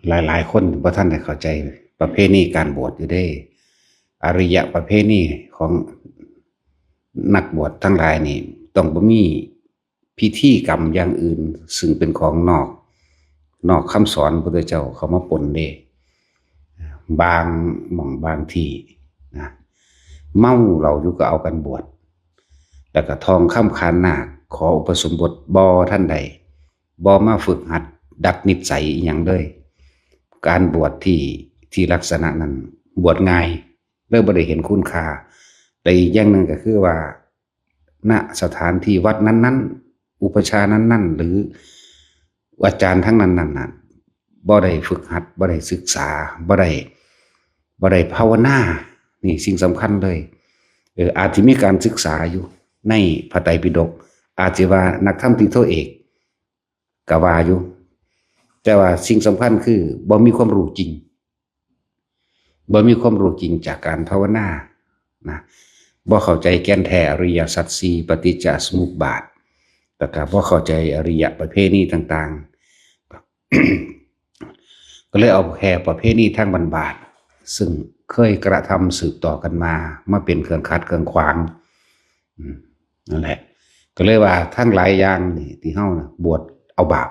ຫຼາຍໆຄົນບໍ່ທັນໄດ້ເຂົ້າໃຈປະເພນີການບວດຢູ່ເດ້. ອາລິຍະປະເພນີຂອງນັກບວດທັງຫຼາຍນີ້ ຕ້ອງບໍ່ມີພິທີກຳຢ່າງອື່ນ ຊຶ່ງເປັນຂອງນອກ ນອກຄຳສອນພະພຸດທະເຈົ້າເຂົ້າມາປົນເດ້. ບາງໝ່ອງບາງທີ່ນະ ເມົາເຫຼົ້າຢູ່ກໍເອົາກັນບວດ ແລ້ວກໍທ່ອງຄຳຂານນາກ ຂໍອຸປະສົມບົດບໍ່ທັນໄດ້ ບໍ່ມາຝຶກຫັດດັດນິດໄສອີ່ຫຍັງເລີຍ. ການບວດທີ່ ທີ່ລັກສະນະນັ້ນບວດງ່າຍ ເລີຍບໍ່ໄດ້ເຫັນຄຸນຄ່າ. ແລະ ອີກຢ່າງໜຶ່ງກໍຄືວ່າ ນະສະຖານທີ່ວັດນັ້ນໆ ອຸປະຊານັ້ນໆ ຫຼືອາຈານທາງນັ້ນນັ້ນນະ ບໍ່ໄດ້ຝຶກຫັດ ບໍ່ໄດ້ສຶກສາ ບໍ່ໄດ້ ບໍ່ໄດ້ພາວະນາ. ນີ້ສິ່ງສຳຄັນເລີຍ. ເອີ ອາດຊິມີການສຶກສາຢູ່ໃນພະໄຕປິດົກ ອາດຊິວ່ານັກທຳຕີໂທເອກກໍວ່າຢູ່ ແຕ່ວ່າສິ່ງສຳຄັນຄືບໍ່ມີຄວາມຮູ້ຈິງ ບໍ່ມີຄວາມຮູ້ຈິງຈາກການພາວະນານະ ບໍ່ເຂົ້າໃຈແກ່ນແທ້ອະລິຍະສັດສີ່ ປະຕິດຈະສະມຸບບາດ ແລ້ວກໍບໍ່ເຂົ້າໃຈອະລິຍະປະເພນີຕ່າງໆ ກໍເລີຍເອົາແຄ່ປະເພນີທາງບ້ານໆ ຊຶ່ງເຄີຍກະທຳສືບຕໍ່ກັນມາ ມາເປັນເຄື່ອງຂັດເຄື່ອງຂວາງ. ອືມ ນັ້ນແຫຼະ ກໍເລີຍວ່າທັງຫຼາຍຢ່າງນີ້ທີ່ເຮົານະ ບວດເອົາບາບ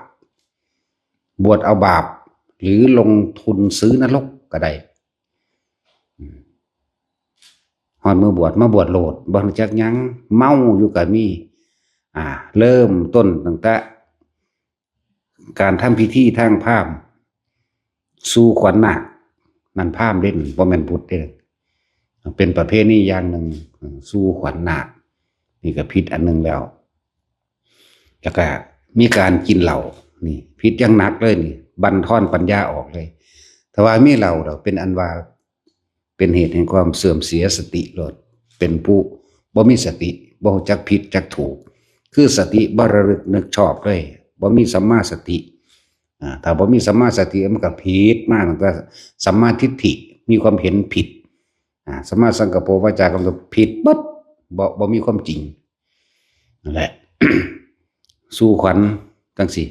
ບວດເອົາບາບ ຫຼືລົງທຶນຊື້ນະລົກກໍໄດ້. ອືມ ຮອດມື້ບວດ ມາບວດໂລດ ບໍ່ຮູ້ຈັກຫຍັງ ເມົາຢູ່ກໍມີ. ອ່າ ເລີ່ມຕົ້ນຕັ້ງແຕ່ ການທຳພິທີທາງພາມ ສູ່ຂວັນນາກ ນັ້ນພາມເດ້ ບໍ່ແມ່ນພຸດເດ້ ເປັນປະເພນີຢ່າງໜຶ່ງ ສູ່ຂວັນນາກ ນີ້ກໍຜິດອັນໜຶ່ງແລ້ວ. ແລ້ວກໍມີການກິນເຫຼົ້າ ນີ້ຜິດຢ່າງໜັກເລີຍ ນີ້ບັນທອນປັນຍາອອກເລີຍ. ຖ້າວ່າມີເຫຼົ້າແລ້ວ ເປັນອັນວ່າ ເປັນເຫດແຫ່ງຄວາມເສື່ອມເສຍສະຕິໂລດ ເປັນຜູ້ບໍ່ມີສະຕິ ບໍ່ຮູ້ຈັກຜິດຈັກຖືກ ຄືສະຕິບໍ່ລະລຶກນຶກຊອບເລີຍ ບໍ່ມີສຳມາສະຕິ. ອາ ຖ້າບໍ່ມີສຳມາສະຕິ ມັນກໍຜິດມາຕັ້ງແຕ່ສຳມາທິດຖິ ມີຄວາມເຫັນຜິດ. ອາ ສຳມາສັງກັບໂປ ວາຈາກັບໂຕ ຜິດເບິດ ບໍ່ ບໍ່ມີຄວາມຈິງ. ນັ້ນແຫຼະ ສູ່ຂວັນຈັ່ງຊີ້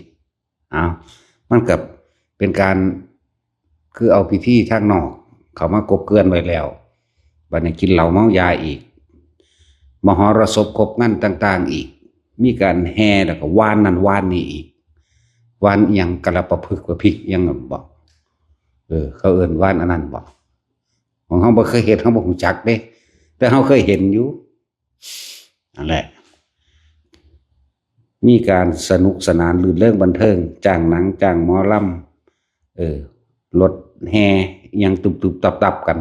ເອົາ ມັນກໍເປັນການ ຄືເອົາພິທີທາງນອກເຂົ້າມາກົບເກື່ອນໄວ້ແລ້ວ ບັດນີ້ກິນເຫຼົ້າເມົາຢາອີກ ມະຫໍລະສົບຄົບງານຕ່າງໆອີກ ມີການແຫ່ ແລ້ວກໍຫວ່ານນັ້ນຫວ່ານນີ້ອີກ ຫວ່ານອີ່ຫຍັງ ກະລະປະພຶກປະພິກ ອີ່ຫຍັງນັ້ນບໍ ເອີ ເຂົາເອີ້ນຫວ່ານອັນນັ້ນບໍ ຂອງເຮົາບໍ່ເຄີຍເຮັດ ເຮົາບໍ່ຮູ້ຈັກເດ້ ແຕ່ເຮົາເຄີຍເຫັນຢູ່. ນັ້ນແຫຼະ ມີການສະໜຸກສະໜານ ລື່ນເລີງບັນເທີງ ຈ້າງໜັງ ຈ້າງໝໍລຳ ເອີ ລົດແຫ່ອີ່ຫຍັງຕຸບໆຕັບໆກັນ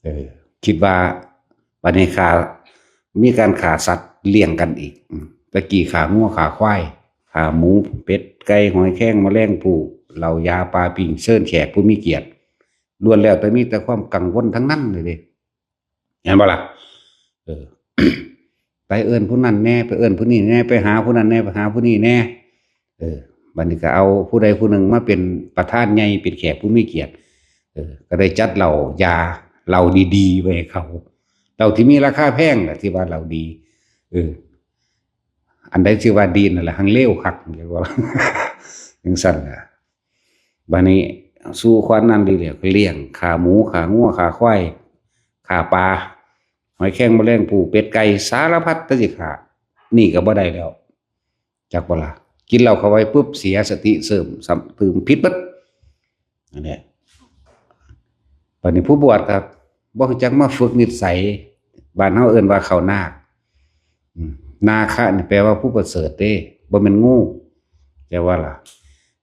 ເອີ ຄິດວ່າບັດນີ້ຂ້າ ມີການຂ້າສັດລ້ຽງກັນອີກ ອືມ ແຕ່ກີ້ຂ້າງົວຂ້າຄວາຍ ຂ້າໝູ ເປັດ ໄກ່ ຫອຍແຄງ ແມະແລງພູ ເຫຼົ້າຢາ ປາປີ້ງ ເຊີນແຂກຜູ້ມີກຽດ ລ້ວນແລ້ວແຕ່ມີແຕ່ຄວາມກັງວົນທັງນັ້ນເລີຍເດ້. ແມ່ນບໍ່ລະ? ເອີ ໄປເອີ້ນຜູ້ນັ້ນແດ່ ໄປເອີ້ນຜູ້ນີ້ແດ່ ໄປຫາຜູ້ນັ້ນແດ່ ໄປຫາຜູ້ນີ້ແດ່ ເອີ ບັດນີ້ກໍເອົາຜູ້ໃດຜູ້ໜຶ່ງມາເປັນປະທານໃຫຍ່ ເປັນແຂກຜູ້ມີກຽດ ເອີ ກໍໄດ້ຈັດເຫຼົ້າຢາ ເຫຼົ້າດີໆໄວ້ໃຫ້ເຂົາ ເຫຼົ້າທີ່ມີລາຄາແພງລະ ທີ່ວ່າເຫຼົ້າດີ ເອີ ອັນໃດທີ່ວ່າດີນັ້ນລະ ຮັ່ງເລວຄັກ ຈັ່ງຊັ້ນລະ. ບາດນີ້ສູ່ຂວັນນັ້ນດີແລ້ວ ກໍລ້ຽງຂ້າໝູ ຂ້າງົວ ຂ້າຄວາຍ ຂ້າປາ ຫອຍແຄງ ແມະແລງພູ ເປັດ ໄກ່ ສາລະພັດແຕ່ຊິຂ້າ ນີ້ກໍບໍ່ໄດ້ແລ້ວ ຈັກບໍ່ລະ? ກິນເຫຼົ້າເຂົ້າໄປປຶບ ເສຍສະຕິ ເສີມຊ້ຳຕື່ມ ຜິດເບິດ ອັນນີ້. ບາດນີ້ຜູ້ບວດກໍບໍ່ຮູ້ຈັກມາຝຶກນິດໄສ ບ້ານເຮົາເອີ້ນວ່າເຂົ້ານາກ ອືມ ນາຄະນີ້ແປວ່າຜູ້ປະເສີດເດ້ ບໍ່ແມ່ນງູ ແຕ່ວ່າລະ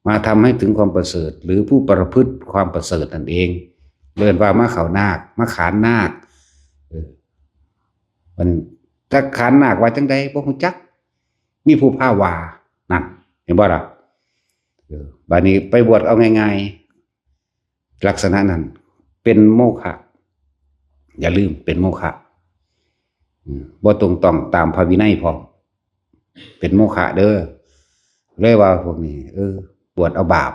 ມາທຳໃຫ້ເຖິງຄວາມປະເສີດ ຫຼື ຜູ້ປະພຶດຄວາມປະເສີດນັ້ນເອງ ເອີ້ນວ່າມາເຂົ້ານາກ ມາຂານນາກ ເອີ ມັນຈັກຂານນາກວ່າຈັ່ງໃດບໍ່ຮູ້ຈັກ ມີຜູ້ພາວ່າ ນັ້ນ ເຫັນບໍ່ລະ? ເອີ ບາດນີ້ໄປບວດເອົາງ່າຍໆ ລັກສະນະນັ້ນເປັນໂມຄະ ຢ່າລືມເປັນໂມຄະ ອືມ ບໍ່ຕົງຕ້ອງຕາມພະວິໄນພ້ອມ ເປັນໂມຄະເດີ. ເລີຍວ່າພວກນີ້ ເອີ ບວດເອົາບາບ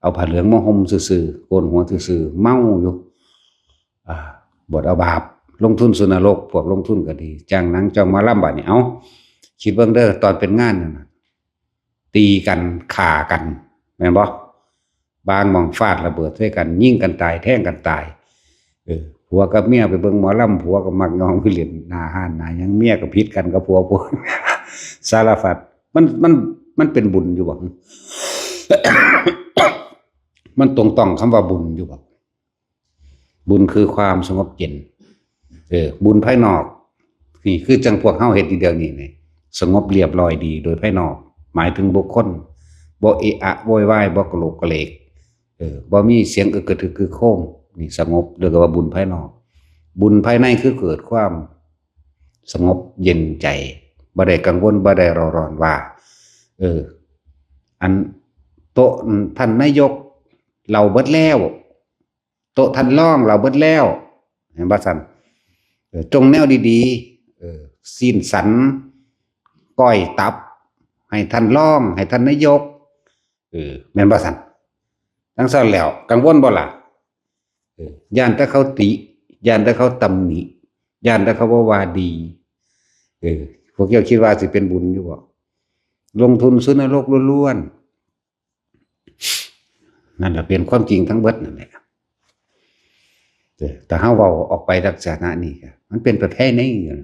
ເອົາຜ້າເຫຼືອງມາຫົ່ມຊື່ໆ ໂກນຫົວຊື່ໆ ເມົາຢູ່ ອ່າ ບວດເອົາບາບ ລົງທຶນສູ່ນະລົກ ພວກລົງທຶນກໍດີ ຈ້າງໜັງຈ້າງໝໍລຳ ບາດນີ້ ເອົ້າ ຄິດເບິ່ງເດີ ຕອນເປັນງານນັ້ນນະ ຕີກັນ ຂ້າກັນ ແມ່ນບໍ່? ເ ປາງໝ່ອງ ຟາດລະເບີດໃສ່ກັນ ຍິງກັນຕາຍ ແທງກັນຕາຍ. ເອີ ຜົວກັບເມຍໄປເບິ່ງໝໍລຳ ຜົວກໍມັກຍ່ອງໄປຫຼິ້ນໜ້າຮ້ານໜ້າຫຍັງ ເມຍກໍຜິດກັນກັບຜົວ ຜົວ ສາລະພັດ. ມັນ ມັນ ມັນເປັນບຸນຢູ່ບໍ່? ມັນຕົງຕ້ອງຄຳວ່າບຸນຢູ່ບໍ່? ບຸນຄືຄວາມສະຫງົບເຢັນ. ເອີ ບຸນພາຍນອກ ນີ້ຄືຈັ່ງພວກເຮົາເຮັດຢູ່ດຽວນີ້ນີ້ ສະຫງົບລຽບຮ້ອຍດີໂດຍພາຍນອກ ໝາຍເຖິງບຸກຄົນ ບໍ່ເອະອະໂວຍວາຍ ບໍ່ກະໂຫຼກກະເຫຼກ ເອີ ບໍ່ມີສຽງອຶກກະທຶກຄຶກໂຄມ ນີ້ສະຫງົບ ເອີ້ນວ່າບຸນພາຍນອກ. ບຸນພາຍໃນຄືເກີດຄວາມສະຫງົບເຢັນໃຈ ບໍ່ໄດ້ກັງວົນ ບໍ່ໄດ້ເດືອດຮ້ອນວ່າ ເອີ ອັນໂຕະທ່ານນາຍົກເຫຼົ້າເບິດແລ້ວ ໂຕະທ່ານລອງເຫຼົ້າເບິດແລ້ວ ແມ່ນບໍ່ຊັ້ນ? ເອີ ຈົ່ງແນວດີໆ ເອີ ຊີ້ນສັນ ກ້ອຍຕັບ ໃຫ້ທ່ານລອງ ໃຫ້ທ່ານນາຍົກ ເອີ ແມ່ນບໍ່ຊັ້ນ? ຈັ່ງຊັ້ນແລ້ວ ກັງວົນບໍ່ລະ? ເອີ ຢ້ານແຕ່ເຂົາຕິ ຢ້ານແຕ່ເຂົາຕຳໜິ ຢ້ານແຕ່ເຂົາບໍ່ວ່າດີ. ເອີ ພວກເຈົ້າຄິດວ່າຊິເປັນບຸນຢູ່ບໍ່? ລົງທຶນສູ່ນະລົກລ້ວນໆ. ນັ້ນລະເປັນຄວາມຈິງທັງເບິດນັ້ນແຫຼະ. ເອີ ຖ້າເຮົາເວົ້າອອກໄປລັກສະນະນີ້ ມັນເປັນປະເພນີຢູ່ນ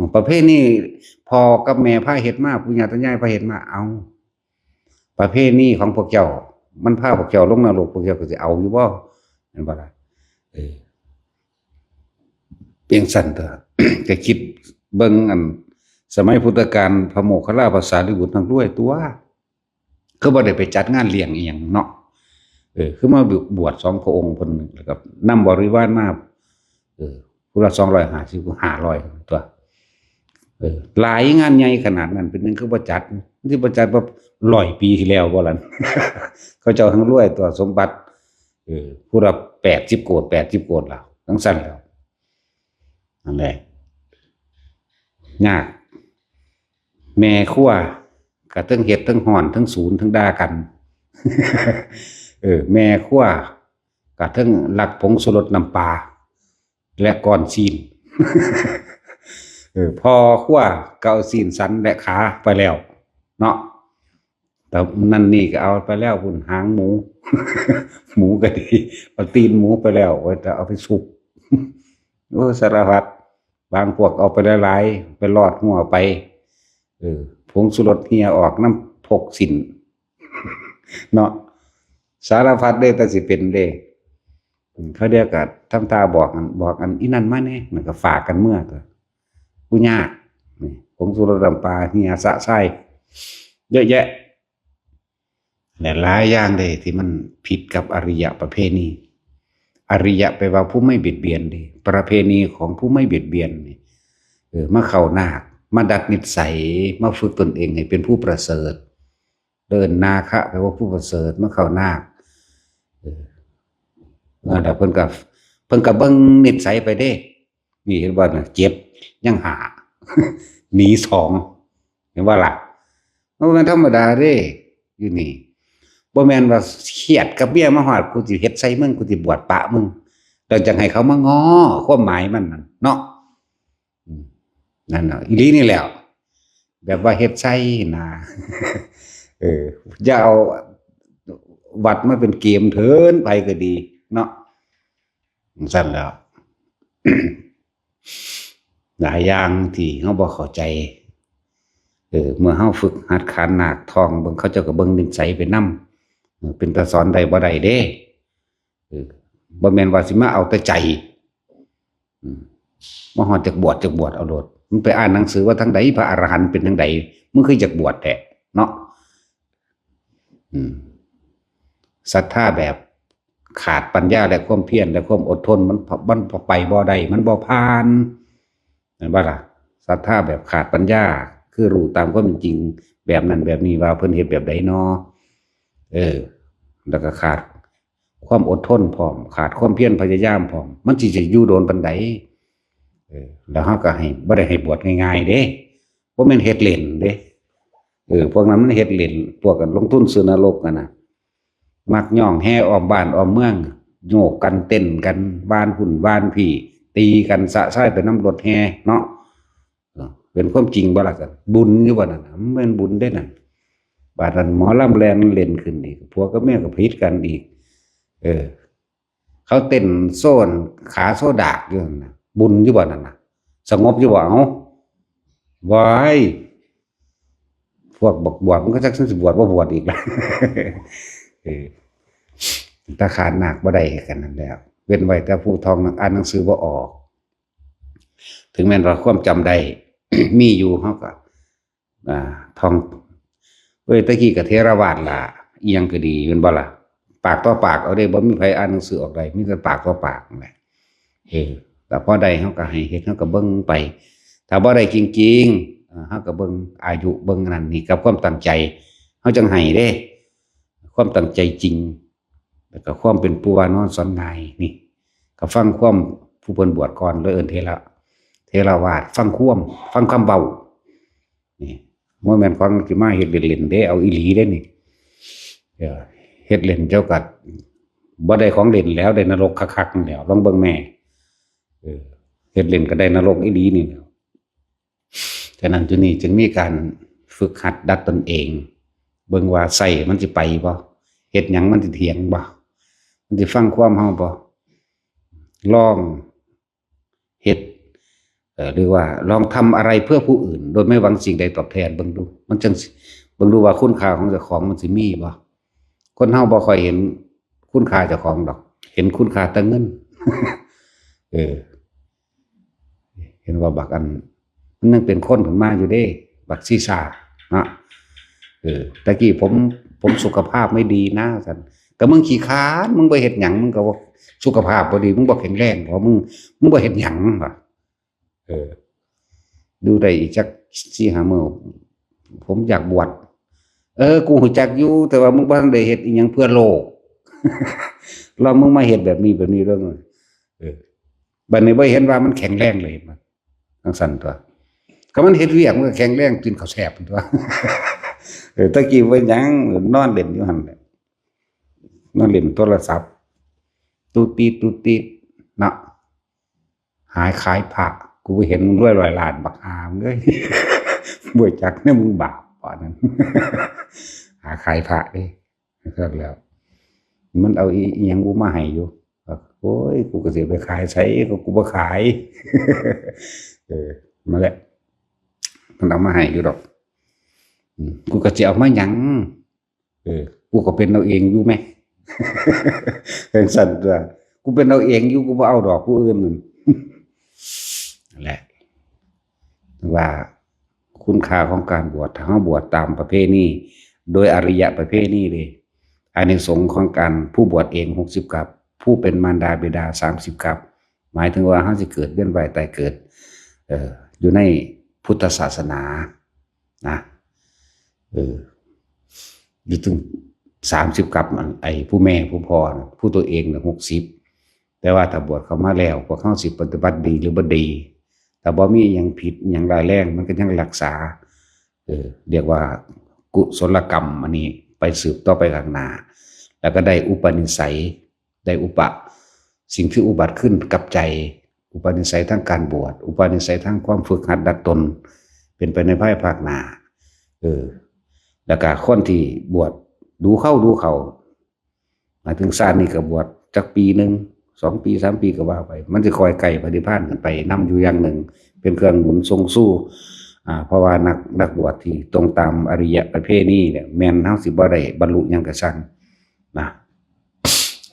ະ. ປະເພນີພໍ່ກັບແມ່ພາເຮັດມາ ປູ່ຍ່າຕາຍາຍພາເຮັດມາ ເອົາ ປະເພນີຂອງພວກເຈົ້າ ມັນພາພວກເຈົ້າລົງນະລົກ ພວກເຈົ້າກໍຊິເອົາຢູ່ບໍ່? ແມ່ນບໍ່ລະ? ເອີ ຈັ່ງຊັ້ນຕົວະ. ກໍຄິດເບິ່ງອັນສະໄໝພຸດທະການ ພະໂມກຄະລາ ພະສາລີບຸດ ທັງຫຼາຍຕົວະ. ຄືບໍ່ໄດ້ໄປຈັດງານລ້ຽງອີ່ຫຍັງເນາະ. ເອີ ຄືມາບວດສອງພະອົງເພິ່ນ ແລ້ວກໍນຳບໍລິວານມາ ເອີ ຜູ້ລະສອງຮ້ອຍຫ້າສິບ ຫ້າຮ້ອຍຕົວະ. ເອີ ຫຼາຍງານໃຫຍ່ຂະໜາດນັ້ນ ເປັນຫຍັງຄືບໍ່ຈັດ? ມັນຊິບໍ່ຈັດວ່າຮ້ອຍປີທີ່ແລ້ວບໍ່ລະ? ເຂົາເຈົ້າແຮ່ງລວຍຕົວະ ສົມບັດ ເອີ ຜູ້ລະແປດສິບໂກດ ແປດສິບໂກດລະ ຈັ່ງຊັ້ນແລ້ວ. ນັ້ນແຫຼະ ຍາກ ແມ່ຄົວກະເທິງເຮັດເທິງຮ້ອນເທິງສູນເທິງດ່າກັນ. ເອີ ແມ່ຄົວກະເທິງລັກຜົງຊູລົດນ້ຳປາ ແລະ ກ້ອນຊີ້ນ. ເອີ ພໍ່ຄົວກະເອົາຊີ້ນສັນ ແລະ ຂາໄປແລ້ວເນາະ. ແຕ່ນັ້ນນີ້ກໍເອົາໄປແລ້ວພຸ້ນ ຫາງໝູ ໝູກໍດີ ເອົາຕີນໝູໄປແລ້ວ ໄວ້ແຕ່ເອົາໄປສຸກ. ໂອ້ ສາລະພັດ ບາງພວກເອົາໄປຫຼາຍໆ ໄປລອດຮົ້ວໄປ. ເອີ ຜົງຊູລົດເຫ່ຍອອກນຳພົກສິ້ນເນາະ. ສາລະພັດເດ້ ແຕ່ຊິເປັນເດ້. ເຂົາເດຍກໍທຳທ່າບອກອັນ ບອກອັນອີ່ນັ້ນມາແດ່ ມັນກໍຝາກກັນເມືອຕົວະ. ບໍ່ຍາກ ນີ້ ຜົງຊູລົດນ້ຳປາເຫ່ຍຊະຊາຍເຍາະແຍະ ແລະ ຫຼາຍຢ່າງເດ້ທີ່ມັນຜິດກັບອະລິຍະປະເພນີ. ອະລິຍະແປວ່າຜູ້ໄມ່ບຽດບຽນເດ້ ປະເພນີຂອງຜູ້ໄມ່ບຽດບຽນນີ້ ເອີ ມາເຂົ້ານາກ ມາດັດນິດໄສ ມາຝຶກຕົນເອງໃຫ້ເປັນຜູ້ປະເສີດ. ເອີ້ນນາຄະ ແປວ່າຜູ້ປະເສີດ ມາເຂົ້ານາກ. ເອີ ນັ້ນລະ ເພິ່ນກໍ ເພິ່ນກໍເບິ່ງນິດໄສໄປເດ້ ນີ້ເຫັນບໍ່ນະ ເຈັດ ຍັງຫ້າ ໜີສອງ ເຫັນບໍ່ລະ? ມັນບໍ່ແມ່ນທຳມະດາເດ້ ຢູ່ນີ້ ບໍ່ແມ່ນວ່າຄຽດກັບເມຍມາຮອດ ກູຊິເຮັດໃສ່ມຶງ ກູຊິບວດປະມຶງ ແລ້ວຈັ່ງໃຫ້ເຂົາມາງໍ ຄວາມໝາຍມັນນັ້ນເນາະ. ອືມ ນັ້ນນະ ອີ່ຫຼີນີ້ແຫຼ້ວ ແບບວ່າເຮັດໃສ່ນະ. ເອີ ຢ່າເອົາວັດມາເປັນເກມເທີນ ໃຜກໍດີເນາະ. ຈັ່ງຊັ້ນແຫຼ້ວ ຫຼາຍຢ່າງທີ່ເຮົາບໍ່ເຂົ້າໃຈ. ເອີ ເມື່ອເຮົາຝຶກຫັດຂານນາກທ່ອງເບິ່ງ ເຂົາເຈົ້າກໍເບິ່ງນິດໄສໄປນຳ. ເອີ ເປັນຕາສອນໄດ້ບໍ່ໄດ້ເດ້. ເອີ ບໍ່ແມ່ນວ່າຊິມາເອົາແຕ່ໃຈ. ອືມ ມາຮອດຈັກບວດ ຈັກບວດເອົາໂລດ. ມຶງໄປອ່ານໜັງສືວ່າທາງໃດ ພະອະລະຫັນເປັນຈັ່ງໃດ ມຶງຄືຢາກບວດແທ້ເນາະ. ອືມ ສັດທາແບບຂາດປັນຍາ ແລະ ຄວາມພຽນ ແລະ ຄວາມອົດທົນ ມັນ ມັນໄປບໍ່ໄດ້ ມັນບໍ່ຜ່ານ ແມ່ນບໍ່ລະ? ສັດທາແບບຂາດປັນຍາ ຄືຮູ້ຕາມຄວາມເປັນຈິງ ແບບນັ້ນແບບນີ້ ວ່າເພິ່ນເຮັດແບບໃດນໍ ເອີ ແລ້ວກໍຂາດຄວາມອົດທົນພ້ອມ ຂາດຄວາມພຽນພະຍາຍາມພ້ອມ ມັນຊິ ຊິຢູ່ດົນປານໃດ? ເອີ ແລ້ວເຮົາກໍໃຫ້ ບໍ່ໄດ້ໃຫ້ບວດງ່າຍໆເດ້ ບໍ່ແມ່ນເຮັດຫຼິ້ນເດ້. ເອີ ພວກນັ້ນມັນເຮັດຫຼິ້ນ ພວກກັນລົງທຶນຊື້ນະລົກຫັ້ນນະ ມັກຍ້ອງແຫ່ອ້ອມບ້ານອ້ອມເມືອງ ໂຍກກັນເຕັ້ນກັນ ວານພຸ້ນວານພີ້ ຕີກັນຊະຊາຍໄປນຳລົດແຫ່ເນາະ. ເອີ ເປັນຄວາມຈິງບໍ່ລະ? ກັນບຸນຢູ່ບໍ່ນັ້ນນະ? ມັນແມ່ນບຸນເດ້ນັ້ນ. ປານນັ້ນໝໍລຳແລ່ນເຫຼັ້ນຂຶ້ນອີກ ຜົວກັບເມຍກໍຜິດກັນອີກ. ເອີ ເຂົາເຕັ້ນໂຊນຂາໂຊດາກຢູ່ນັ້ນນະ ບຸນຢູ່ບໍ່ນັ້ນນະ? ສະຫງົບຢູ່ບໍ່? ເອົາ ວາຍ ພວກບັກບວດມັນກໍຈັກຊິບວດບໍ່ບວດອີກລະ. ເອີ ຖ້າຂາດນາກບໍ່ໄດ້ກັນນັ້ນແຫຼະ ເວັ້ນໄວ້ແຕ່ຜູ້ທ່ອງໜັງ ອ່ານໜັງສືບໍ່ອອກ. ເຖິງແມ່ນວ່າຄວາມຈຳໄດ້ ມີຢູ່ ເຮົາກໍ ອ່າ ທ່ອງ ເອີຍ ແຕ່ກີ້ກໍເຖລະວາດລະ ອີ່ຫຍັງກໍດີ ແມ່ນບໍ່ລະ? ປາກຕໍ່ປາກເອົາເດ້ ບໍ່ມີໃຜອ່ານໜັງສືອອກໄດ້ ມີແຕ່ປາກຕໍ່ປາກນັ້ນແຫຼະ. ເອີ ແຕ່ພໍໄດ້ເຮົາກໍໃຫ້ເຮັດ ເຮົາກໍເບິ່ງໄປ ຖ້າບໍ່ໄດ້ຈິງໆ ເອີ ເຮົາກໍເບິ່ງອາຍຸ ເບິ່ງອັນນັ້ນນີ້ ກັບຄວາມຕັ້ງໃຈ ເຮົາຈັ່ງໃຫ້ເດ້ ຄວາມຕັ້ງໃຈຈິງ ແລ້ວກໍຄວາມເປັນປູ່ວານອນສອນງ່າຍນີ້ ກໍຟັງຄວາມຜູ້ເພິ່ນບວດກ່ອນ ເລີຍເອີ້ນເຖລະ ເຖລະວາດ ຟັງຄວາມ ຟັງຄຳເວົ້າ. ນີ້ບໍ່ແມ່ນຂອງຊິມາເຮັດເລ່ນໆເດ້ ເອົາອີ່ຫຼີເດ້ນີ້. ເອີ ເຮັດເລ່ນເຈົ້າກໍບໍ່ໄດ້ຂອງເລ່ນແລ້ວ ໄດ້ນະລົກຄັກໆນັ້ນແຫຼ້ວ ລອງເບິ່ງແມ້. ເອີ ເຮັດເລ່ນກໍໄດ້ນະລົກອີ່ຫຼີນີ້ແຫຼ້ວ. ສະນັ້ນ ຈຸດນີ້ຈຶ່ງມີການຝຶກຫັດດັດຕົນເອງ ເບິ່ງວ່າໃຊ້ມັນຊິໄປບໍ່? ເຮັດຫຍັງມັນຊິຖຽງບໍ່? ມັນຊິຟັງຄວາມເຮົາບໍ່? ລອງເຮັດ ເອີ ຫຼືວ່າລອງທຳອະໄລເພື່ອຜູ້ອື່ນ ໂດຍໄມ່ຫວັງສິ່ງໃດຕອບແທນເບິ່ງດູ ມັນຈັ່ງຊິ ເບິ່ງດູວ່າຄຸນຄ່າຂອງເຈົ້າຂອງມັນຊິມີບໍ່? ຄົນເຮົາບໍ່ຄ່ອຍເຫັນຄຸນຄ່າເຈົ້າຂອງດອກ ເຫັນຄຸນຄ່າແຕ່ເງິນ. ເອີ ເຫັນວ່າບັກອັນ ມັນຍັງເປັນຄົນຂຶ້ນມາຢູ່ເດ້ ບັກຊີຊາເນາະ. ເອີ ແຕ່ກີ້ຜົມ ຜົມສຸຂະພາບໄມ່ດີນະ ວ່າຊັ້ນ. ກໍມຶງຂີ້ຄ້ານ ມຶງບໍ່ເຮັດຫຍັງ ມຶງກໍບໍ່ ສຸຂະພາບບໍ່ດີ ມຶງບໍ່ແຂງແຮງ ເພາະມຶງ ມຶງບໍ່ເຮັດຫຍັງວ່າ. ເອີ ຢູ່ໄດ້ອີກຈັກສີ່ຫ້າມື້ ຜົມຢາກບວດ. ເອີ ກູຮູ້ຈັກຢູ່ ແຕ່ວ່າມຶງບໍ່ທັນໄດ້ເຮັດອີ່ຫຍັງເພື່ອໂລກ ລອງມຶງມາເຮັດແບບນີ້ ແບບນີ້ເບິ່ງ. ເອີ ບັດນີ້ບໍ່ເຫັນວ່າມັນແຂງແຮງເລີຍ ເຫັນບໍ່? ຈັ່ງຊັ້ນຕົວະ ກໍມັນເຮັດວຽກ ມັນກໍແຂງແຮງ ກິນເຂົ້າແຊບຕົວະ. ເອີ ແຕ່ກີ້ບໍ່ຫຍັງ ນອນຫຼິ້ນຢູ່ຫັ້ນແຫຼະ ນອນຫຼິ້ນໂທລະສັບ ຕູດຕີດ ຕູດຕີດ ເນາະ. ຫາຂາຍພະ ກູບໍ່ເຫັນມຶງລວຍຮ້ອຍລ້ານ ບັກຫ່າເອີຍ. ບໍ່ຈັກແນວ ມຶງບາບປານນັ້ນ ຫາຂາຍພະເດ້. ຄັກແລ້ວ ມັນເອົາອີ່ຫຍັງບໍ່ມາໃຫ້ຢູ່. ໂອ້ຍ ກູກໍຊິເອົາໄປຂາຍໃສ ກໍກູບໍ່ຂາຍ. ເອີ ມາແຫຼະ ມັນເອົາມາໃຫ້ຢູ່ດອກ. ອືມ ກູກໍຊິເອົາມາຫຍັງ? ເອີ ກູກໍເປັນເອົາເອງຢູ່ແມະ ຈັ່ງຊັ້ນຕົວະ ກູເປັນເອົາເອງຢູ່ ກູບໍ່ເອົາດອກຜູ້ອື່ນນັ້ນ. ນັ້ນແຫຼະ ວ່າຄຸນຄ່າຂອງການບວດ ຖ້າເຮົາບວດຕາມປະເພນີ ໂດຍອະລິຍະປະເພນີເດ້ ອານິສົງຂອງການ ຜູ້ບວດເອງຫົກສິບກັບ ຜູ້ເປັນມານດາບິດາສາມສິບກັບ ໝາຍເຖິງວ່າເຮົາຊິເກີດ ວຽນວ່າຍຕາຍເກີດ ເອີ ຢູ່ໃນພຸດທະສາສະໜານະ. ເອີ ຢູ່ເຖິງສາມສິບກັບ ອັນ ໄອ້ຜູ້ແມ່ຜູ້ພໍ່ນະ ຜູ້ຕົວເອງນະຫົກສິບ. ແຕ່ວ່າຖ້າບວດເຂົ້າມາແລ້ວ ພວກເຮົາຊິປະຕິບັດດີ ຫຼື ບໍ່ດີ ຖ້າບໍ່ມີອີ່ຫຍັງຜິດ ອີ່ຫຍັງຮ້າຍແຮງ ມັນກໍຍັງຮັກສາ ເອີ ຮຽກວ່າກຸສົນລະກຳ ອັນນີ້ໄປສືບຕໍ່ໄປຂ້າງໜ້າ ແລ້ວກໍໄດ້ອຸປະນິໄສ ໄດ້ອຸປະ ສິ່ງທີ່ອຸບັດຂຶ້ນກັບໃຈ ອຸປະນິໄສທາງການບວດ ອຸປະນິໄສທາງຄວາມຝຶກຫັດດັດຕົນ ເປັນໄປໃນພາຍພາກໜ້າ. ເອີ ແລ້ວກະຄົນທີ່ບວດດູເຂົ້າ ດູເຂົ້າ ໝາຍເຖິງຊາດນີ້ກໍບວດຈັກປີໜຶ່ງ ສອງປີ ສາມປີ ກໍວ່າໄປ ມັນຊິຄ່ອຍໃກ້ພະນິບພານຂຶ້ນໄປນຳຢູ່ຢ່າງໜຶ່ງ ເປັນເຄື່ອງໜູນສົ່ງຊູ. ອາ ເພາະວ່ານັກ ນັກບວດທີ່ຕົງຕາມອະລິຍະປະເພນີເນຍ ແມ່ນເຮົາຊິບໍ່ໄດ້ບັນລຸຫຍັງກໍຊ່າງນະ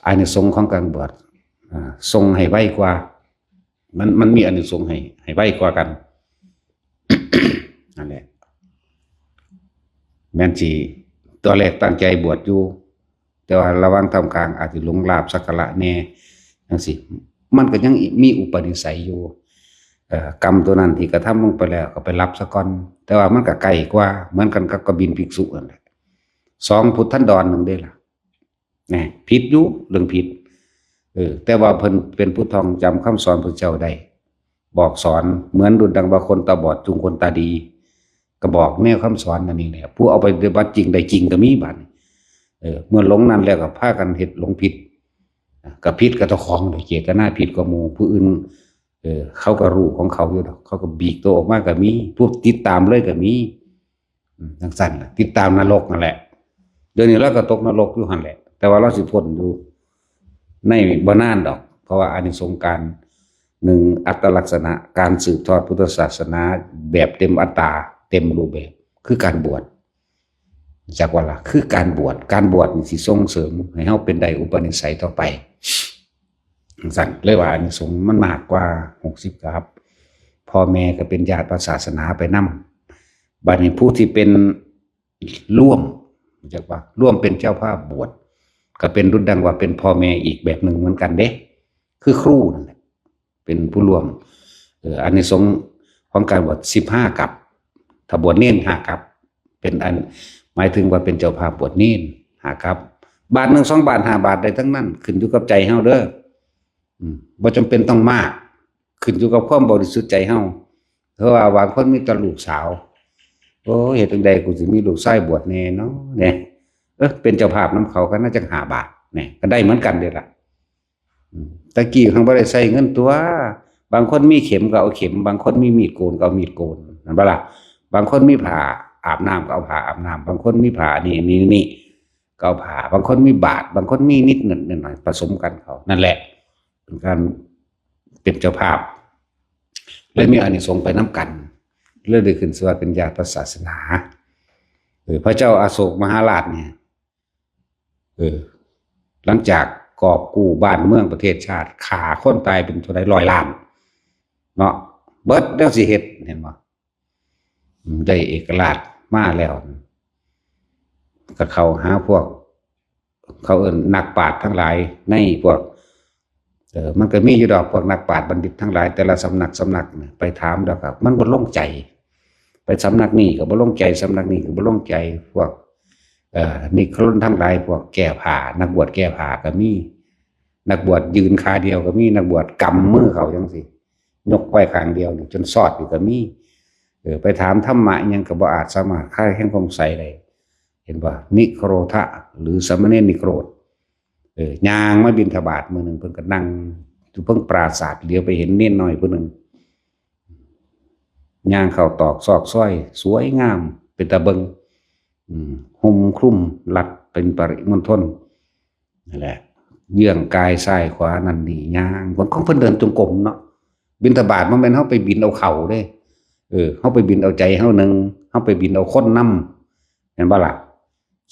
ອານິສົງຂອງການບວດ ອາ ສົ່ງໃຫ້ໄວກວ່າ ມັນ ມັນມີອານິສົງໃຫ້ ໃຫ້ໄວກວ່າກັນ ນັ້ນແຫຼະ ແມ່ນຊິ ຕອນແລກຕັ້ງໃຈບວດຢູ່ ແຕ່ວ່າລະຫວ່າງທ່າມກາງອາດຊິຫຼົງລາບສັກກາລະແດ່ ຈັ່ງຊີ້ ມັນກໍຍັງມີອຸປະນິໄສຢູ່. ເອີ ກຳຕົວນັ້ນທີ່ກະທຳລົງໄປແລ້ວກໍໄປລັບສາກ່ອນ ແຕ່ວ່າມັນກໍໃກ້ກວ່າ ເໝືອນກັນກັບກະບິນພິກສຸນັ້ນແຫຼະ ສອງພຸດທັນດອນໜຶ່ງເດ້ລະ. ແນ່ ຜິດຢູ່ ເລື່ອງຜິດ ເອີ ແຕ່ວ່າເພິ່ນເປັນຜູ້ທ່ອງຈຳຄຳສອນພະເຈົ້າໄດ້ ບອກສອນ ເໝືອນດຸດດັ່ງວ່າຄົນຕາບອດຈູງຄົນຕາດີ ກໍບອກແນວຄຳສອນອັນນີ້ແຫຼະ ຜູ້ເອົາໄປປະຕິບັດຈິງໄດ້ຈິງກໍມີບາດນີ້. ເອີ ເມື່ອຫຼົງນັ້ນແລ້ວກໍພາກັນເຮັດຫຼົງຜິດ ກໍຜິດກັບເຈົ້າຂອງ ເຈດຕະນາຜິດກວ່າໝູ່ ຜູ້ອື່ນ ເອີ ເຂົາກໍຮູ້ຂອງເຂົາຢູ່ດອກ ເຂົາກໍບີກໂຕອອກມາກໍມີ ຜູ້ຕິດຕາມເລີຍກໍມີ. ອືມ ຈັ່ງຊັ້ນລະ ຕິດຕາມນະລົກຫັ້ນແຫຼະ. ດຽວນີ້ລາວກໍຕົກນະລົກຢູ່ຫັ້ນແຫຼະ ແຕ່ວ່າລາວຊິພົ້ນຢູ່ໃນບໍ່ນານດອກ ເພາະວ່າອານິສົງການ ໜຶ່ງ ອັດຕະລັກສະນະ ການສືບທອດພຸດທະສາສະໜາແບບເຕັມອັດຕາ ເຕັມຮູບແບບ ຄືການບວດ. ຈັກວ່າລະ ຄືການບວດ ການບວດນີ້ຊິສົ່ງເສີມໃຫ້ເຮົາເປັນໄດ້ອຸປະນິໄສຕໍ່ໄປ. ຈັ່ງຊັ້ນເລີຍວ່າອານິສົງມັນມາກກວ່າຫົກສິບກັບ ພໍ່ແມ່ກໍເປັນຍາດພະສາສະໜາໄປນຳ. ບາດນີ້ຜູ້ທີ່ເປັນ ຮ່ວມ ຮູ້ຈັກບໍ່? ຮ່ວມເປັນເຈົ້າພາບບວດ ກໍເປັນດຸດດັ່ງວ່າເປັນພໍ່ແມ່ອີກແບບໜຶ່ງເໝືອນກັນເດ້ ຄືຄູນັ້ນແຫຼະ ເປັນຜູ້ຮ່ວມ ເອີ ອານິສົງຂອງການບວດສິບຫ້າກັບ ຖ້າບວດເນນຫ້າກັບ ເປັນອັນ ໝາຍເຖິງວ່າເປັນເຈົ້າພາບບວດເນນຫ້າກັບ ບາດໜຶ່ງ ສອງບາດ ຫ້າບາດ ໄດ້ທັງນັ້ນ ຂຶ້ນຢູ່ກັບໃຈເຮົາເດີ້. ອືມ ບໍ່ຈຳເປັນຕ້ອງມາກ ຂຶ້ນຢູ່ກັບຄວາມບໍລິສຸດໃຈເຮົາ. ເພາະວ່າບາງຄົນມີແຕ່ລູກສາວ ໂອ້ຍ ເຮັດຈັ່ງໃດກູຊິມີລູກຊາຍບວດແດ່ເນາະ ແນ່ ເອີ ເປັນເຈົ້າພາບນຳເຂົາ ກໍໜ້າຈັກຫ້າບາດ ແນ່ ກໍໄດ້ເໝືອນກັນເດ້ລະ. ອືມ ແຕ່ກີ້ເຮົາບໍ່ໄດ້ໃຊ້ເງິນຕົວະ ບາງຄົນມີເຂັມກໍເອົາເຂັມ ບາງຄົນມີມີດໂກນກໍເອົາມີດໂກນ ແມ່ນບໍ່ລະ? ບາງຄົນມີຜ້າອາບນ້ຳກໍເອົາຜ້າອາບນ້ຳ ບາງຄົນມີຜ້ານີ້ ນີ້ ນີ້ ກໍເອົາຜ້າ ບາງຄົນມີບາດ ບາງຄົນມີນິດໜ້ອຍປະສົມກັນເຂົ້າ ນັ້ນແຫຼະ ເປັນການເປັນເຈົ້າພາບ ແລະ ມີອານິສົງໄປນຳກັນ ເລີຍໄດ້ຂຶ້ນຊື່ວ່າເປັນຍາດພະສາສະໜາ. ເອີ ພະເຈົ້າອະໂສກມະຫາລາດນີ້ ເອີ ຫຼັງຈາກກອບກູ້ບ້ານເມືອງປະເທດຊາດ ຂ້າຄົນຕາຍເປັນເທົ່າໃດຮ້ອຍລ້ານເນາະ ເບິດແນວຊິເຮັດ ເຫັນບໍ່? ໄດ້ເອກະລາດມາແລ້ວ ກໍເຂົ້າຫາພວກ ເຂົາເອີ້ນນັກປາດທັງຫຼາຍໃນພວກ ເອີ ມັນກໍມີຢູ່ດອກ ພວກນັກປາດບັນດິດທັງຫຼາຍ ແຕ່ລະສຳນັກ ສຳນັກນະ ໄປຖາມແລ້ວກໍມັນບໍ່ລົງໃຈ ໄປສຳນັກນີ້ກໍບໍ່ລົງໃຈ ສຳນັກນີ້ກໍບໍ່ລົງໃຈ ພວກ ເອີ ນິໂຄຣນທັງຫຼາຍ ພວກແກ້ຜ້າ ນັກບວດແກ້ຜ້າກໍມີ ນັກບວດຢືນຂາດຽວກໍມີ ນັກບວດກຳມືເຂົາຈັ່ງຊີ້ ຍົກໄວ້ຂ້າງດຽວນີ້ຈົນຊອດນີ້ກໍມີ. ເອີ ໄປຖາມທຳມະອີ່ຫຍັງກໍບໍ່ອາດສາມາດຄາຍແຄງສົງໄສໄດ້ ເຫັນບໍ່? ນິໂຄຣທະ ຫຼື ສາມະເນນນິໂຄຣດ ເອີ ຍ່າງມາບິນທະບາດມື້ໜຶ່ງ ເພິ່ນກໍນັ່ງຢູ່ເທິງປາສາດ ຫຼຽວໄປເຫັນເນນນ້ອຍຜູ້ໜຶ່ງ ຍ່າງເຂົ້າຕອກຊອກຊອຍ ສວຍງາມເປັນຕາເບິ່ງ ອືມ ຫົ່ມຄລຸມລັດເປັນປະລິມົນທົນ ນັ້ນແຫຼະ ເຍືອງກາຍຊ້າຍຂວານັ້ນນີ້ຍ່າງ ເພິ່ນ ຂອງເພິ່ນເດີນຈົງກົມເນາະ ບິນທະບາດບໍ່ແມ່ນເຮົາໄປບິນເອົາເຂົ້າເດ້ ເອີ ເຮົາໄປບິນເອົາໃຈເຮົາໜຶ່ງ ເຮົາໄປບິນເອົາຄົນນຳ ແມ່ນບໍ່ລະ?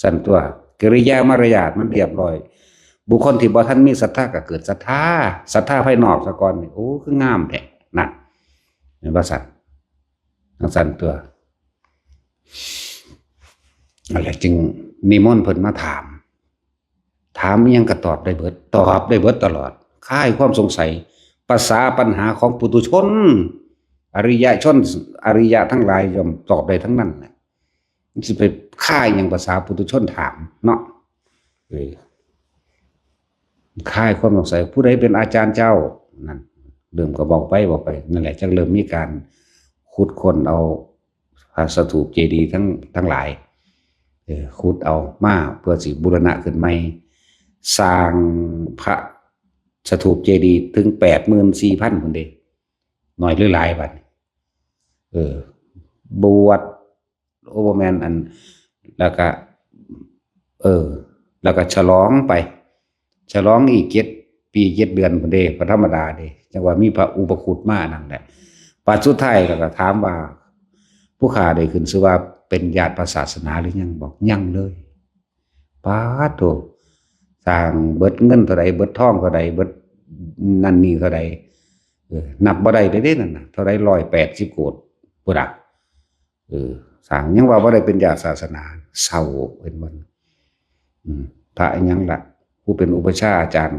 ຊັ້ນຕົວະ ກິລິຍາມາລະຍາດມັນຮຽບຮ້ອຍ ບຸກຄົນທີ່ບໍ່ທັນມີສັດທາກໍເກີດສັດທາ ສັດທາພາຍນອກສາກ່ອນນີ້ ໂອ້ ຄືງາມແທ້ ນັ້ນ ແມ່ນບໍ່ຊັ້ນ? ຈັ່ງຊັ້ນຕົວະ ນັ້ນແຫຼະ ຈຶ່ງນິມົນເພິ່ນມາຖາມ ຖາມອີ່ຫຍັງກໍຕອບໄດ້ເບິດ ຕອບໄດ້ເບິດຕະຫຼອດ ຄາຍຄວາມສົງໄສ ພາສາປັນຫາຂອງປຸຖຸຊົນ ອະລິຍະຊົນ ອະລິຍະທັງຫຼາຍຍ່ອມຕອບໄດ້ທັງນັ້ນແຫຼະ ມັນຊິໄປຄາຍຫຍັງພາສາປຸຖຸຊົນຖາມເນາະ ເອີ ຄາຍຄວາມສົງໄສ ຜູ້ໃດເປັນອາຈານເຈົ້າ ນັ້ນ ເລີ່ມກໍເວົ້າໄປ ເວົ້າໄປ ນັ້ນແຫຼະ ຈັ່ງເລີ່ມມີການຂຸດຄົ້ນເອົາ ພະສະຖູບເຈດີທັງ ທັງຫຼາຍ ເອີ ຂຸດເອົາມາເພື່ອຊິບູລະນະຂຶ້ນໃໝ່ ສ້າງພະສະຖູບເຈດີເຖິງແປດໝື່ນສີ່ພັນພຸ້ນເດ້ ໜ້ອຍຫຼືຫຼາຍບັດນີ້ ເອີ ບວດ ໂອ້ ບໍ່ແມ່ນ ອັນ ແລ້ວກະ ເອີ ແລ້ວກະສະຫຼອງໄປ ສະຫຼອງອີກເຈັດປີເຈັດເດືອນພຸ້ນເດ້ ບໍ່ທຳມະດາເດ້ ຈັ່ງວ່າມີພະອຸປະຄຸດມານັ້ນແຫຼະ ບາດສຸດທ້າຍແລ້ວກໍຖາມວ່າ ຜູ້ຂ້າໄດ້ຂຶ້ນຊື່ວ່າເປັນຍາດພະສາສະໜາຫຼືຍັງ? ບອກ ຍັງເລີຍ. ປາດໂທ້ ສ້າງເບິດເງິນເທົ່າໃດ ເບິດທອງເທົ່າໃດ ເບິດນັ້ນນີ້ເທົ່າໃດ ເອີ ນັບບໍ່ໄດ້ເດ້ນັ້ນນະ ເທົ່າໃດ ຮ້ອຍແປດສິບໂກດ ພຸ້ນນະ. ເອີ ສ້າງ ຍັງວ່າບໍ່ໄດ້ເປັນຍາດສາສະໜາ ເຊົາ ເຫັນບໍ່? ອືມ ພະອີ່ຫຍັງລະ ຜູ້ເປັນອຸປັດຊາອາຈານ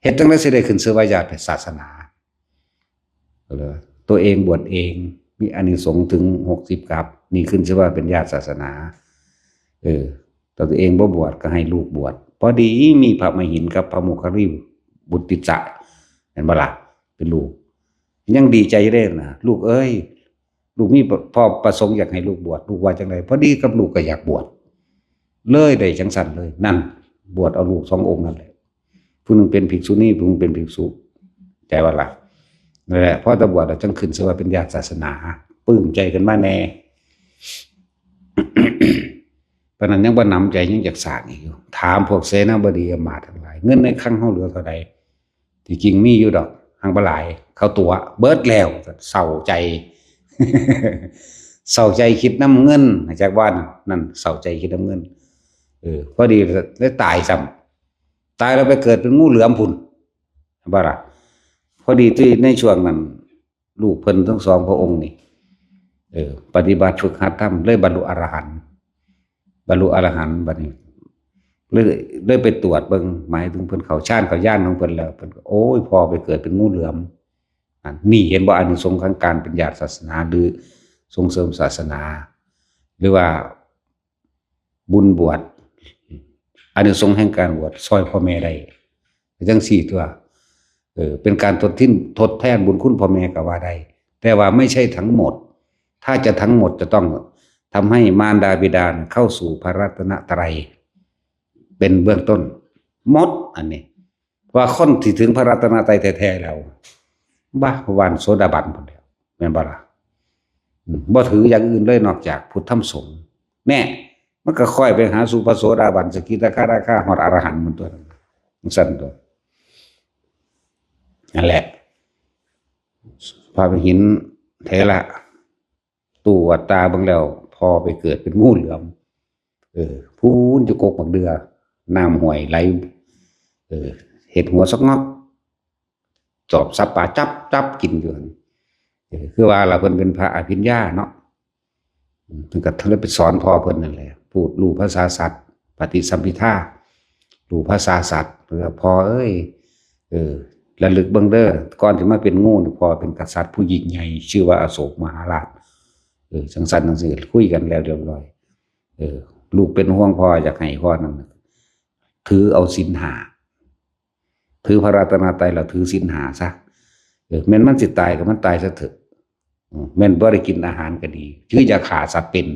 ເຮັດຈັ່ງໃດຊິໄດ້ຂຶ້ນຊື່ວ່າຍາດສາສະໜາ? ກໍເລີຍ ຕົວເອງບວດເອງ ມີອານິສົງເຖິງຫົກສິບກັບ ນີ້ຂຶ້ນຊື່ວ່າເປັນຍາດສາສະໜາ. ເອີ ແຕ່ຕົວເອງບໍ່ບວດ ກໍໃຫ້ລູກບວດ. ພໍດີມີພະມະຫິນກັບພະໂມກຄະລີບຸດຕິສະ ແມ່ນບໍ່ລະ? ເປັນລູກ ຍັງດີໃຈເດ້ນະ ລູກເອີຍ ລູກມີ ພໍ່ປະສົງຢາກໃຫ້ລູກບວດ ລູກວ່າຈັ່ງໃດ? ພໍດີກັບລູກກໍຢາກບວດ ເລີຍໄດ້ຈັ່ງຊັ້ນເລີຍ. ນັ້ນ ບວດເອົາລູກສອງອົງນັ້ນແຫຼະ ຜູ້ໜຶ່ງເປັນພິກສຸນີ ຜູ້ໜຶ່ງເປັນພິກສຸ ໃຈວ່າລະ? ນັ້ນແຫຼະ ພໍຕາບວດແລ້ວຈັ່ງຂຶ້ນຊື່ວ່າເປັນຍາດສາສະໜາ ປຶ້ມໃຈຂຶ້ນມາແດ່. ປານນັ້ນຍັງບໍ່ໜຳໃຈ ຍັງຢາກສ້າງອີກຢູ່. ຖາມພວກເສນາບໍດີອຳມາດທັງຫຼາຍ ເງິນໃນຄັງເຮົາເຫຼືອເທົ່າໃດ? ທີ່ຈິງມີຢູ່ດອກ ຮັ່ງບໍ່ຫຼາຍ ເຂົາຕົວະເບິດແລ້ວ ເສົ້າໃຈ ເສົ້າໃຈຄິດນຳເງິນ ຈັກວ່ານັ້ນ ເສົ້າໃຈຄິດນຳເງິນ. ເອີ ພໍດີໄດ້ຕາຍຊ້ຳ ຕາຍແລ້ວໄປເກີດເປັນງູເຫຼືອມພຸ້ນ ເຫັນບໍ່ລະ? ພໍດີທີ່ໃນຊ່ວງນັ້ນ ລູກເພິ່ນທັງສອງພະອົງນີ້ ເອີ ປະຕິບັດຝຶກຫັດທຳ ເລີຍບັນລຸອະລະຫັນ ບັນລຸອະລະຫັນ ບັດນີ້ເລີຍ ເລີຍໄປຕວດເບິ່ງ ໝາຍເຖິງເພິ່ນເຂົ້າຊານເຂົ້າຍານຂອງເພິ່ນແລ້ວ ເພິ່ນກໍ ໂອ້ຍ ພໍ່ໄປເກີດເປັນງູເຫຼືອມ. ອັນນີ້ເຫັນບໍ່ ອານິສົງຂອງການເປັນຍາດສາສະໜາ ຫຼື ສົ່ງເສີມສາສະໜາ ຫຼືວ່າ ບຸນບວດ ອານິສົງແຫ່ງການບວດ ຊ່ອຍພໍ່ແມ່ໄດ້ ຈັ່ງຊີ້ຕົວະ. ເອີ ເປັນການທົດທິນ ທົດແທນບຸນຄຸນພໍ່ແມ່ກໍວ່າໄດ້ ແຕ່ວ່າໄມ່ໃຊ່ທັງໝົດ ຖ້າຈະທັງໝົດຈະຕ້ອງທຳໃຫ້ມານດາບິດາເຂົ້າສູ່ພະລັດຕະນະໄຕ ເປັນເບື້ອງຕົ້ນໝົດ ອັນນີ້. ວ່າຄົນທີ່ເຖິງພະລັດຕະນະໄຕແທ້ໆແລ້ວ ບາ ຫວ່ານໂສດາບັນພຸ້ນແຫຼ້ວ ແມ່ນບໍ່ລະ? ອືມ ບໍ່ຖືຢ່າງອື່ນເລີຍນອກຈາກພຸດທຳສົງ. ແນ່ ມັນກໍຄ່ອຍໄປຫາສູ່ພະໂສດາບັນ ສະກິດາຄາ ອະນາຄາ ຮອດອະລະຫັນພຸ້ນຕົວະ ຈັ່ງຊັ້ນຕົວະ. ນັ້ນແຫຼະ ພະມະຫິນເຖລະ ຕວດຕາເບິ່ງແລ້ວ ພໍ່ໄປເກີດເປັນງູເຫຼືອມ ເອີ ພູ້ນຢູ່ກົກໝາກເດື່ອ ນ້ຳຫ້ວຍໄຫຼ ເອີ ເຮັດຫົວຊອກງອກ ຈອບສັບປາຈັບ ຈັບກິນຢູ່ຫັ້ນ. ເອີ ຄືວ່າລະ ເພິ່ນເປັນພະອະພິນຍາເນາະ ເພິ່ນກໍເລີຍໄປສອນພໍ່ເພິ່ນນັ້ນແຫຼະ ຜູ້ຮູ້ພາສາສັດ ປະຕິສຳພິທາ ຮູ້ພາສາສັດ ເພິ່ນວ່າ ພໍ່ເອີຍ ເອີ ລະລຶກເບິ່ງເດີ ກ່ອນຊິມາເປັນງູນີ້ ພໍ່ເປັນກະສັດຜູ້ຍິ່ງໃຫຍ່ ຊື່ວ່າອະໂສກມະຫາລາດ ເອີ ຈັ່ງຊັ້ນຈັ່ງຊີ້ ຄຸຍກັນແລ້ວຮຽບຮ້ອຍ. ເອີ ລູກເປັນຫ່ວງພໍ່ ຢາກໃຫ້ພໍ່ນັ້ນ ຖືເອົາສິນຫ້າ ຖືພະລັດຕະນະໄຕ ແລ້ວຖືສິນຫ້າຊະ. ເອີ ແມ່ນມັນຊິຕາຍກໍມັນຕາຍຊະເຖາະ ອືມ ແມ່ນບໍ່ໄດ້ກິນອາຫານກໍດີ ຄືຢ່າຂ້າສັດເປັນ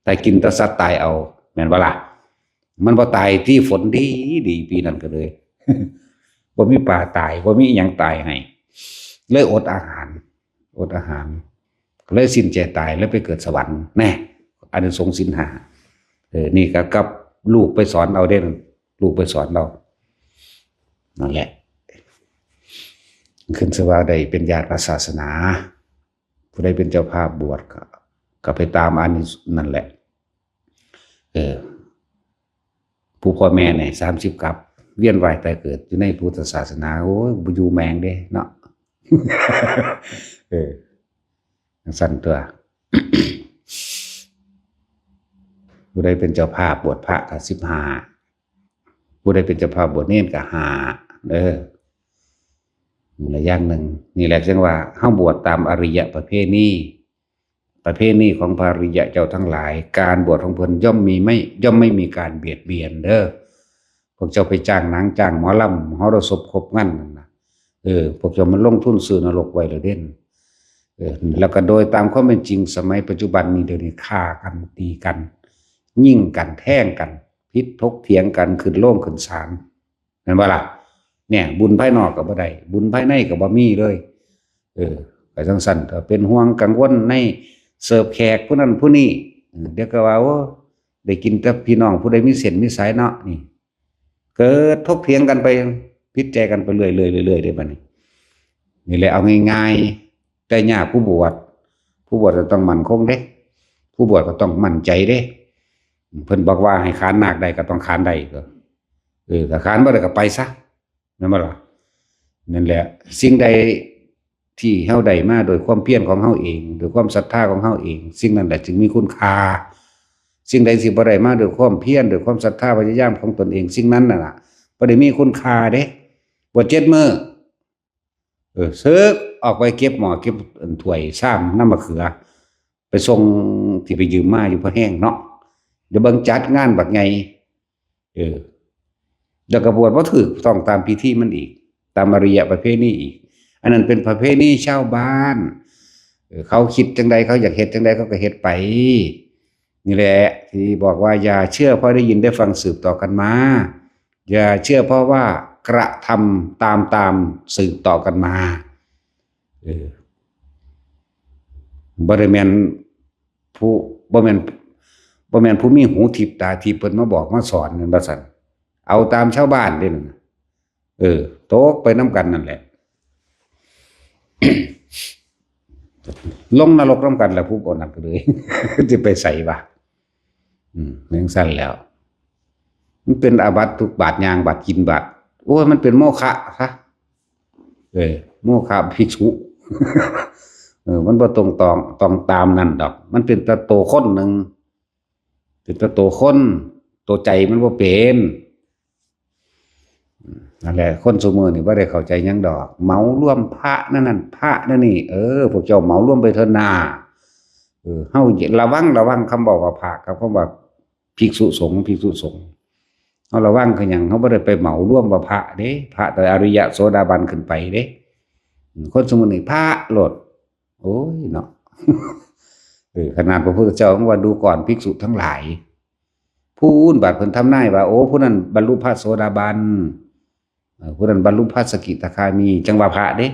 ແຕ່ກິນແຕ່ສັດຕາຍເອົາ ແມ່ນບໍ່ລະ? ມັນບໍ່ຕາຍຕິ ຝົນດີດີ ປີນັ້ນກໍເລີຍ ບໍ່ມີປາຕາຍ ບໍ່ມີອີ່ຫຍັງຕາຍໃຫ້ ເລີຍອົດອາຫານ ອົດອາຫານ ກໍເລີຍສິ້ນໃຈຕາຍ ເລີຍໄປເກີດສະຫວັນ. ແນ່ ອານິສົງສິນຫ້າ ເອີ ນີ້ກໍກັບລູກໄປສອນເອົາເດ້ ລູກໄປສອນເອົາ ນັ້ນແຫຼະ ຂຶ້ນຊື່ວ່າໄດ້ເປັນຍາດພະສາສະໜາ. ຜູ້ໃດເປັນເຈົ້າພາບບວດກໍ ກໍໄປຕາມອັນນັ້ນແຫຼະ. ເອີ ຜູ້ພໍ່ແມ່ນີ້ສາມສິບກັບ ວຽນວ່າຍຕາຍເກີດຢູ່ໃນພຸດທະສາສະໜາ ໂອ້ຍ ບໍ່ຢູ່ແມ່ງເດ້ເນາະ. ເອີ ຈັ່ງຊັ້ນຕົວະ. ຜູ້ໃດເປັນເຈົ້າພາບບວດພະກໍສິບຫ້າ ຜູ້ໃດເປັນເຈົ້າພາບບວດເນນກໍຫ້າເດີ. ແລະຢ່າງໜຶ່ງ ນີ້ແຫຼະ ຈັ່ງວ່າເຮົາບວດຕາມອະລິຍະປະເພນີ ປະເພນີຂອງພະອະລິຍະເຈົ້າທັງຫຼາຍ ການບວດຂອງເພິ່ນຍ່ອມມີໄມ່ ຍ່ອມໄມ່ມີການບຽດບຽນເດີ. ພວກເຈົ້າໄປຈ້າງໜັງຈ້າງໝໍລຳ ມະຫໍລະສົບຄົບງັນນັ້ນນະ ເອີ ພວກເຈົ້າມັນລົງທຶນຊື້ນະລົກໄວ້ແລ້ວເດ້. ເອີ ແລ້ວກໍໂດຍຕາມຄວາມເປັນຈິງ ສະໄໝປັດຈຸບັນນີ້ ດຽວນີ້ຂ້າກັນ ຕີກັນ ຍິງກັນ ແທງກັນ ຜິດຖົກຖຽງກັນ ຂຶ້ນໂລງຂຶ້ນສານ ແມ່ນບໍ່ລະ? ແນ່ ບຸນພາຍນອກກໍບໍ່ໄດ້ ບຸນພາຍໃນກໍບໍ່ມີເລີຍ. ເອີ ກໍຈັ່ງຊັ້ນ ກໍເປັນຫ່ວງກັງວົນໃນເສີບແຂກຜູ້ນັ້ນຜູ້ນີ້ ເອີ ດຽວກໍວ່າ ໂອ້ ໄດ້ກິນແຕ່ພີ່ນ້ອງຜູ້ໃດມີເສັ້ນມີສາຍເນາະ ນີ້ ເກີດຖົກຖຽງກັນໄປ ຜິດໃຈກັນໄປເລື້ອຍໆ ເລື້ອຍໆເດ້ບັດນີ້. ນີ້ແຫຼະ ເອົາງ່າຍໆ ແຕ່ຍາກຜູ້ບວດ ຜູ້ບວດກໍຕ້ອງໝັ້ນຄົງເດ້ ຜູ້ບວດກໍຕ້ອງໝັ້ນໃຈເດ້. ເພິ່ນບອກວ່າໃຫ້ຂານນາກໄດ້ກໍຕ້ອງຂານໄດ້ ກໍ ເອີ ຖ້າຂານບໍ່ໄດ້ກໍໄປຊະ ແມ່ນບໍ່ລະ? ນັ້ນແຫຼະ ສິ່ງໃດທີ່ເຮົາໄດ້ມາໂດຍຄວາມພຽນຂອງເຮົາເອງ ໂດຍຄວາມສັດທາຂອງເຮົາເອງ ສິ່ງນັ້ນແຫຼະຈຶ່ງມີຄຸນຄ່າ. ສິ່ງໃດທີ່ບໍ່ໄດ້ມາໂດຍຄວາມພຽນ ໂດຍຄວາມສັດທາພະຍາຍາມຂອງຕົນເອງ ສິ່ງນັ້ນນະ ບໍ່ໄດ້ມີຄຸນຄ່າເດ້. ບວດເຈັດມື້ ເອີ ເສິກອອກໄປເກັບໝໍ້ເກັບຖ້ວຍຊາມນ້ຳມະເຂືອ ໄປສົ່ງທີ່ໄປຢືມມາຢູ່ພະແຮງເນາະ ດຽວເບິ່ງຈັດງານບັກໃຫຍ່ ເອີ ແລ້ວກໍບວດບໍ່ຖືກຕ້ອງຕາມພິທີມັນອີກ ຕາມອະລິຍະປະເພນີອີກ. ອັນນັ້ນເປັນປະເພນີຊາວບ້ານ ເອີ ເຂົາຄິດຈັ່ງໃດ ເຂົາຢາກເຮັດຈັ່ງໃດ ເຂົາກໍເຮັດໄປ. ນີ້ແຫຼະທີ່ບອກວ່າ ຢ່າເຊື່ອເພາະໄດ້ຍິນໄດ້ຟັງສືບຕໍ່ກັນມາ ຢ່າເຊື່ອເພາະວ່າກະທຳຕາມໆສືບຕໍ່ກັນມາ. ເອີ ບໍ່ໄດ້ແມ່ນຜູ້ ບໍ່ແມ່ນ ບໍ່ແມ່ນຜູ້ມີຫູທິບຕາທິບເພິ່ນມາບອກມາສອນແມ່ນບໍ່ຊັ້ນ. ເອົາຕາມຊາວບ້ານເດ້ນັ້ນ ເອີ ຕົກໄປນຳກັນນັ້ນແຫຼະ ລົງນະລົກນຳກັນແຫຼະ ຜູ້ບໍ່ນັບກະເລີຍ ຊິໄປໃສວະ? ອືມ ຈັ່ງຊັ້ນແຫຼ້ວ ມັນເປັນອາບັດທຸກບາດຍ່າງ ບາດກິນ ບາດ ໂອ້ຍ ມັນເປັນໂມຄະຊະ ເອີ ໂມຄະພິກຂຸ ເອີ ມັນບໍ່ຕົງຕອງ ຕ້ອງຕາມນັ້ນດອກ ມັນເປັນແຕ່ໂຕຄົນໜຶ່ງ ເປັນແຕ່ໂຕຄົນ ໂຕໃຈມັນບໍ່ເປັນ. ນັ້ນແຫຼະ ຄົນຊຸມື້ນີ້ບໍ່ໄດ້ເຂົ້າໃຈຫຍັງດອກ ເໝົາລວມພະນັ້ນນັ້ນ ພະນັ້ນນີ້ ເອີ ພວກເຈົ້າເໝົາລວມໄປເທີນາ. ເອີ ເຮົາລະວັງ ລະວັງຄຳເວົ້າວ່າພະກັບຄຳວ່າພິກສຸສົງ ພິກສຸສົງ ເຮົາລະວັງຄືຫຍັງ? ເຮົາບໍ່ໄດ້ໄປເໝົາລວມວ່າພະເດ້ ພະແຕ່ອະລິຍະໂສດາບັນຂຶ້ນໄປເດ້. ອືມ ຄົນຊຸມື້ນີ້ພະໂລດ ໂອ້ຍເນາະ ເອີ ຂະໜາດພະພຸດທະເຈົ້າຍັງວ່າ ດູກ່ອນ ພິກສຸທັງຫຼາຍ ພຸ້ນ ບາດເພິ່ນທຳນາຍວ່າ ໂອ້ ຜູ້ນັ້ນບັນລຸພະໂສດາບັນ ເອີ ຜູ້ນັ້ນບັນລຸພະສະກິທາຄາມີ ຈັ່ງວ່າພະເດ້.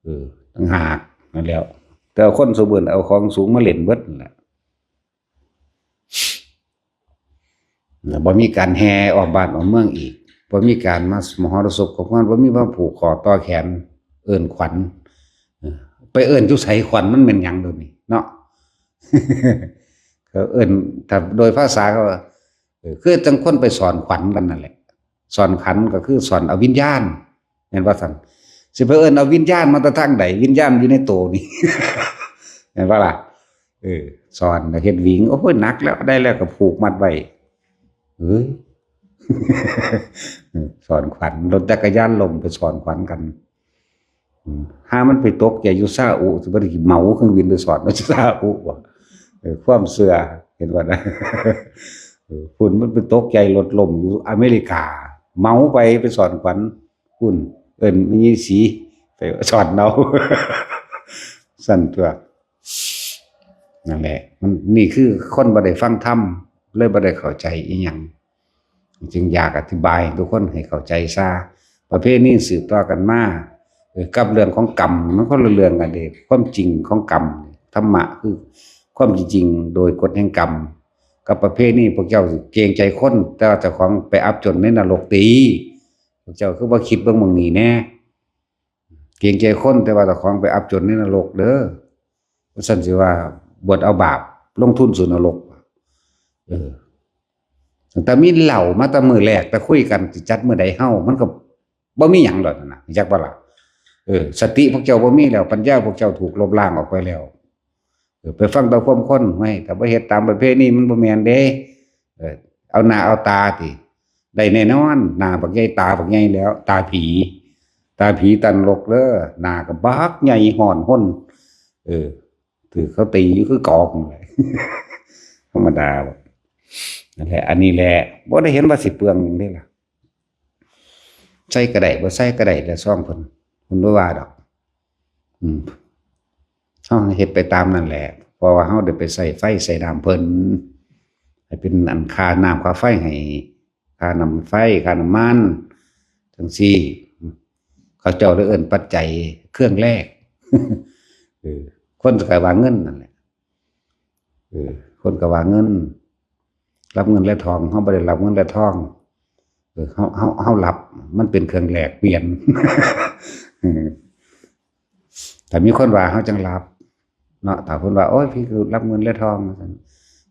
ເອີ ຕ່າງຫາກນັ້ນແຫຼ້ວ ແຕ່ວ່າຄົນຊຸມື້ນີ້ເອົາຂອງສູງມາຫຼິ້ນເບິດນັ້ນແຫຼະ. ແລ້ວບໍ່ມີການແຫ່ອ້ອມບ້ານອ້ອມເມືອງອີກ ບໍ່ມີການມາມະຫອລະສົບຂອງມັນ ບໍ່ມີມາຜູກຂໍ້ຕໍ່ແຂນເອີ້ນຂວັນ. ເອີ ໄປເອີ້ນຢູ່ໃສຂວັນ ມັນແມ່ນຫຍັງດຽວນີ້ເນາະ? ເຂົາເອີ້ນ ຖ້າໂດຍພາສາເຂົາວ່າ ເອີ ຄືຈັ່ງຄົນໄປສອນຂວັນກັນນັ້ນແຫຼະ ສອນຂວັນກໍຄືສອນເອົາວິນຍານ ແມ່ນບໍ່ຊັ້ນ? ຊິໄປເອີ້ນເອົາວິນຍານມາແຕ່ທາງໃດ? ວິນຍານຢູ່ໃນໂຕນີ້ ແມ່ນບໍ່ລະ? ເອີ ສອນແລ້ວເຮັດຫວິງ ໂອ້ຍ ໜັກແລ້ວ ໄດ້ແລ້ວກໍຜູກມັດໄວ້ ເອີຍ ສອນຂວັນ ລົດຈັກກະຍານລົ້ມໄປສອນຂວັນກັນ. ອືມ ຫາມັນໄປຕົກໃຈຢູ່ຊາອຸ ຊິບໍ່ໄດ້ເໝົາເຄື່ອງບິນໄປສອນຢູ່ຊາອຸບໍ? ເອີ ຄວາມເຊື່ອ ເຫັນບໍ່ນະ? ເອີ ພຸ້ນ ມັນໄປຕົກໃຈລົດລົ້ມຢູ່ອາເມລິກາ ເໝົາໄປ ໄປສອນຂວັນ ພຸ້ນ ເອີ້ນແມ່ໃຫຍ່ສີໄປສອນເອົາ ຊັ້ນຕົວະ. ນັ້ນແຫຼະ ມັນ ນີ້ຄືຄົນບໍ່ໄດ້ຟັງທຳ ເລີຍບໍ່ໄດ້ເຂົ້າໃຈອີ່ຫຍັງ ຈຶ່ງຢາກອະທິບາຍໃຫ້ທຸກຄົນໃຫ້ເຂົ້າໃຈຊະ. ປະເພນີສືບຕໍ່ກັນມາ ເອີ ກັບເລື່ອງຂອງກຳ ມັນຄົນລະເລື່ອງກັນເດ້. ຄວາມຈິງຂອງກຳ ທຳມະຄືຄວາມຈິງໂດຍກົດແຫ່ງກຳ ກັບປະເພນີ ພວກເຈົ້າເກງໃຈຄົນ ແຕ່ວ່າເຈົ້າຂອງໄປອັບຈົນໃນນະລົກຕິ. ພວກເຈົ້າຄືບໍ່ຄິດເບິ່ງໝ່ອງນີ້ແດ່? ເກງໃຈຄົນ ແຕ່ວ່າເຈົ້າຂອງໄປອັບຈົນໃນນະລົກເດີ. ວ່າຊັ້ນຊິວ່າບວດເອົາບາບ ລົງທຶນສູ່ນະລົກ. ເອີ ຕັ້ງແຕ່ມີເຫຼົ້າມາແຕ່ມື້ແລກ ແຕ່ຄຸຍກັນຊິຈັດມື້ໃດເຮົາ ມັນກໍບໍ່ມີຫຍັງດອກນັ້ນນະ ຮູ້ຈັກບໍ່ລະ? ເອີ ສະຕິພວກເຈົ້າບໍ່ມີແລ້ວ ປັນຍາພວກເຈົ້າຖືກລົບລ້າງອອກໄປແລ້ວ. ເອີ ໄປຟັງແຕ່ຄວາມຄົນ ຫ້ວຍ ຖ້າບໍ່ເຮັດຕາມປະເພນີມັນບໍ່ແມ່ນເດ້. ເອີ ເອົາໜ້າເອົາຕາຕິ ໄດ້ແນ່ນອນ ໜ້າບັກໃຫຍ່ ຕາບັກໃຫຍ່ແລ້ວ ຕາຜີ ຕາຜີຕານະລົກເດີ. ໜ້າກໍບັກໃຫຍ່ຮ້ອນຮົນ ເອີ ຖືກເຂົາຕີຢູ່ຄືກອງນັ້ນແຫຼະ ທຳມະດາ. ນັ້ນແຫຼະ ອັນນີ້ແຫຼະ ບໍ່ໄດ້ເຫັນວ່າຊິເປືອງຫຍັງເດ້ລະ ໃສ່ກໍໄດ້ ບໍ່ໃສ່ກໍໄດ້ແຫຼະ ຊອງເພິ່ນ ເພິ່ນບໍ່ວ່າດອກ. ອືມ ເຮົາເຮັດໄປຕາມນັ້ນແຫຼະ ເພາະວ່າເຮົາໄດ້ໄປໃຊ້ໄຟໃຊ້ນ້ຳເພິ່ນ ໃຫ້ເປັນອັນຄ່ານ້ຳຄ່າໄຟໃຫ້ ຄ່ານ້ຳໄຟ ຄ່ານ້ຳມັນ ຈັ່ງຊີ້ ເຂົາເຈົ້າເລີຍເອີ້ນປັດໄຈເຄື່ອງແລກ. ເອີ ຄົນກໍວ່າເງິນນັ້ນແຫຼະ ເອີ ຄົນກໍວ່າເງິນ ຮັບເງິນແລະທອງ ເຮົາບໍ່ໄດ້ຮັບເງິນແລະທອງ. ເອີ ເຮົາ ເຮົາ ເຮົາຮັບ ມັນເປັນເຄື່ອງແລກປ່ຽນ. ເອີ ຖ້າມີຄົນວ່າເຮົາຈັ່ງຮັບເນາະ ຖ້າເພິ່ນວ່າ ໂອ້ຍ ພີ່ຄືຮັບເງິນແລະທອງ ວ່າຊັ້ນ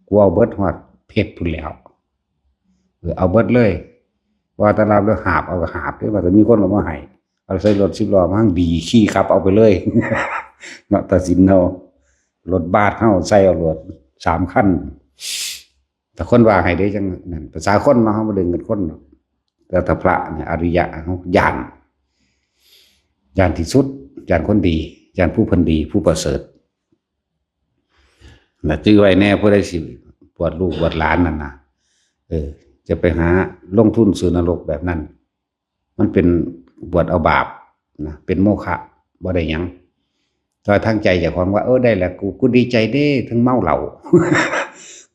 ກູເອົາເບິດຮອດເພັດພຸ້ນແລ້ວ. ເອີ ເອົາເບິດເລີຍ ບໍ່ວ່າແຕ່ຮັບເລີຍ ຫາບເອົາກໍຫາບເດ້ ວ່າແຕ່ມີຄົນເອົາມາໃຫ້ ເອົາໃສ່ລົດສິບລໍ້ມາ ຍັງດີຂີ່ຂັບເອົາໄປເລີຍເນາະ ຕາສິນເຮົາ ລົດບາດເຮົາໃສ່ເອົາໂລດສາມຄັນ. ຖ້າຄົນວ່າໃຫ້ເດ້ຈັ່ງນັ້ນ ພາສາຄົນເນາະ ເຮົາບໍ່ໄດ້ເງິນຄົນເນາະ ແຕ່ຖ້າພະນີ້ ອະລິຍະ ເຮົາຢ້ານ ຢ້ານທີ່ສຸດ ຢ້ານຄົນດີ ຢ້ານຜູ້ເພິ່ນດີ ຜູ້ປະເສີດ. ລະຈື່ໄວ້ແດ່ ຜູ້ໃດຊິບວດລູກບວດຫຼານນັ້ນນະ ເອີ ຈະໄປຫາລົງທຶນຊື້ນະລົກແບບນັ້ນ ມັນເປັນບວດເອົາບາບນະ ເປັນໂມຄະ ບໍ່ໄດ້ຫຍັງ. ແຕ່ວ່າທາງໃຈເຈົ້າຂອງວ່າ ເອີ ໄດ້ລະ ກູ ກູດີໃຈເດ້ ເຖິງເມົາເຫຼົ້າ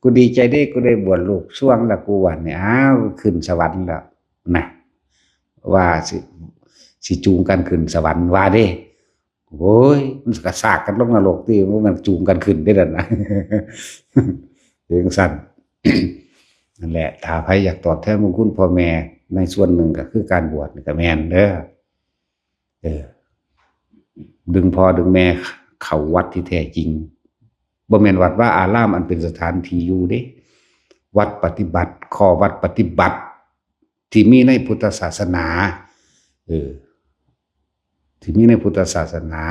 ກູດີໃຈເດ້ ກູໄດ້ບວດລູກຊ່ວງລະ ກູ ບາດນີ້ ອ້າວ ຂຶ້ນສະຫວັນລະນະ ວ່າຊິ ຊິຈູງກັນຂຶ້ນສະຫວັນວ່າເດ້. ໂອ້ຍ ມັນກະສາກກັນລົງນະລົກຕິ ບໍ່ແມ່ນຈູງກັນຂຶ້ນເດ້ນັ້ນນະ ເປັນຈັ່ງຊັ້ນ ນັ້ນແຫຼະ ຖ້າໃຜຢາກຕອບແທນບຸນຄຸນພໍ່ແມ່ໃນສ່ວນໜຶ່ງ ກະຄືການບວດນີ້ກະແມ່ນເດີ ເອີ ດຶງພໍ່ດຶງແມ່ເຂົ້າວັດທີ່ແທ້ຈິງ ບໍ່ແມ່ນວັດວາອາລາມອັນເປັນສະຖານທີ່ຢູ່ເດ້ ວັດປະຕິບັດ ຂໍ້ວັດປະຕິບັດ ທີ່ມີໃນພຸດທະສາສະໜາ ເອີ ທີ່ມີໃນພຸດທະສາສະໜາ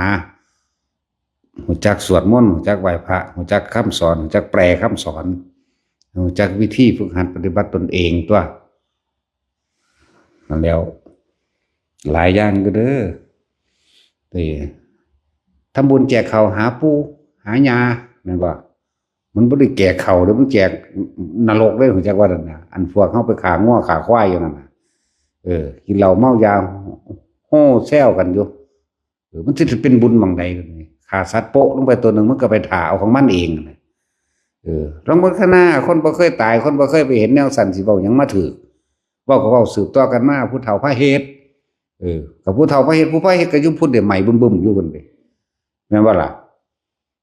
ຮູ້ຈັກສວດມົນ ຮູ້ຈັກໄຫວ້ພະ ຮູ້ຈັກຄຳສອນ ຮູ້ຈັກແປຄຳສອນ ຮູ້ຈັກວິທີຝຶກຫັດປະຕິບັດຕົນເອງຕົວະ ນັ້ນແລ້ວ ຫຼາຍຢ່າງຢູ່ເດີ ເອີ ທຳບຸນແຈກເຂົ້າຫາປູ່ຫາຍ່າ ແມ່ນບໍ່? ມັນບໍ່ໄດ້ແຈກເຂົ້າເດ້ ມັນແຈກນະລົກເດ້ ຮູ້ຈັກວ່ານັ້ນນະ ອັນພວກເຮົາໄປຂ້າງົວຂ້າຄວາຍຢູ່ນັ້ນນະ ເອີ ກິນເຫຼົ້າເມົາຢາ ໂຫ່ແຊວກັນຢູ່ ເອີ ມັນຊິເປັນບຸນໝ່ອງໃດ ຂ້າສັດໂປະລົງໄປໂຕໜຶ່ງ ມັນກໍໄປຖ້າເອົາຂອງມັນເອງ ເອີ ລອງເບິ່ງຂ້າງໜ້າ ຄົນບໍ່ເຄີຍຕາຍ ຄົນບໍ່ເຄີຍໄປເຫັນແນວຊັ້ນ ຊິເວົ້າຫຍັງມາຖືກ ເວົ້າກໍເວົ້າສືບຕໍ່ກັນມາ ຜູ້ເຖົ້າພາເຮັດ ເອີ ກໍຜູ້ເຖົ້າພາເຮັດ ຜູ້ພາເຮັດກໍຢູ່ພຸ້ນເດ້ ໄໝ້ບຶ້ມໆຢູ່ພຸ້ນເດ້ ແມ່ນບໍ່ລະ?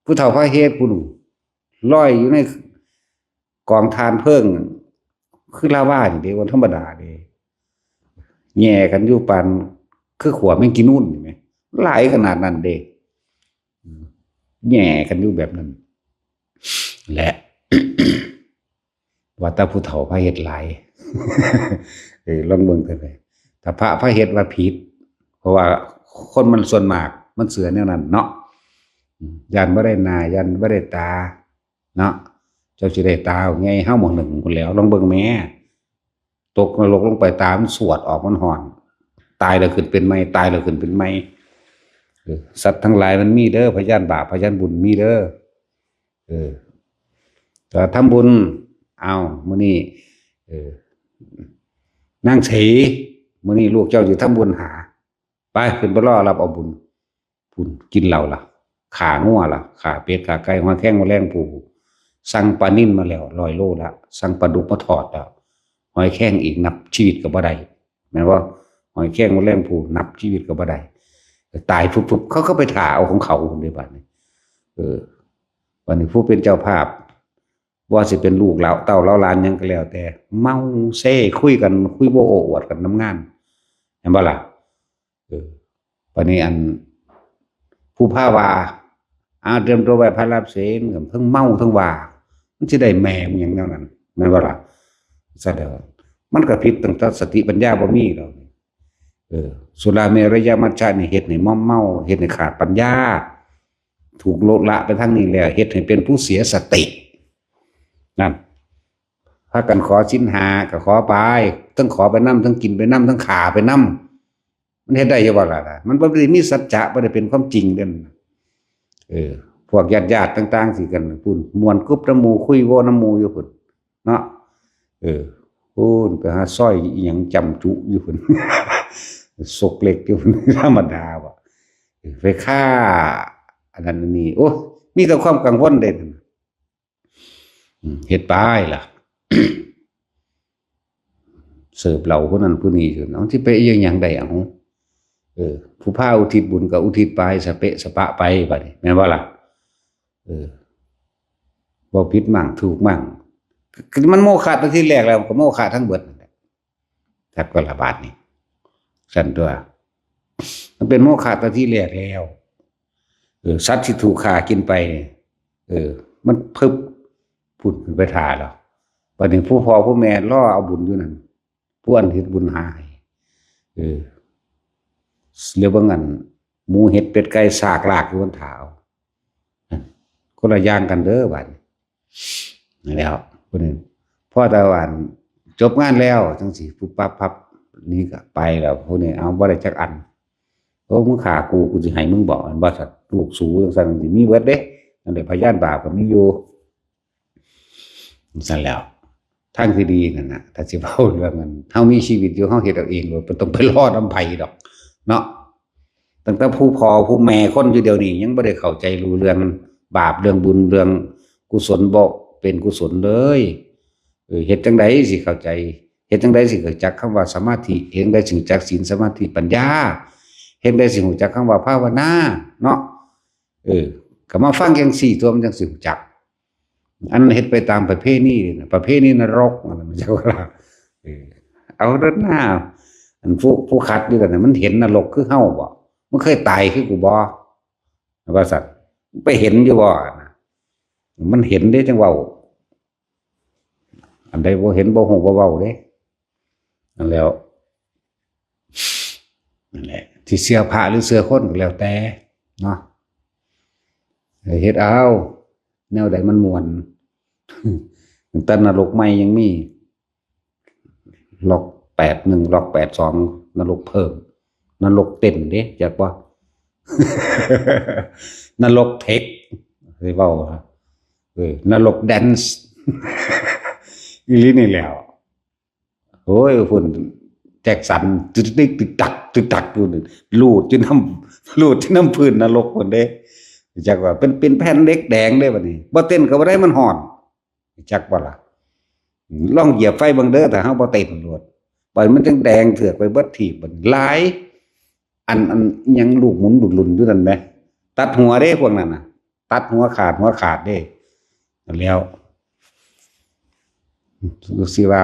ຜູ້ເຖົ້າພາເຮັດພຸ້ນ ລອຍຢູ່ໃນກອງຖ່ານເພີງ ຄືລາວານີ້ເດ້ ບໍ່ທຳມະດາເດ້ ແຍ່ກັນຢູ່ປານຄືຂົວແມງກີນູນນີ້ແໝ ຫຼາຍຂະໜາດນັ້ນເດ້ ແຍ່ກັນຢູ່ແບບນັ້ນແຫຼະ ວ່າແຕ່ຜູ້ເຖົ້າພາເຮັດຫຼາຍ ເອີ ລອງເບິ່ງເທື່ອ ຖ້າພະພາເຮັດວ່າຜິດ ເພາະວ່າຄົນມັນສ່ວນມາກມັນເຊື່ອແນວນັ້ນເນາະ ຢ້ານບໍ່ໄດ້ໜ້າ ຢ້ານບໍ່ໄດ້ຕາເນາະ ເຈົ້າຊິໄດ້ຕາໃຫຍ່ເຮົາໝໍ່ໜຶ່ງພຸ້ນແຫຼ້ວ ລອງເບິ່ງແມ້ ຕົກນະລົກລົງໄປ ຕາມັນສວດອອກ ມັນຮ້ອນ ຕາຍແລ້ວຂຶ້ນເປັນໃໝ່ ຕາຍແລ້ວຂຶ້ນເປັນໃໝ່ ເອີ ສັດທັງຫຼາຍມັນມີເດີ ພະຍານບາບພະຍານບຸນມີເດີ ເອີ ກໍທຳບຸນ ເອົາ ມື້ນີ້ ເອີ ນາງສີ ມື້ນີ້ລູກເຈົ້າຊິທຳບຸນຫາ ໄປ ຂຶ້ນໄປລໍຮັບເອົາບຸນ ພຸ້ນ ກິນເຫຼົ້າລະ ຂ້າງົວລະ ຂ້າເປັດ ຂ້າໄກ່ ຫອຍແຄງ ໝົດແລງພູ ສັ່ງປານິນມາແລ້ວຮ້ອຍໂລລະ ສັ່ງປາດຸກມາທອດແລ້ວ ຫອຍແຄງອີກນັບຊີວິດກໍບໍ່ໄດ້ ແມ່ນບໍ່? ຫອຍແຄງ ໝົດແລງພູ ນັບຊີວິດກໍບໍ່ໄດ້ ຕາຍຟຶບໆ ເຂົາກໍໄປຖ້າເອົາຂອງເຂົາພຸ້ນເດ້ບາດນີ້ ເອີ ບາດນີ້ຜູ້ເປັນເຈົ້າພາບ ບໍ່ວ່າຊິເປັນລູກເຕົ້າເຕົ້າເຫຼົ່າຫຼານຫຍັງກໍແລ້ວແຕ່ ເມົາເຊ ຄຸຍກັນ ຄຸຍໂອ້ອວດກັນນຳງານ ແມ່ນບໍ່ລະ? ເອີ ບາດນີ້ອັນ ຜູ້ພາວ່າ ອາ ຕຽມຕົວໄຫວ້ພະຮັບສິນ ເທິງເມົາເທິງວ່າ ມັນຊິໄດ້ແມ່ນຫຍັງແນວນັ້ນ ແມ່ນບໍ່ລະ? ສະແດງວ່າມັນກໍຜິດຕັ້ງແຕ່ສະຕິປັນຍາບໍ່ມີແລ້ວ ເອີ ສຸລາເມລະຍະມັດຈະນີ້ເຮັດໃຫ້ມົມເມົາ ເຮັດໃຫ້ຂາດປັນຍາ ຖືກລົດລະໄປທາງນີ້ແລ້ວ ເຮັດໃຫ້ເປັນຜູ້ເສຍສະຕິ ນັ້ນ ພາກັນຂໍສິນຫ້າກໍຂໍໄປ ທັງຂໍໄປນຳ ທັງກິນໄປນຳ ທັງຂ້າໄປນຳ ມັນເຮັດໄດ້ຢູ່ບໍ່ລະ? ມັນບໍ່ໄດ້ມີສັດຈະ ບໍ່ໄດ້ເປັນຄວາມຈິງເດ້ ເອີ ພວກຍາດໆຕ່າງໆຊິກັນພຸ້ນ ມ່ວນກຸບນຳໝູ່ ຄຸຍໂວ້ນຳໝູ່ຢູ່ພຸ້ນເນາະ ເອີ ພຸ້ນ ໄປຫາຊອຍອີ່ຫຍັງຈຳຈຸຢູ່ພຸ້ນ ຊອກເລັກຢູ່ພຸ້ນ ທຳມະດາບໍ່ ເອີ ໄປຂ້າ ອັນນັ້ນອັນນີ້ ໂອ້ ມີແຕ່ຄວາມກັງວົນເດ້ ອືມ ເຮັດໄປລະ ເສີບເຫຼົ້າຜູ້ນັ້ນຜູ້ນີ້ຢູ່ ເອົາ ຊິໄປອີ່ຫຍັງໄດ້ ເອົາ ເອີ ຜູ້ພາອຸທິດບຸນກໍອຸທິດໄປ ສະເປະສະປະໄປ ບາດນີ້ ແມ່ນບໍ່ລະ? ເອີ ເວົ້າຜິດໝັ້ງ ຖືກໝັ້ງ ມັນໂມຄະຕັ້ງແຕ່ທີແລກແລ້ວ ກໍໂມຄະທັງເບິດນັ້ນແຫຼະ ຈັກວ່າລະບາດນີ້ ຊັ້ນຕົວະ ມັນເປັນໂມຄະແຕ່ທີແລກແລ້ວ ເອີ ສັດທີ່ຖືກຂ້າກິນໄປ ເອີ ມັນພຶບ ພຸ້ນຂຶ້ນໄປຖ້າແລ້ວ ບາດນີ້ຜູ້ພໍ່ຜູ້ແມ່ລໍເອົາບຸນຢູ່ນັ້ນ ຜູ້ອັນເຮັດບຸນຫາໃຫ້ ເອີ ແລ້ວເບິ່ງອັນ ໝູເຫັດເປັດໄກ່ຊາກລາກຢູ່ຫັ້ນຖ້າເອົາ ຄົນລະຢ່າງກັນເດີບາດນີ້ ນັ້ນແຫຼ້ວ ຜູ້ໜຶ່ງ ພໍແຕ່ວ່າອັນ ຈົບງານແລ້ວ ຈັ່ງຊີ້ ປຸບປັບພັບ ນີ້ກໍໄປແລ້ວ ຜູ້ນີ້ເອົາບໍ່ໄດ້ຈັກອັນ ໂອ້ ມຶງຂ້າກູ ກູຊິໃຫ້ມຶງບໍ ອັນວ່າສັດ ລູກສູ ຈັ່ງຊັ້ນ ຊິມີເບິດເດ້ ນັ້ນແຫຼະ ພະຍານບາບກໍມີຢູ່ ຊັ້ນແລ້ວ ທາງທີ່ດີນັ້ນນະ ຖ້າຊິເວົ້າເລື່ອງນັ້ນ ເຮົາມີຊີວິດຢູ່ ເຮົາເຮັດເອົາເອງໂລດ ບໍ່ຕ້ອງໄປລໍນຳໃຜດອກເນາະ ຕັ້ງແຕ່ຜູ້ພໍ່ຜູ້ແມ່ຄົນຢູ່ດຽວນີ້ ຍັງບໍ່ໄດ້ເຂົ້າໃຈຮູ້ເລື່ອງບາບ ເລື່ອງບຸນ ເລື່ອງກຸສົນບໍ່ເປັນກຸສົນເລີຍ ເອີ ເຮັດຈັ່ງໃດຊິເຂົ້າໃຈ ເຮັດຈັ່ງໃດຊິຮູ້ຈັກຄຳວ່າສະມາທິ ເຮັດຈັ່ງໃດຊິຮູ້ຈັກສິນ ສະມາທິ ປັນຍາ ຈັ່ງໃດຊິຮູ້ຈັກຄຳວ່າພາວະນາເນາະ? ເອີ ກໍມາຟັງຈັ່ງຊີ້ຕົວະ ມັນຈັ່ງຊິຮູ້ຈັກ. ອັນເຮັດໄປຕາມປະເພນີນີ້ນະ ປະເພນີນະລົກ ມັນຈັກວ່າ ເອີ ເອົາເດີນໜ້າ ອັນຜູ້ ຜູ້ຂັດຢູ່ນັ້ນນະ ມັນເຫັນນະລົກຄືເຮົາບໍ່? ມັນເຄີຍຕາຍຄືກູບໍ່? ວ່າຊັ້ນ ໄປເຫັນຢູ່ບໍ່? ມັນເຫັນເດ້ ຈັ່ງເວົ້າ. ອັນໃດບໍ່ເຫັນ ບໍ່ຮູ້ ບໍ່ເວົ້າເດ້. ນັ້ນແຫຼະ ນັ້ນແຫຼະ ຊິເຊື່ອພະ ຫຼື ເຊື່ອຄົນກໍແລ້ວແຕ່ເນາະ ເຮັດເອົາ ແນວໃດມັນມ່ວນ. ຕັ້ງແຕ່ນະລົກໃໝ່ຍັງມີ ລັອກແປດໜຶ່ງ ລັອກແປດສອງ ນະລົກເພີ່ມ ນະລົກເຕັ້ນເດ້ ຈັກບໍ່? ນະລົກເທັກ ຊິເວົ້າ ເອີ ນະລົກແດນ ອີ່ຫຼີນີ້ແຫຼ້ວ. ໂອ້ຍ ພຸ້ນ ແຈັກສັນ ຕຶກໆ ຕຶກຕັກ ຕຶກຕັກຢູ່ ລູດຢູ່ນຳ ລູດຢູ່ນຳພື້ນນະລົກພຸ້ນເດ້. ຈັກວ່າເປັນ ເປັນແຜ່ນເຫຼັກແດງເດ້ບັດນີ້ ບໍ່ເຕັ້ນກໍບໍ່ໄດ້ ມັນຮ້ອນ. ຈັກບໍ່ລະ? ລອງຢຽບໄຟເບິ່ງເດີ ຖ້າເຮົາບໍ່ເຕັ້ນໂລດ ບັດມັນຈັ່ງແດງເຖືອກໄປເບິດທີ່. ບັດຫຼາຍ ອັນ ອັນຫຍັງລູກໝຸນລຸນໆຢູ່ນັ້ນແໝ ຕັດຫົວເດ້ພວກນັ້ນນະ ຕັດຫົວຂາດ ຫົວຂາດເດ້. ແລ້ວຊິວ່າ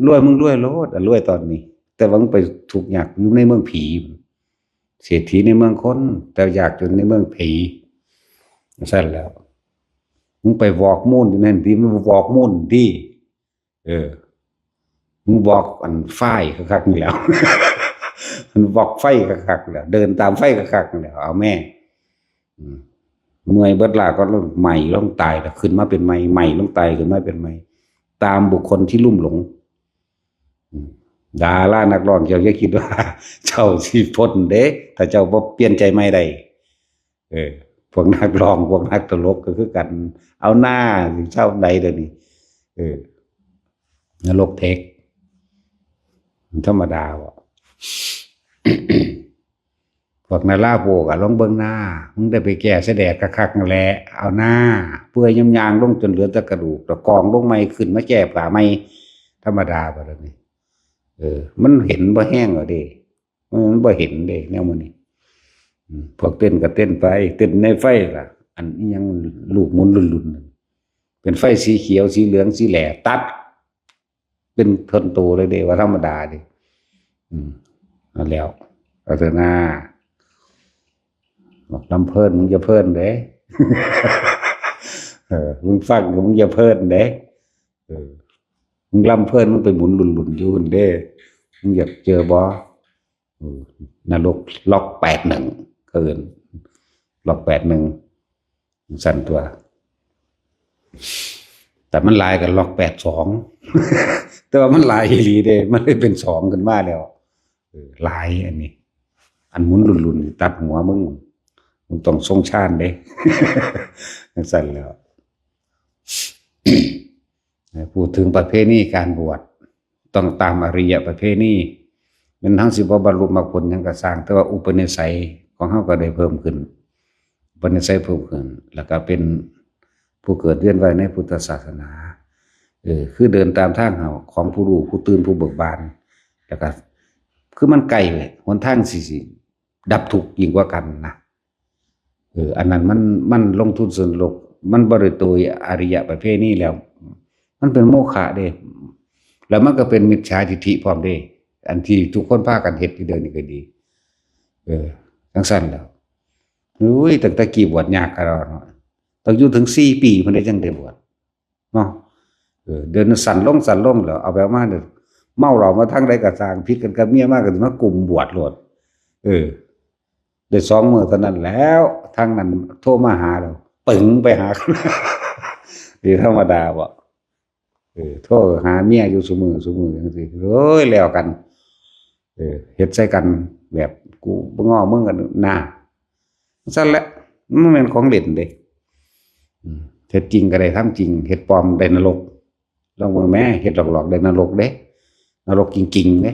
ລວຍ ມຶງລວຍໂລດ ລວຍຕອນນີ້ ແຕ່ວ່າມຶງໄປທຸກຍາກຢູ່ໃນເມືອງຜີ. ເສດຖີໃນເມືອງຄົນ ແຕ່ຢາກຈົນໃນເມືອງຜີ. ຊັ້ນແລ້ວ ມຶງໄປວອກມູນຢູ່ນັ້ນຕິ ມຶງວອກມູນຕິ ເອີ ມຶງວອກອັນຟາຍຄັກໆນີ້ແຫຼ້ວ ມັນວອກໄຟຄັກໆແລ້ວ ເດີນຕາມໄຟຄັກໆນີ້ແຫຼ້ວ. ເອົາແມ່ ອືມ ເມື່ອຍເບິດລາກໍໄໝ້ລົງຕາຍ ແລ້ວຂຶ້ນມາເປັນໃໝ່ ໄໝ້ລົງຕາຍ ຂຶ້ນມາເປັນໃໝ່ ຕາມບຸກຄົນທີ່ລຸ່ມຫຼົງ. ອືມ ດາລານັກຮ້ອງ ເຈົ້າຢ່າຄິດວ່າເຈົ້າຊິພົ້ນເດ້ ຖ້າເຈົ້າບໍ່ປ່ຽນໃຈໃໝ່ໄດ້. ເອີ ພວກນັກຮ້ອງ ພວກນັກຕະຫຼົກກໍຄືກັນ ເອົາໜ້າ ຊິເຊົາໃດດຽວນີ້. ເອີ ນະລົກເທັກ ມັນທຳມະດາບໍ? ພວກນາລາໂປກໍລອງເບິ່ງໜ້າ ມຶງໄດ້ໄປແກ້ສະແດດຄັກໆນັ້ນແຫຼະ ເອົາໜ້າ ເປື່ອຍຍາມຍ່າງລົງຈົນເຫຼືອແຕ່ກະດູກ ແລ້ວກອງລົງໃໝ່ ຂຶ້ນມາແກ້ຜ້າໃໝ່ ທຳມະດາບໍດຽວນີ້? ເອີ ມັນເຫັນບໍ່ແຮງແລ້ວເດ້ ມັນ ມັນບໍ່ເຫັນເດ້ແນວມື້ນີ້. ອືມ ພວກເຕັ້ນກໍເຕັ້ນໄປ ເຕັ້ນໃນໄຟລະ ອັນອີ່ຫຍັງລູກໝຸນລຸນໆນັ້ນ ເປັນໄຟສີຂຽວ ສີເຫຼືອງ ສີແຫຼ ຕັດ ເປັນເທິນໂຕເລີຍເດ້ ວ່າທຳມະດາເດ້. ອືມ ນັ້ນແຫຼ້ວ ພັດທະນາ ບັກລຳເພີນ ມຶງຢ່າເພີນເດ້ ເອີ ມຶງຟັງ ມຶງຢ່າເພີນເດ້. ເອີ ມຶງລຳເພີນ ມຶງໄປໝຸນລຸນໆຢູ່ຫັ້ນເດ້ ມຶງຢາກເຈີບໍ່? ເອີ ນະລົກລັອກແປດໜຶ່ງ ເອີ້ນລັອກແປດໜຶ່ງ ຊັ້ນຕົວະ. ແຕ່ມັນຫຼາຍກໍລັອກແປດສອງ ແຕ່ວ່າມັນຫຼາຍອີ່ຫຼີເດ້ ມັນເລີຍເປັນສອງຂຶ້ນມາແລ້ວ. ເອີ ຫຼາຍອັນນີ້ ອັນໝຸນລຸນໆນີ້ຕັດຫົວມຶງ ມຶງຕ້ອງຊົງຊານເດ້ ຈັ່ງຊັ້ນແຫຼ້ວ. ເອີ ເວົ້າເຖິງປະເພນີການບວດ ຕ້ອງຕາມອະລິຍະປະເພນີ ແມ່ນເຮົາຊິບໍ່ບັນລຸມັກຜົນຫຍັງກໍຊ່າງ ແຕ່ວ່າອຸປະນິໄສຂອງເຮົາກໍໄດ້ເພີ່ມຂຶ້ນ ອຸປະນິໄສເພີ່ມຂຶ້ນ ແລ້ວກໍເປັນຜູ້ເກີດວຽນວ່າຍໃນພຸດທະສາສະໜາ. ເອີ ຄືເດີນຕາມທາງເຮົາຂອງຜູ້ຮູ້ ຜູ້ຕື່ນ ຜູ້ເບີກບານ ແລ້ວກໍຄືມັນໃກ້ເວີຍ ຫົນທາງຊິ ຊິດັບທຸກຍິ່ງກວ່າກັນນະ. ເອີ ອັນນັ້ນມັນ ມັນລົງທຶນສ່ວນໂລກ ມັນບໍ່ໄດ້ໂດຍອະລິຍະປະເພນີແລ້ວ ມັນເປັນໂມຄະເດ້ ແລ້ວມັນກໍເປັນມິດສາທິດຖິພ້ອມເດ້ ອັນທີ່ທຸກຄົນພາກັນເຮັດຢູ່ດຽວນີ້ກໍດີ. ເອີ ຈັ່ງຊັ້ນແລ້ວ ໂອ້ຍ ຕັ້ງແຕ່ກີ້ບວດຍາກຂະໜາດເນາະ ຕ້ອງຢູ່ເຖິງສີ່ປີພຸ້ນເດ້ ຈັ່ງໄດ້ບວດ ເນາະ. ເອີ ດຽວນີ້ສັ້ນລົງ ສັ້ນລົງແລ້ວ ເອົາໄປເອົາມາ ເມົາເຫຼົ້າມາທາງໃດກໍຊ່າງ ຜິດກັນກັບເມຍມາກໍຊິມາກຸມບວດໂລດ. ເອີ ໄດ້ສອງມື້ເທົ່ານັ້ນແລ້ວ ທາງນັ້ນໂທມາຫາແລ້ວ ປຶ້ງໄປຫາ ນີ້ທຳມະດາບໍ? ເອີ ໂທຫາເມຍຢູ່ຊຸມື້ ຊຸມື້ຈັ່ງຊີ້ ໂອ້ຍ ແລ້ວກັນ ເອີ ເຮັດໃສ່ກັນແບບ ກູບໍ່ງໍມຶງກັນນາ ຊັ້ນແຫຼະ ມັນບໍ່ແມ່ນຂອງຫຼິ້ນເດ້. ອືມ ເຮັດຈິງກໍໄດ້ທຳຈິງ ເຮັດປອມໄດ້ນະລົກ. ລອງເບິ່ງແມ້ ເຮັດຫຼອກໆໄດ້ນະລົກເດ້ ນະລົກຈິງໆເດ້.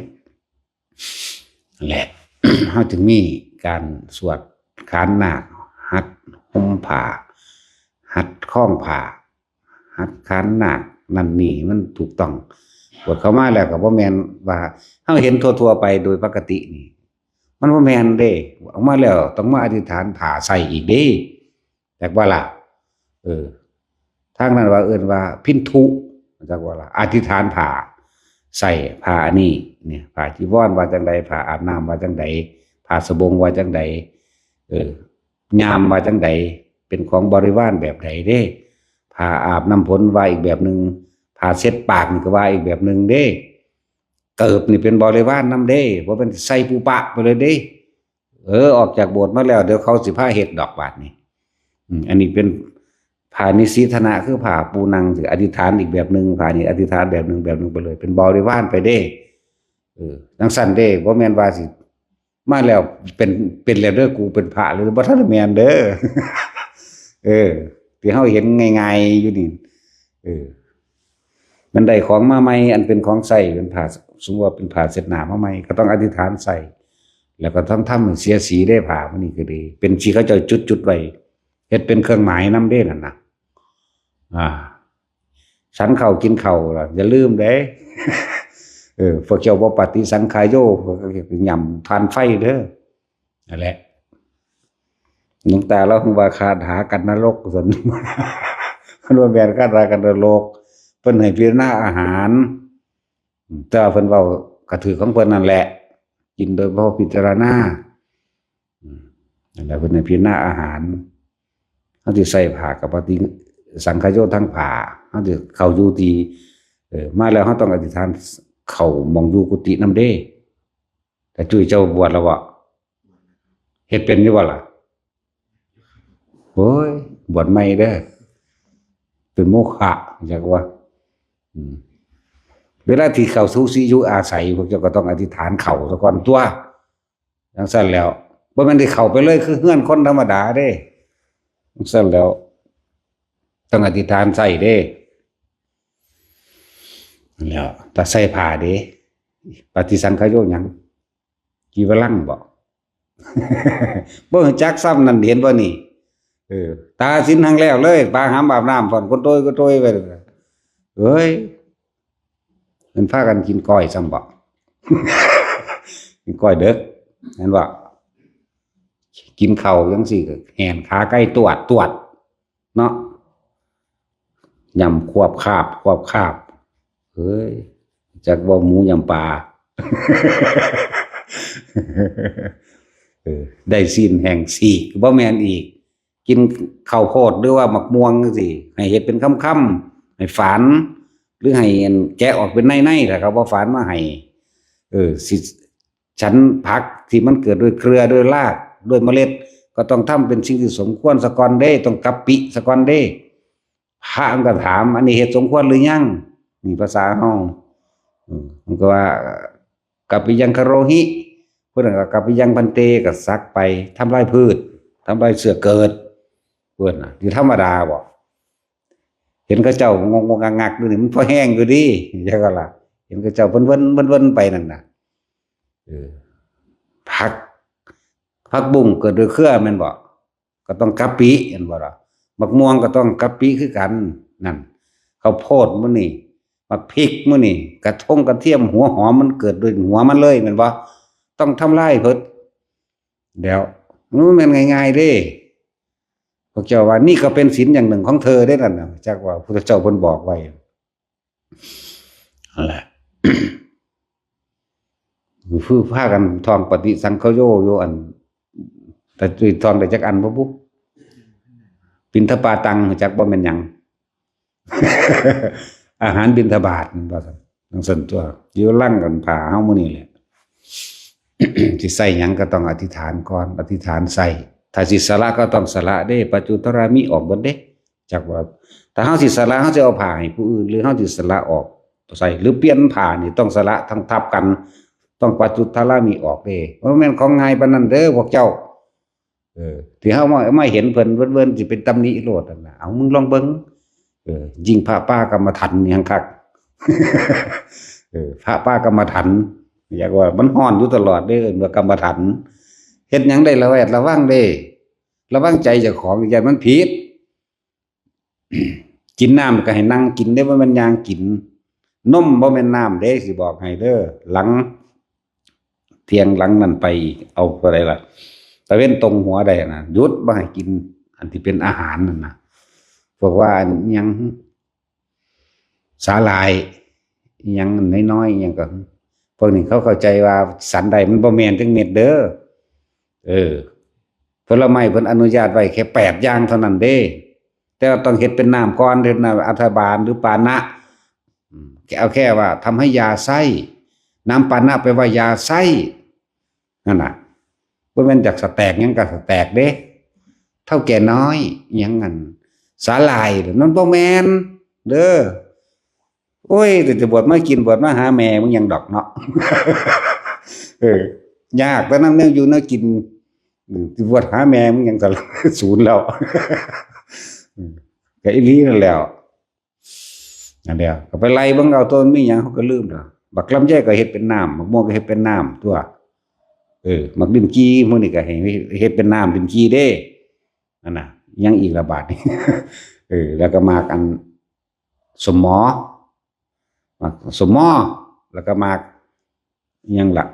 ແລະ ເຮົາຈຶ່ງມີການສວດຂານນາກ ຫັດຫົ່ມຜ້າ ຫັດຄອງຜ້າ ຫັດຂານນາກ ນັ້ນນີ້ ມັນຖືກຕ້ອງ. ບວດເຂົ້າມາແລ້ວກໍບໍ່ແມ່ນວ່າເຮົາເຫັນທົ່ວໆໄປໂດຍປົກກະຕິນີ້ ມັນບໍ່ແມ່ນເດ້ ອອກມາແລ້ວຕ້ອງມາອະທິຖານຜ້າໃສ່ອີກເດ້ ຈັກວ່າລະ ເອີ ທາງນັ້ນວ່າເອີ້ນວ່າພິນທຸ ຈັກວ່າລະ ອະທິຖານຜ້າໃສ່ ຜ້າອັນນີ້ ນີ້ ຜ້າຈີວອນວ່າຈັ່ງໃດ ຜ້າອາບນ້ຳວ່າຈັ່ງໃດ ຜ້າສະບົງວ່າຈັ່ງໃດ ເອີ ຍາມວ່າຈັ່ງໃດ ເປັນຂອງບໍລິວານແບບໃດເດ້ ຜ້າອາບນ້ຳຝົນວ່າອີກແບບໜຶ່ງ ຜ້າເຊັດປາກນີ້ກໍວ່າອີກແບບໜຶ່ງເດ້ ເກີບນີ້ເປັນບໍລິວານນຳເດ້ ບໍ່ແມ່ນໃສ່ປຸປະໄປເລີຍເດ້ ເອີ ອອກຈາກໂບດມາແລ້ວ ດຽວເຂົາຊິພາເຮັດດອກບາດນີ້ ອືມ ອັນນີ້ເປັນຜ້ານິສີທະນະ ຄືຜ້າປູ່ນັ່ງ ຊິອະທິຖານອີກແບບໜຶ່ງ ຜ້ານີ້ອະທິຖານແບບໜຶ່ງ ແບບໜຶ່ງໄປເລີຍ ເປັນບໍລິວານໄປເດ້ ເອີ ຈັ່ງຊັ້ນເດ້ ບໍ່ແມ່ນວ່າຊິ ມາແລ້ວເປັນ ເປັນແລ້ວເດີ ກູເປັນພະເລີຍ ບໍ່ທັນໄດ້ແມ່ນເດີ ເອີ ທີ່ເຮົາເຫັນງ່າຍໆຢູ່ນີ້ ເອີ ມັນໄດ້ຂອງມາໃໝ່ ອັນເປັນຂອງໃຊ້ ເປັນຜ້າ ສົມມຸດວ່າເປັນຜ້າເຊັດໜ້າມາໃໝ່ ກໍຕ້ອງອະທິຖານໃສ່ ແລ້ວກໍຕ້ອງທຳໃຫ້ເສຍສີເດ້ ຜ້າມັນນີ້ກໍດີ ເປັນທີ່ເຂົາເຈົ້າຈຸດໆໄວ້ ເຮັດເປັນເຄື່ອງໝາຍນຳເດ້ນັ້ນນະ ອ່າ ສັນເຂົ້າກິນເຂົ້າລະ ຢ່າລືມເດ້ ເອີ ພວກເຈົ້າບໍ່ປະຕິສັງຂາໂຍ ພວກເຈົ້າຫຍ້ຳຖ່ານໄຟເດີ ນັ້ນແຫຼະ ຫຼວງຕາລາວເພິ່ນວ່າຄາຖາກັນນະລົກ ວ່າຊັ້ນ ເພິ່ນວ່າແມ່ນຄາຖາກັນນະລົກ ເພິ່ນໃຫ້ພິຈາລະນາອາຫານ ແຕ່ວ່າເພິ່ນເວົ້າກະຖືກຂອງເພິ່ນນັ້ນແຫຼະ ກິນໂດຍບໍ່ພິຈາລະນາ ອືມ ນັ້ນແຫຼະ ເພິ່ນໃຫ້ພິຈາລະນາອາຫານ ເຮົາຊິໃສ່ຜ້າກັບປະຕິສັງຂາໂຍທັງຜ້າ ເຮົາຊິເຂົ້າຢູ່ທີ່ ເອີ ມາແລ້ວເຮົາຕ້ອງອະທິຖານເຂົ້າໝ່ອງຢູ່ກຸຕິນຳເດ້ ຕາຈຸ້ຍເຈົ້າບວດແລ້ວບໍ່? ເຮັດເປັນຢູ່ບໍ່ລະ? ໂອ້ຍ ບວດໃໝ່ເດີ ເປັນໂມຄະ ຈັກວ່າ ອືມ ເວລາທີ່ເຂົ້າສູ່ທີ່ຢູ່ອາໄສ ພວກເຈົ້າກໍຕ້ອງອະທິຖານເຂົ້າສາກ່ອນຕົວະ ຈັ່ງຊັ້ນແລ້ວ ບໍ່ແມ່ນໄດ້ເຂົ້າໄປເລີຍຄືເຮືອນຄົນທຳມະດາເດ້ ຈັ່ງຊັ້ນແລ້ວ ຕ້ອງອະທິຖານໃສ່ເດ້ ແລ້ວ ຕາໃສ່ຜ້າເດ້ ປະຕິສັງຂາໂຍຫຍັງ? ຈີວະລັງບໍ? ບໍ່ຮູ້ຈັກຊ້ຳນັ້ນ ເຫັນບໍ່ນີ້? ເອີ ຕາສິນຫັ້ນແລ້ວເລີຍ ປາຫຳອາບນ້ຳ ຜ່ອນໂກໂຕຍໂກໂຕຍໄປ ເອີຍ ມັນພາກັນກິນກ້ອຍຊ້ຳບໍ? ກິນກ້ອຍເດິກ ແມ່ນບໍ່? ກິນເຂົ້າຈັ່ງຊີ້ກໍແຫນຂາໄກ່ຕວດຕວດ ເນາະ ຫຍ້ຳຄວບຄາບ ຄວບຄາບ ເອີຍ ຈັກເວົ້າໝູຫຍ້ຳປາ ເອີ ໄດ້ຊີ້ນແຫ້ງສີກ ບໍ່ແມ່ນອີກ ກິນເຂົ້າໂພດ ຫຼືວ່າໝາກມ່ວງຈັ່ງຊີ້ ໃຫ້ເຮັດເປັນຄຳໆ ໃຫ້ຝານ ຫຼືໃຫ້ອັນແກະອອກເປັນໃນໆ ຖ້າເຂົາບໍ່ຝານມາໃຫ້ ເອີ ຊິ ສັນຜັກທີ່ມັນເກີດດ້ວຍເຄືອ ດ້ວຍລາກ ດ້ວຍເມລັດ ກໍຕ້ອງທຳເປັນສິ່ງທີ່ສົມຄວນສາກ່ອນເດ້ ຕ້ອງກັບປິສາກ່ອນເດ້ ພະມັນກໍຖາມ ອັນນີ້ເຮັດສົມຄວນຫຼືຍັງ? ນີ້ພາສາເຮົາ ເອີ ມັນກໍວ່າ ກັບປິຍັງຄະໂຣຫິ ເພິ່ນກໍກັບປິຍັງພັນເຕ ກໍສັກໄປ ທຳລາຍພືດ ທຳລາຍເຊື້ອເກີດ ເພິ່ນນ່ະ ຢູ່ທຳມະດາບໍ? ເຫັນເຂົາເຈົ້າງົກໆງັກໆຢູ່ນີ້ ມັນພໍແຮງຢູ່ເດ ຈັ່ງຊັ້ນລະ ເຫັນເຂົາເຈົ້າເວີນໆ ເວີນໆໄປນັ້ນນະ ເອີ ຜັກ ຜັກບຸ້ງເກີດດ້ວຍເຄືອແມ່ນບໍ່? ກໍຕ້ອງກະປິແມ່ນບໍ່ລະ? ໝາກມ່ວງກໍຕ້ອງກະປິຄືກັນ ນັ້ນ ເຂົ້າໂພດມື້ນີ້ ໝາກພິກມື້ນີ້ ກະທົງກະທຽມ ຫົວຫອມ ມັນເກີດດ້ວຍຫົວມັນເລີຍແມ່ນບໍ່? ຕ້ອງທຳລາຍເພິ່ນ ແລ້ວ ມັນບໍ່ແມ່ນງ່າຍໆເດ້ ພວກເຈົ້າວ່ານີ້ກໍเป็นศีลอย่างหนึ่งของเธอเด้ ນັ້ນນະ ຈັກວ່າພະພຸດທະເຈົ້າເພິ່ນບອກໄວ້ ນັ້ນແຫຼະ ຄືພາກັນທ່ອງປະຕິສັງຂະໂຍຢູ່ ອັນ ແຕ່ຈຸ້ຍທ່ອງໄດ້ຈັກອັນບໍ່ບຸ? ບິນທະບາດຕັງ ຮູ້ຈັກບໍ່ແມ່ນຫຍັງ? ອາຫານບິນທະບາດ ວ່າຊັ້ນ ຈັ່ງຊັ້ນຕົວະ ຢູ່ຫຼັງກັນຜ້າເຮົາມື້ນີ້ແຫຼະ ຊິໃສ່ຫຍັງກໍຕ້ອງອະທິຖານກ່ອນ ອະທິຖານໃສ່ ຖ້າຊິສະຫຼະກໍຕ້ອງສະຫຼະເດ້ ປັດຈຸດທາລາມີອອກເບິດເດ້ ຈັກວ່າ ຖ້າເຮົາຊິສະຫຼະ ເຮົາຊິເອົາຜ້າໃຫ້ຜູ້ອື່ນ ຫຼືເຮົາຊິສະຫຼະອອກໃສ່ ຫຼືປ່ຽນຜ້ານີ້ ຕ້ອງສະຫຼະທັງທັບກັນ ຕ້ອງປັດຈຸດທາລາມີອອກເດ້ ບໍ່ແມ່ນຂອງງ່າຍປານນັ້ນເດີພວກເຈົ້າ ເອີ ທີ່ເຮົາມາ ມາເຫັນເພິ່ນເວີນໆ ຊິເປັນຕຳໜິໂລດນັ້ນນະ ເອົາ ມຶງລອງເບິ່ງ ເອີ ຍິ່ງພະປ່າກຳມະຖັນນີ້ຫັ້ນຄັກ ເອີ ພະປ່າກຳມະຖັນ ຢາກວ່າມັນຮ້ອນຢູ່ຕະຫຼອດເດ້ ເອີ້ນວ່າກຳມະຖັນ ເຮັດຫຍັງໄດ້ລະແວດລະວັງເດ້ ລະວັງໃຈເຈົ້າຂອງ ຢ່າໃຫ້ມັນຜິດ ກິນນ້ຳກໍໃຫ້ນັ່ງກິນເດ້ ບໍ່ແມ່ນຍ່າງກິນ ນົມບໍ່ແມ່ນນ້ຳເດ້ ຊິບອກໃຫ້ເດີ ຫຼັງ ທ່ຽງຫຼັງນັ້ນໄປອີກ ເອົາເທົ່າໃດລະ ຕາເວັນຕົງຫົວໄດ້ນະ ຢຸດບໍ່ໃຫ້ກິນອັນທີ່ເປັນອາຫານນັ້ນນະ ພວກວ່າອັນຫຍັງ ສາຫຼ່າຍ ອີຫຍັງນ້ອຍໆ ອີຫຍັງກໍ ພວກນີ້ເຂົາເຂົ້າໃຈວ່າສັນໄດ້ ມັນບໍ່ແມ່ນຈັກເມັດເດີ. ເອີ ຜົນລະໄມ້ເພິ່ນອະນຸຍາດໄວ້ແຄ່ແປດຢ່າງເທົ່ານັ້ນເດ້ ແຕ່ວ່າຕ້ອງເຮັດເປັນນ້ຳກ່ອນ ເຮັດນ້ຳອັດຖະບານ ຫຼື ປານະ ອືມ ເອົາແຄ່ວ່າທຳໃຫ້ຢາໄຊ ນ້ຳປານະແປວ່າຢາໄຊ ນັ້ນນະ ບໍ່ແມ່ນຢາກສະແຕກຫຍັງກໍສະແຕກເດ້ ເຖົ້າແກ່ນ້ອຍຫຍັງ ອັນ ສາຫຼ່າຍ ມັນບໍ່ແມ່ນເດີ. ໂອ້ຍ ແຕ່ຈະບວດມາກິນ ບວດມາຫາແມ່ມຶງຫຍັງດອກເນາະ ເອີ ຍາກແຕ່ນຳແນວຢູ່ແນວກິນ ອືມ ຊິບວດຫາແມ່ມຶງຫຍັງ ສະສູນແລ້ວ ອືມ ກໍອີ່ຫຼີນັ້ນແຫຼ້ວ. ອັນດຽວກໍໄປໄລ່ເບິ່ງເອົາ ໂຕມັນມີຫຍັງເຮົາກໍລືມແລ້ວ. ບັກລຳໄຍກໍເຮັດເປັນນ້ຳ ບັກມ່ວງກໍເຮັດເປັນນ້ຳຕົວະ ເອີ ໝາກລິ້ນຈີ່ ມື້ນີ້ກໍໃຫ້ເຮັດເປັນນ້ຳລິ້ນຈີ່ເດ້ ນັ້ນນະ. ຫຍັງອີກລະບາດນີ້ ເອີ ແລ້ວກໍໝາກອັນ ສົມໍ ໝາກສົມມໍ ແລ້ວກໍໝາກ ອີຫຍັງລະ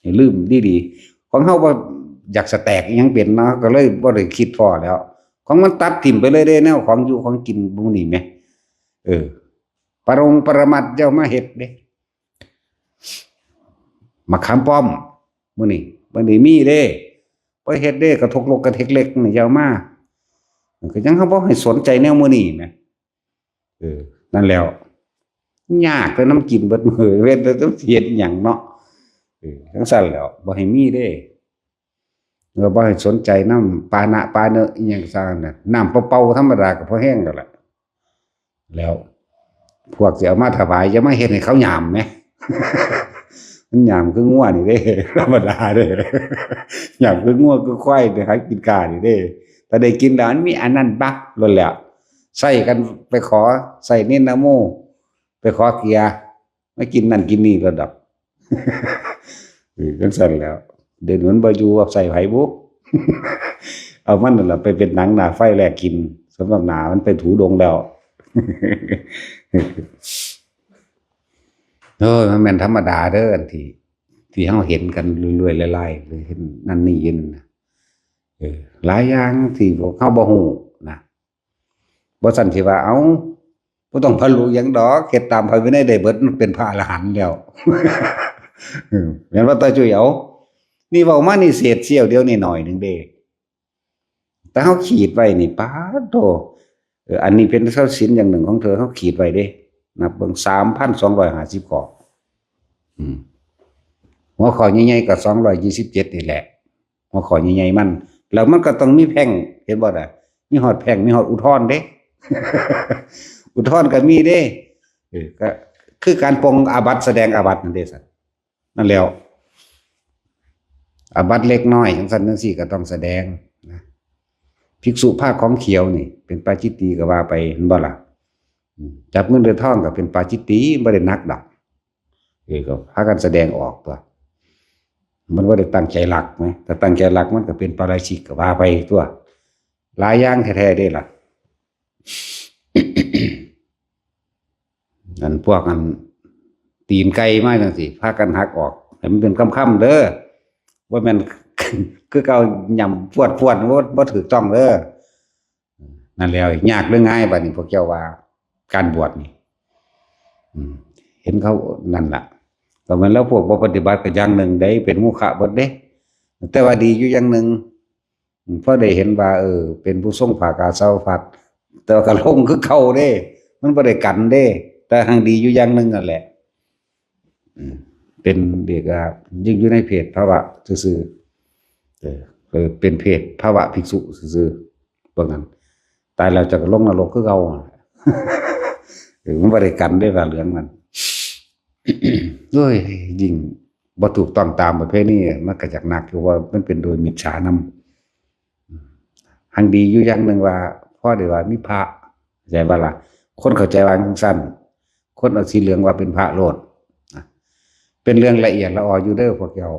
ໃຫ້ລືມດີໆ ຂອງເຮົາບໍ່ຢາກສະແຕກອີຫຍັງເປັນເນາະ ກໍເລີຍບໍ່ໄດ້ຄິດພໍ້ແລ້ວ. ຂອງມັນຕັດຖິ້ມໄປເລີຍເດ້ ແນວຂອງຢູ່ຂອງກິນໝູ່ນີ້ແໝ ເອີ ປະລົງປະລະມັດຢ່າເອົາມາເຮັດເດ້. ໝາກຂາມປ້ອມ ມື້ນີ້ ມື້ນີ້ມີເດ້ ບໍ່ເຮັດເດ້ ກະທົກລົກກະເທັກເລັກນີ້ຢ່າເອົາມາ ກໍຍັງເຮົາບໍ່ໃຫ້ສົນໃຈແນວມື້ນີ້ແໝ. ເອີ ນັ້ນແຫຼ້ວ ຍາກແຕ່ນຳກິນເບິດມື້ ເວັ້ນແຕ່ຈະເຮັດຫຍັງເນາະ ເອີ ຈັ່ງຊັ້ນແຫຼ້ວ ບໍ່ໃຫ້ມີເດ້ ແລ້ວບໍ່ໃຫ້ສົນໃຈນຳປານະປາເນີະອີ່ຫຍັງຊະນັ້ນນະ ນ້ຳເປົ່າໆທຳມະດາກໍພໍແຮງແລ້ວລະ. ແລ້ວພວກຊິເອົາມາຖວາຍ ຢ່າມາເຮັດໃຫ້ເຂົາຫຍາມແໝ ມັນຫຍາມຄືງົວນີ້ເດ້ ທຳມະດາເດ້ ຫຍາມຄືງົວຄືຄວາຍ ໄດ້ຫາກິນກ້ານີ້ເດ້ ຖ້າໄດ້ກິນແລ້ວມັນມີອັນນັ້ນບັກໂລດແຫຼ້ວ ໃສ່ກັນໄປຂໍ ໃສ່ນິນນະໂມ ໄປຂໍເກຍ ມາກິນນັ້ນກິນນີ້ລະດອກ ເອີ ຈັ່ງຊັ້ນແຫຼ້ວ ດຽວນີ້ມັນບໍ່ຢູ່ໃສ່ໃຜບຸ ເອົາມັນນັ້ນລະໄປເປັນໜັງໜ້າໄຟແລກກິນ ສົມນ້ຳໜ້າມັນໄປຖູດົງແລ້ວ. ໂອ້ຍ ມັນແມ່ນທຳມະດາເດີ ອັນທີ່ ທີ່ເຮົາເຫັນກັນເລື້ອຍໆ ຫຼາຍໆ ຫຼືເຫັນນັ້ນນີ້ຢູ່ນັ້ນນະ ເອີ ຫຼາຍຢ່າງທີ່ພວກເຮົາບໍ່ຮູ້ນະ. ບໍ່ຊັ້ນຊິວ່າ ເອົ້າ ບໍ່ຕ້ອງບັນລຸຫຍັງດອກ ເຮັດຕາມພະວິໄນໄດ້ເບິດ ມັນເປັນພະອະລະຫັນແລ້ວ ເອີ ແມ່ນບໍ່ຕາຈຸ້ຍ? ເອົ້າ ນີ້ເວົ້າມານີ້ເສດສຽວດຽວນີ້ໜ້ອຍໜຶ່ງເດ້ ແຕ່ເຮົາຂີດໄວ້ນີ້ ປາດໂທ້ ເອີ ອັນນີ້ເປັນສັດສິນຢ່າງໜຶ່ງຂອງເທີ ເຮົາຂີດໄວ້ເດ້ ນັບເບິ່ງ ສາມພັນສອງຮ້ອຍຫ້າສິບຂໍ້ ອືມ ຫົວຂໍ້ໃຫຍ່ໆກໍສອງຮ້ອຍຊາວເຈັດນີ້ແຫຼະ ຫົວຂໍ້ໃຫຍ່ໆມັນ ແລ້ວມັນກໍຕ້ອງມີແພ່ງ ເຫັນບໍ່ລະ ມີຮອດແພ່ງ ມີຮອດອຸທອນເດ້ ອຸທອນກໍມີເດ້ ເອີ ກໍຄືການປົງອາບັດ ສະແດງອາບັດນັ້ນເດ້ຊັ້ນ ນັ້ນແຫຼ້ວ ອາບັດເລັກນ້ອຍຈັ່ງຊັ້ນຈັ່ງຊີ້ກໍຕ້ອງສະແດງນະ ພິກສຸພາຂອງຂຽວນີ້ເປັນປາຈິດຕີກໍວ່າໄປ ເຫັນບໍ່ລະ ອືມ ຈັບເງິນໄດ້ທອງກໍເປັນປາຈິດຕີ ບໍ່ໄດ້ໜັກດອກ ເອີ ກໍພາກັນສະແດງອອກຕົວະ ມັນບໍ່ໄດ້ຕັ້ງໃຈລັກນະ ຖ້າຕັ້ງໃຈລັກມັນກໍເປັນປາຣາຊິກກໍວ່າໄປຕົວະ ຫຼາຍຢ່າງແທ້ໆເດ້ລະ ອັນພວກອັນຕີນໄກ່ມາຈັ່ງຊີ້ ພາກັນຫັກອອກໃຫ້ມັນເປັນຄຳໆເດີ ບໍ່ແມ່ນຄືເກົ່າຫຍ້ຳຟວດໆ ບໍ່ ບໍ່ຖືກຕ້ອງເດີ. ນັ້ນແຫຼະ ຍາກຫຼືງ່າຍບາດນີ້ ພວກເຈົ້າວ່າການບວດນີ້ ອືມ ເຫັນເຂົານັ້ນລະ ກໍແມ່ນແລ້ວ ພວກບໍ່ປະຕິບັດກໍຢ່າງໜຶ່ງເດ້ ເປັນໂມຄະເບິດເດ້ ແຕ່ວ່າດີຢູ່ຢ່າງໜຶ່ງ ອືມ ພໍໄດ້ເຫັນວ່າ ເອີ ເປັນຜູ້ຊົງຜ້າກາສາວພັດ ແຕ່ວ່າກໍລົງຄືເກົ່າເດ້ ມັນບໍ່ໄດ້ກັນເດ້ ແຕ່ຮັ່ງດີຢູ່ຢ່າງໜຶ່ງນັ້ນແຫຼະ ອືມ ເປັນ ເອີ້ນວ່າ ຍັງຢູ່ໃນເພດພະວະຊື່ໆ ເອີ ເປັນເພດພະວະພິກສຸຊື່ໆ ເບິ່ງຫັ້ນ ຕາຍແລ້ວເຈົ້າກໍລົງນະລົກຄືເກົ່າ ເອີ ມັນບໍ່ໄດ້ກັນເດ້ ຜ້າເຫຼືອງນັ້ນ ໂອ້ຍ ຍິ່ງບໍ່ຖືກຕ້ອງຕາມປະເພນີ ມັນກໍຢາກໜັກຢູ່ ເພາະວ່າມັນເປັນໂດຍມິດສານຳ ຮັ່ງດີຢູ່ຢ່າງໜຶ່ງວ່າ ພໍໄດ້ວ່າມີພະ ເຂົ້າໃຈບໍ່ລະ? ຄົນເຂົ້າໃຈວ່າຈັ່ງຊັ້ນ ຄົນເອົາສີເຫຼືອງວ່າເປັນພະໂລດນະ ເປັນເລື່ອງລະອຽດລະອໍຢູ່ເດີພວກເຈົ້າ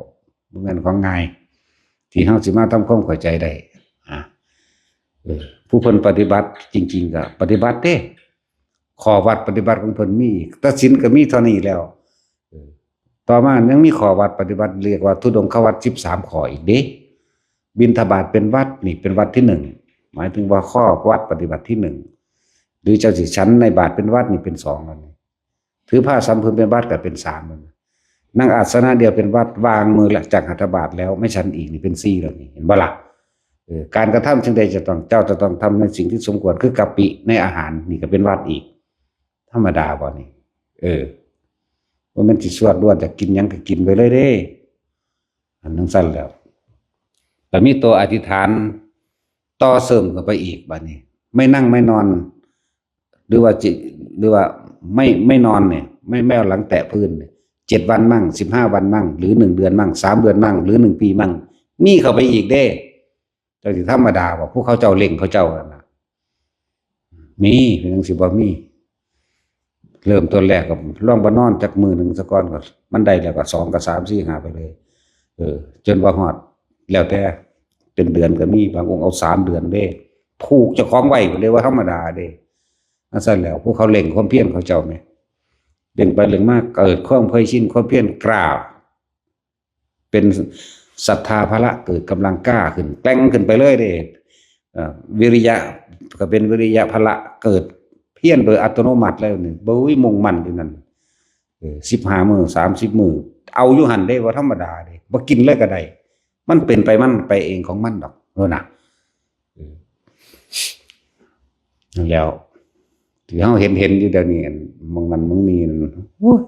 ບໍ່ແມ່ນຂອງງ່າຍ ທີ່ເຮົາຊິມາທຳຄວາມເຂົ້າໃຈໄດ້ນະ ເອີ ຜູ້ເພິ່ນປະຕິບັດຈິງໆ ກໍປະຕິບັດເດ້ ຂໍ້ວັດປະຕິບັດຂອງເພິ່ນມີ ແຕ່ສິນກໍມີເທົ່ານີ້ແລ້ວ ເອີ ຕໍ່ມາຍັງມີຂໍ້ວັດປະຕິບັດ ເອີ້ນວ່າທຸດົງຄະວັດສິບສາມຂໍ້ອີກເດ້. ບິນທະບາດເປັນວັດ ນີ້ເປັນວັດທີໜຶ່ງ ໝາຍເຖິງວ່າຂໍ້ວັດປະຕິບັດທີໜຶ່ງ ຫຼືເຈົ້າຊິສັນໃນບາດເປັນວັດ ນີ້ເປັນສອງແລ້ວນີ້ ຖືພາສາມຜືນເປັນວັດກໍເປັນສາມແລ້ວນີ້ ນັ່ງອາສະນະດຽວເປັນວັດ ວາງມືລະຈາກຫັດຖະບາດແລ້ວ ໄມ່ສັນອີກນີ້ເປັນສີ່ແລ້ວນີ້ ເຫັນບໍ່ລະ? ເອີ ການກະທຳສິ່ງໃດຈະຕ້ອງ ເຈົ້າຈະຕ້ອງທຳໃນສິ່ງທີ່ສົມຄວນ ຄືກະປິໃນອາຫານ ນີ້ກໍເປັນວັດອີກ ທຳມະດາບໍ່ນີ້? ເອີ ບໍ່ແມ່ນຊິສວດລ້ວນ ຈະກິນຫຍັງກໍກິນໄປເລີຍເດ້. ອັນຈັ່ງຊັ້ນແລ້ວ ກໍມີຕົວອະທິຖານຕໍ່ເສີມເຂົ້າໄປອີກ ບາດນີ້ ໄມ່ນັ່ງໄມ່ນອນ ຫຼືວ່າຈິ ຫຼືວ່າໄມ່ ໄມ່ນອນນີ້ ໄມ່ ໄມ່ເອົາຫຼັງແຕະພື້ນນີ້ ເຈັດວັນມັ້ງ ສິບຫ້າວັນມັ້ງ ຫຼືໜຶ່ງເດືອນມັ້ງ ສາມເດືອນມັ້ງ ຫຼືໜຶ່ງປີມັ້ງ ມີເຂົ້າໄປອີກເດ້. ເຈົ້າຊິທຳມະດາບໍ່? ພວກເຂົາເຈົ້າເລັ່ງເຂົາເຈົ້ານັ້ນນະ ມີ ເປັນຫຍັງຊິບໍ່ມີ? ເລີ່ມຕົ້ນແລກກໍລອງບໍ່ນອນຈັກມື້ໜຶ່ງສາກ່ອນ ກໍມັນໄດ້ແລ້ວກໍສອງ ກໍສາມ ສີ່ ຫ້າ ໄປເລີຍ ເອີ ຈົນວ່າຮອດ ແລ້ວແຕ່ ເປັນເດືອນກໍມີ ບາງອົງເອົາສາມເດືອນເດ້ ຜູກເຈົ້າຂອງໄວ້ ເລີຍວ່າທຳມະດາເດ້. ອັນຊັ້ນແລ້ວ ພວກເຂົາເລັ່ງຄວາມພຽນເຂົາເຈົ້າແໝ ເລັ່ງໄປເລັ່ງມາ ເກີດຄວາມເຄີຍຊິນ ຄວາມພຽນກ້າ ເປັນສັດທາພະລະ ເກີດກຳລັງກ້າຂຶ້ນ ແກ່ງຂຶ້ນໄປເລີຍເດ້. ເອີ ວິລິຍະ ກໍເປັນວິລິຍະພະລະ ເກີດພຽນໂດຍອັດຕະໂນມັດເລີຍນີ້ ໂອ້ຍ ມຸ່ງໝັ້ນຢູ່ນັ້ນ ເອີ ສິບຫ້າມື້ ສາມສິບມື້ ເອົາຢູ່ຫັ້ນເດ້ ບໍ່ທຳມະດາເດ້ ບໍ່ກິນເລີຍກໍໄດ້ ມັນເປັນໄປ ມັນໄປເອງຂອງມັນດອກ ເອີ ນະ ເອີ ນັ້ນແລ້ວ ທີ່ເຮົາເຫັນ ເຫັນຢູ່ດຽວນີ້ ອັນ ໝ່ອງນັ້ນໝ່ອງນີ້ ໂອ້ຍ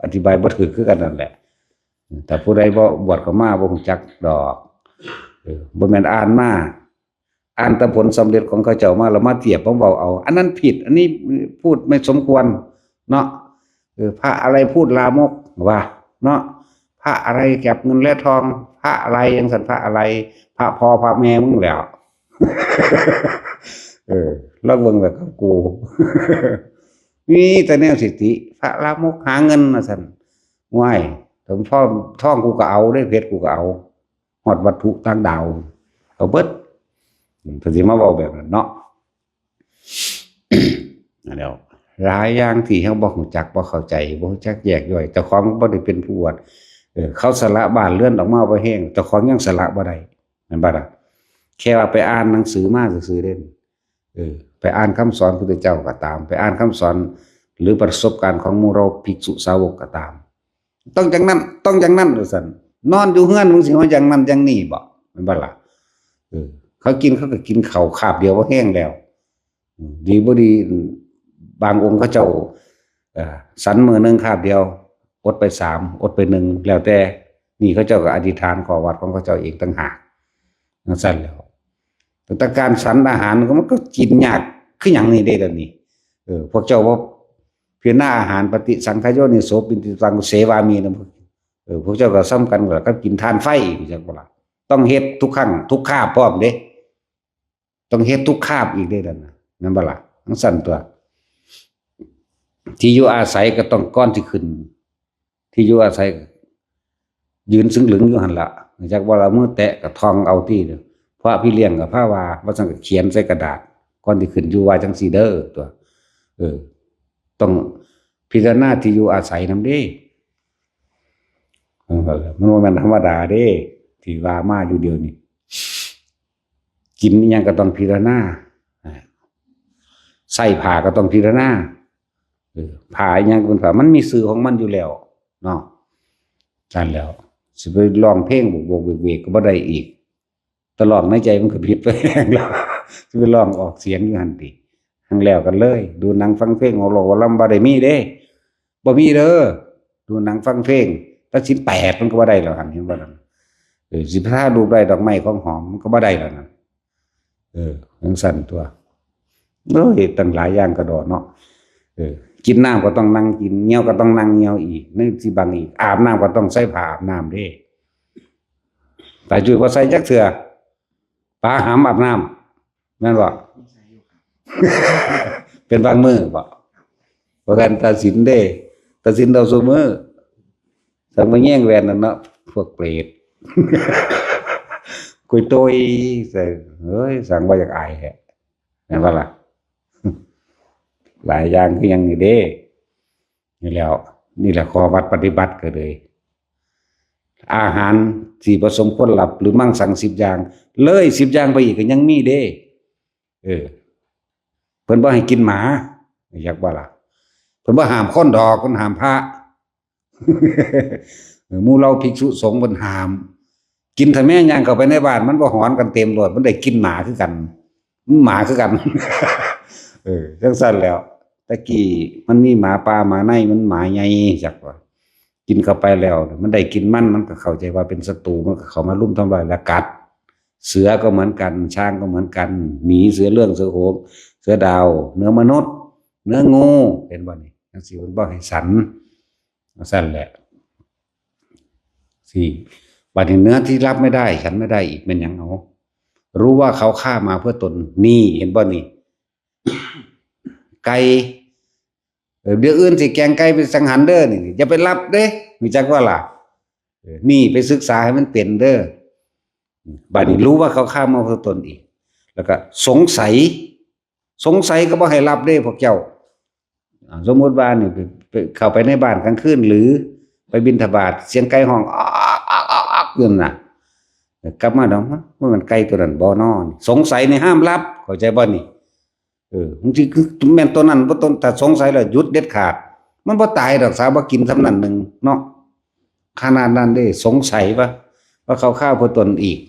ອະທິບາຍບໍ່ຖືກຄືກັນນັ້ນແຫຼະ. ຖ້າຜູ້ໃດບໍ່ບວດເຂົ້າມາ ບໍ່ຮູ້ຈັກດອກ ເອີ ບໍ່ແມ່ນອ່ານມາ ອ່ານແຕ່ຜົນສຳເລັດຂອງເຂົາເຈົ້າມາ ແລ້ວມາທຽບມາເວົ້າເອົາ ອັນນັ້ນຜິດ ອັນນີ້ພູດໄມ່ສົມຄວນເນາະ. ເອີ ພະອະໄລພູດລາມົກວ່າເນາະ ພະອະໄລແກັບເງິນແລະທອງ ພະອະໄລຈັ່ງຊັ້ນ ພະອະໄລ ພະພໍ່ພະແມ່ມຶງແລ້ວ ເອີ ລອງເບິ່ງແລ້ວກັບກູ ມີແຕ່ແນວສິຕິ ພະລາມົກຫາເງິນວ່າຊັ້ນ. ວ້າຍ ຖ້າທອງ ທອງກູກໍເອົາເດ້ ເພັດກູກໍເອົາ ຮອດວັດຖຸຕ່າງດາວກໍເບິດ ເພິ່ນຊິມາເວົ້າແບບນັ້ນເນາະ. ນັ້ນແຫຼະ ຫຼາຍຢ່າງທີ່ເຮົາບໍ່ຮູ້ຈັກ ບໍ່ເຂົ້າໃຈ ບໍ່ຮູ້ຈັກແຍກຍ່ອຍ ເຈົ້າຂອງບໍ່ໄດ້ເປັນຜູ້ອວດ ເອີ ເຂົາສະຫຼະບ້ານເຮືອນອອກມາບໍ່ແຮງ ເຈົ້າຂອງຍັງສະຫຼະບໍ່ໄດ້ ແມ່ນບໍ່ລະ? ແຄ່ວ່າໄປອ່ານໜັງສືມາຊື່ໆເດ້ ເອີ ໄປອ່ານຄຳສອນພຸດທະເຈົ້າກໍຕາມ ໄປອ່ານຄຳສອນ ຫຼື ປະສົບການຂອງໝູ່ເຮົາພິກສຸສາວົກກໍຕາມ ຕ້ອງຢ່າງນັ້ນ ຕ້ອງຢ່າງນັ້ນວ່າຊັ້ນ ນອນຢູ່ເຮືອນມຶງຊິວ່າຢ່າງນັ້ນຢ່າງນີ້ບໍ ແມ່ນບໍ່ລະ? ເອີ ເຂົາກິນ ເຂົາກໍກິນເຂົ້າຄາບດຽວກໍແຮງແລ້ວ ເອີ ດີບໍ່ດີ ບາງອົງເຂົາເຈົ້າ ເອີ ສັນມື້ໜຶ່ງຄາບດຽວ ອົດໄປສາມ ອົດໄປໜຶ່ງ ແລ້ວແຕ່ ນີ້ເຂົາເຈົ້າກໍອະທິຖານຂໍວັດຂອງເຂົາເຈົ້າເອງຕ່າງຫາກ ຈັ່ງຊັ້ນແລ້ວ ແຕ່ການສັນອາຫານມັນກໍກິນຍາກຄືຫຍັງນີ້ເດ້ດຽວນີ້ ເອີ ພວກເຈົ້າບໍ່ພິຈາລະນາອາຫານ ປະຕິສັງຂະໂຍນິໂສ ປິນຕິປະຕັງ ເສວາມິ ນະ ເອີ ພວກເຈົ້າກໍສ່ຳກັນກັບກິນຖ່ານໄຟ ຮູ້ຈັກບໍ່ລະ? ຕ້ອງເຮັດທຸກຄັ້ງທຸກຄາບພ້ອມເດ້ ຕ້ອງເຮັດທຸກຄາບອີກເດ້ນັ້ນນະ ແມ່ນບໍ່ລະ? ຈັ່ງຊັ້ນຕົວະ ທີ່ຢູ່ອາໄສກໍຕ້ອງ ກ່ອນຊິຂຶ້ນທີ່ຢູ່ອາໄສ ຢືນຊຶງລຶງຢູ່ຫັ້ນລະ ຮູ້ຈັກບໍ່ລະ? ມືແຕະກໍທ່ອງເອົາຕິ ພະພີ່ລ້ຽງກໍພາວ່າ ວ່າຊັ້ນກໍຂຽນໃສ່ກະດາດ ກ່ອນຊິຂຶ້ນຢູ່ວ່າຈັ່ງຊີ້ເດີ ຕົວະ ເອີ ຕ້ອງພິຈາລະນາທີ່ຢູ່ອາໄສນຳເດ້ ເອີ ມັນບໍ່ແມ່ນທຳມະດາເດ້ ທີ່ວ່າມາຢູ່ດຽວນີ້ ກິນອີ່ຫຍັງກໍຕ້ອງພິຈາລະນາ ໃສ່ຜ້າກໍຕ້ອງພິຈາລະນາ ເອີ ຜ້າອີ່ຫຍັງກໍເປັນຜ້າ ມັນມີຊື່ຂອງມັນຢູ່ແລ້ວເນາະ ຊັ້ນແລ້ວ ຊິໄປຮ້ອງເພງໂບກໆເວກໆກໍບໍ່ໄດ້ອີກ ຕະຫຼອງໃນໃຈມັນກໍຜິດໄປແລ້ວ ຊິໄປຮ້ອງອອກສຽງຢູ່ຫັ້ນຕິ ຫັ້ນແລ້ວກັນເລີຍ ດູໜັງຟັງເພງ ເວົ້າລອກເວົ້າລຳ ບໍ່ໄດ້ມີເດ້ ບໍ່ມີເດີ ດູໜັງຟັງເພງ ແຕ່ສິນແປດມັນກໍບໍ່ໄດ້ແລ້ວຫັ້ນ ເຫັນບໍ່ນັ້ນ ເອີ ຊິພາລູບໄດ້ດອກໄມ້ຂອງຫອມ ມັນກໍບໍ່ໄດ້ແລ້ວນັ້ນ ເອີ ຈັ່ງຊັ້ນຕົວະ ໂອ້ຍ ຕັ້ງຫຼາຍຢ່າງກະດໍເນາະ ເອີ ກິນນ້ຳກໍຕ້ອງນັ່ງກິນ ຍ່ຽວກໍຕ້ອງນັ່ງຍ່ຽວອີກ ໃນຊິບັງອີກ ອາບນ້ຳກໍຕ້ອງໃສ່ຜ້າອາບນ້ຳເດ້ ຕາຈຸ້ຍບໍ່ໃສ່ຈັກເທື່ອ ປາຫຳອາບນ້ຳ ແມ່ນບໍ່? ເປັນບາງມື້ບໍ່? ບໍ່ແມ່ນຕັດສິນເດ້ ຕັດສິນເອົາຊຸມື້ ສັງມາແຍ່ງແວ່ນນັ້ນເນາະ ພວກເປດ ກຸຍໂຕຍໃສ່ ເອີຍ ສັງວ່າຢາກອາຍແທ້ ແມ່ນບໍ່ລະ? ຫຼາຍຢ່າງຄືຫຍັງນີ້ເດ້ ນີ້ແຫຼະ ນີ້ແຫຼະ ຂໍ້ວັດປະຕິບັດກໍເລີຍ ອາຫານທີ່ບໍ່ສົມຄວນຮັບ ຫຼືມັງສັງສິບຢ່າງ ເລີຍສິບຢ່າງໄປອີກກໍຍັງມີເດ້. ເອີ ເພິ່ນບໍ່ໃຫ້ກິນໝາ ຢາກວ່າລະ ເພິ່ນບໍ່ຫ້າມຄົນດອກ ເພິ່ນຫ້າມພະ. ເອີ ໝູ່ເຫຼົ່າພິກສຸສົງເພິ່ນຫ້າມ ກິນທຳແມ່ ຍ່າງເຂົ້າໄປໃນບ້ານ ມັນບໍ່ຫອນກັນເຕັມໂລດ ມັນໄດ້ກິ່ນໝາຄືກັນ ມັນໝາຄືກັນ. ເອີ ຈັ່ງຊັ້ນແຫຼ້ວ ແຕ່ກີ້ມັນມີໝາປ່າໝາໃນ ມັນໝາໃຫຍ່ ຈັກວ່າ ກິນເຂົ້າໄປແລ້ວ ມັນໄດ້ກິ່ນມັນ ມັນກໍເຂົ້າໃຈວ່າເປັນສັດຕູ ມັນກໍເຂົ້າມາລຸມທຳລາຍ ແລະກັດ. ເສືອກໍເໝືອນກັນ ຊ້າງກໍເໝືອນກັນ ໝີ ເສືອເລື່ອງ ເສືອໂຫງ ເສືອດາວ ເໜືອມະນຸດ ເໜືອງູ ເຫັນບໍ່ນີ້? ຈັ່ງຊີ້ເພິ່ນບໍ່ໃຫ້ສັນ ວ່າຊັ້ນແຫຼະ. ສີ່ ບັດນີ້ເນື້ອທີ່รับไม่ได้ ฉันไม่ได้ ອີກແມ່ນຫຍັງເອົາ? รู้ว่าเขาฆ่ามาเพื่อตน ນີ້ ເຫັນບໍ່ນີ້? ໄກ່ ເອີ ດຽວອື່ນຊິແກງໄກ່ໄປສັງຫານເດີ ນີ້ ຢ່າໄປລັບເດ້ ຮູ້ຈັກບໍ່ລະ? ເອີ ນີ້ໄປສຶກສາໃຫ້ມັນເປັນເດີ. ບັດນີ້ รู้ว่าเขาฆ่ามาเพื่อตน ອີກ ແລ້ວກໍ สงสัย ສົງໄສກໍບໍ່ໃຫ້ລັບເດ້ພວກເຈົ້າ. ອາ ສົມມຸດວ່ານີ້ ໄປ ໄປ ເຂົ້າໄປໃນບ້ານກາງຄືນ ຫຼືໄປບິນທະບາດ ສຽງໄກ່ຮ້ອງອອກໆໆໆຢູ່ນັ້ນນະ ກັບມາດອກ ມັນແມ່ນໄກ່ຕົວນັ້ນບໍ່ນໍ? ສົງໄສນີ້ຫ້າມລັບ ເຂົ້າໃຈບໍ່ນີ້? ເອີ ບາງທີຄືແມ່ນຕົວນັ້ນບໍ່ຕົວ ຖ້າສົງໄສແລ້ວຢຸດເດັດຂາດ ມັນບໍ່ຕາຍດອກ ສາວບໍ່ກິນສ່ຳນັ້ນໜຶ່ງເນາະ. ຂະໜາດນັ້ນເດ້ ສົງໄສວ່າ ວ່າເຂົາຂ້າເພື່ອຕົນອີກ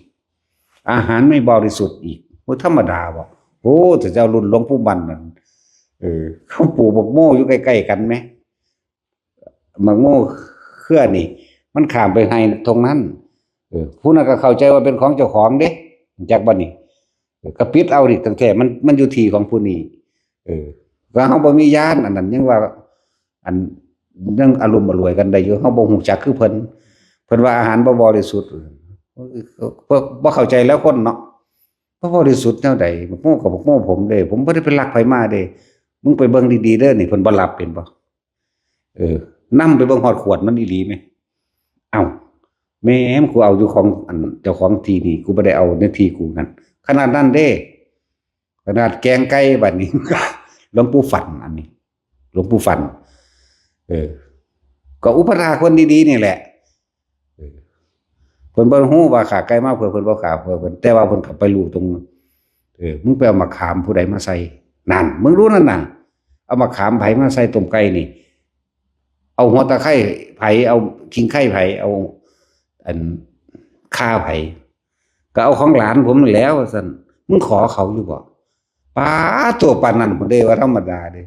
ອາຫານໄມ່ບໍລິສຸດອີກ ໂອ້ ທຳມະດາບໍ່? ໂອ້ ແຕ່ເຈົ້າລຸ້ນຫຼວງປູ່ໝັ້ນນັ້ນ ເອີ ເຂົາປູກບັກໂມຢູ່ໃກ້ໆກັນແມ ບັກໂມເຄືອນີ້ ມັນຂ້າມໄປໄຮ່ທົ່ງນັ້ນ ເອີ ຜູ້ນັ້ນກໍເຂົ້າໃຈວ່າເປັນຂອງເຈົ້າຂອງເດ້ ຮູ້ຈັກບໍ່ນີ້? ເອີ ກໍປິດເອົານີ້ ຕັ້ງແຕ່ມັນ ມັນຢູ່ທີ່ຂອງຜູ້ນີ້ ເອີ ກໍເຮົາບໍ່ມີຍານ ອັນນັ້ນຍັງວ່າ ອັນ ຍັງອາລົມອະລວຍກັນໄດ້ຢູ່ ເຮົາບໍ່ຮູ້ຈັກຄືເພິ່ນ ເພິ່ນວ່າອາຫານບໍ່ບໍລິສຸດ ບໍ່ ບໍ່ເຂົ້າໃຈແລ້ວຄົນເນາະ ບໍ່ບໍລິສຸດແນວໃດ? ບັກໂມກັບບັກໂມຜົມເດ້ ຜົມບໍ່ໄດ້ໄປລັກໃຜມາເດ້ ມຶງໄປເບິ່ງດີໆເດີ ນີ້ເພິ່ນບໍ່ລັບເຫັນບໍ່? ເອີ ນຳໄປເບິ່ງຮອດຂວດມັນອີ່ຫຼີແມ ເອົ້າ ແມ່ມ ກູເອົາຢູ່ຂອງ ອັນ ເຈົ້າຂອງທີ່ນີ້ ກູບໍ່ໄດ້ເອົາໃນທີ່ກູນັ້ນ ຂະໜາດນັ້ນເດ້. ຂະໜາດແກງໄກ່ບັດນີ້ ຫຼວງປູ່ຝັນ ອັນນີ້ ຫຼວງປູ່ຝັນ ເອີ ກໍອຸປະຖາກຄົນດີໆນີ້ແຫຼະ ເອີ ເພິ່ນບໍ່ຮູ້ວ່າຂ້າໄກ່ມາເພື່ອເພິ່ນ ບໍ່ຂ້າເພື່ອເພິ່ນ ແຕ່ວ່າເພິ່ນກໍໄປຮູ້ຕົງ ເອີ ມຶງໄປເອົາໝາກຂາມຜູ້ໃດມາໃສ່ ນັ້ນ ມຶງຮູ້ນັ້ນນະ ເອົາໝາກຂາມໃຜມາໃສ່ຕົ້ມໄກ່ນີ້ ເອົາຫົວຕະໄຄໃຜ ເອົາກິ່ງໄຄໃຜ ເອົາ ອັນ ຂ່າໃຜ ກໍເອົາຂອງຫຼານຜົມນັ້ນແຫຼ້ວ ວ່າຊັ້ນ ມຶງຂໍເຂົາຢູ່ບໍ່? ປາດໂທ້ ປານນັ້ນພຸ້ນເດ້ ວ່າທຳມະດາເດ້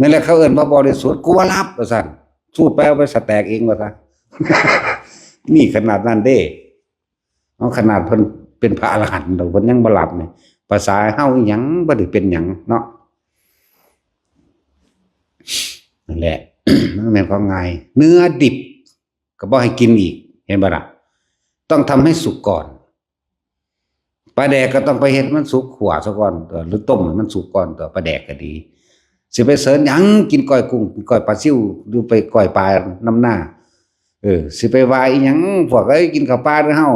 ນັ້ນແຫຼະເຂົາເອີ້ນວ່າບໍລິສຸດ ກູວ່າລັບ ວ່າຊັ້ນ ສູດໄປເອົາໄປສະແຕກເອງ ວ່າຊະ ນີ້ຂະໜາດນັ້ນເດ້ ເອົາ ຂະໜາດເພິ່ນເປັນພະອະລະຫັນດອກ ເພິ່ນຍັງບໍ່ລັບນີ້ ພາສາເຮົາອີ່ຫຍັງ ບໍ່ໄດ້ເປັນຫຍັງເນາະ ນັ້ນແຫຼະ ມັນແມ່ນຂອງງ່າຍ ເນື້ອດິບກໍບໍ່ໃຫ້ກິນອີກ ເຫັນບໍ່ລະ? ຕ້ອງທຳໃຫ້ສຸກກ່ອນ ປາແດກກໍຕ້ອງໄປເຮັດໃຫ້ມັນສຸກ ຂົ້ວຊະກ່ອນຕົວະ ຫຼືຕົ້ມໃຫ້ມັນສຸກກ່ອນຕົວະ ປາແດກກໍດີ ຊິໄປເສີນຫຍັງ ກິນກ້ອຍກຸ້ງ ກິນກ້ອຍປາຊິວ ຫຼືໄປກ້ອຍປານຳໜ້າ ເອີ ຊິໄປວ່າອີ່ຫຍັງ ພວກເອີຍ ກິນເຂົ້າປ່າເດີເຮົາ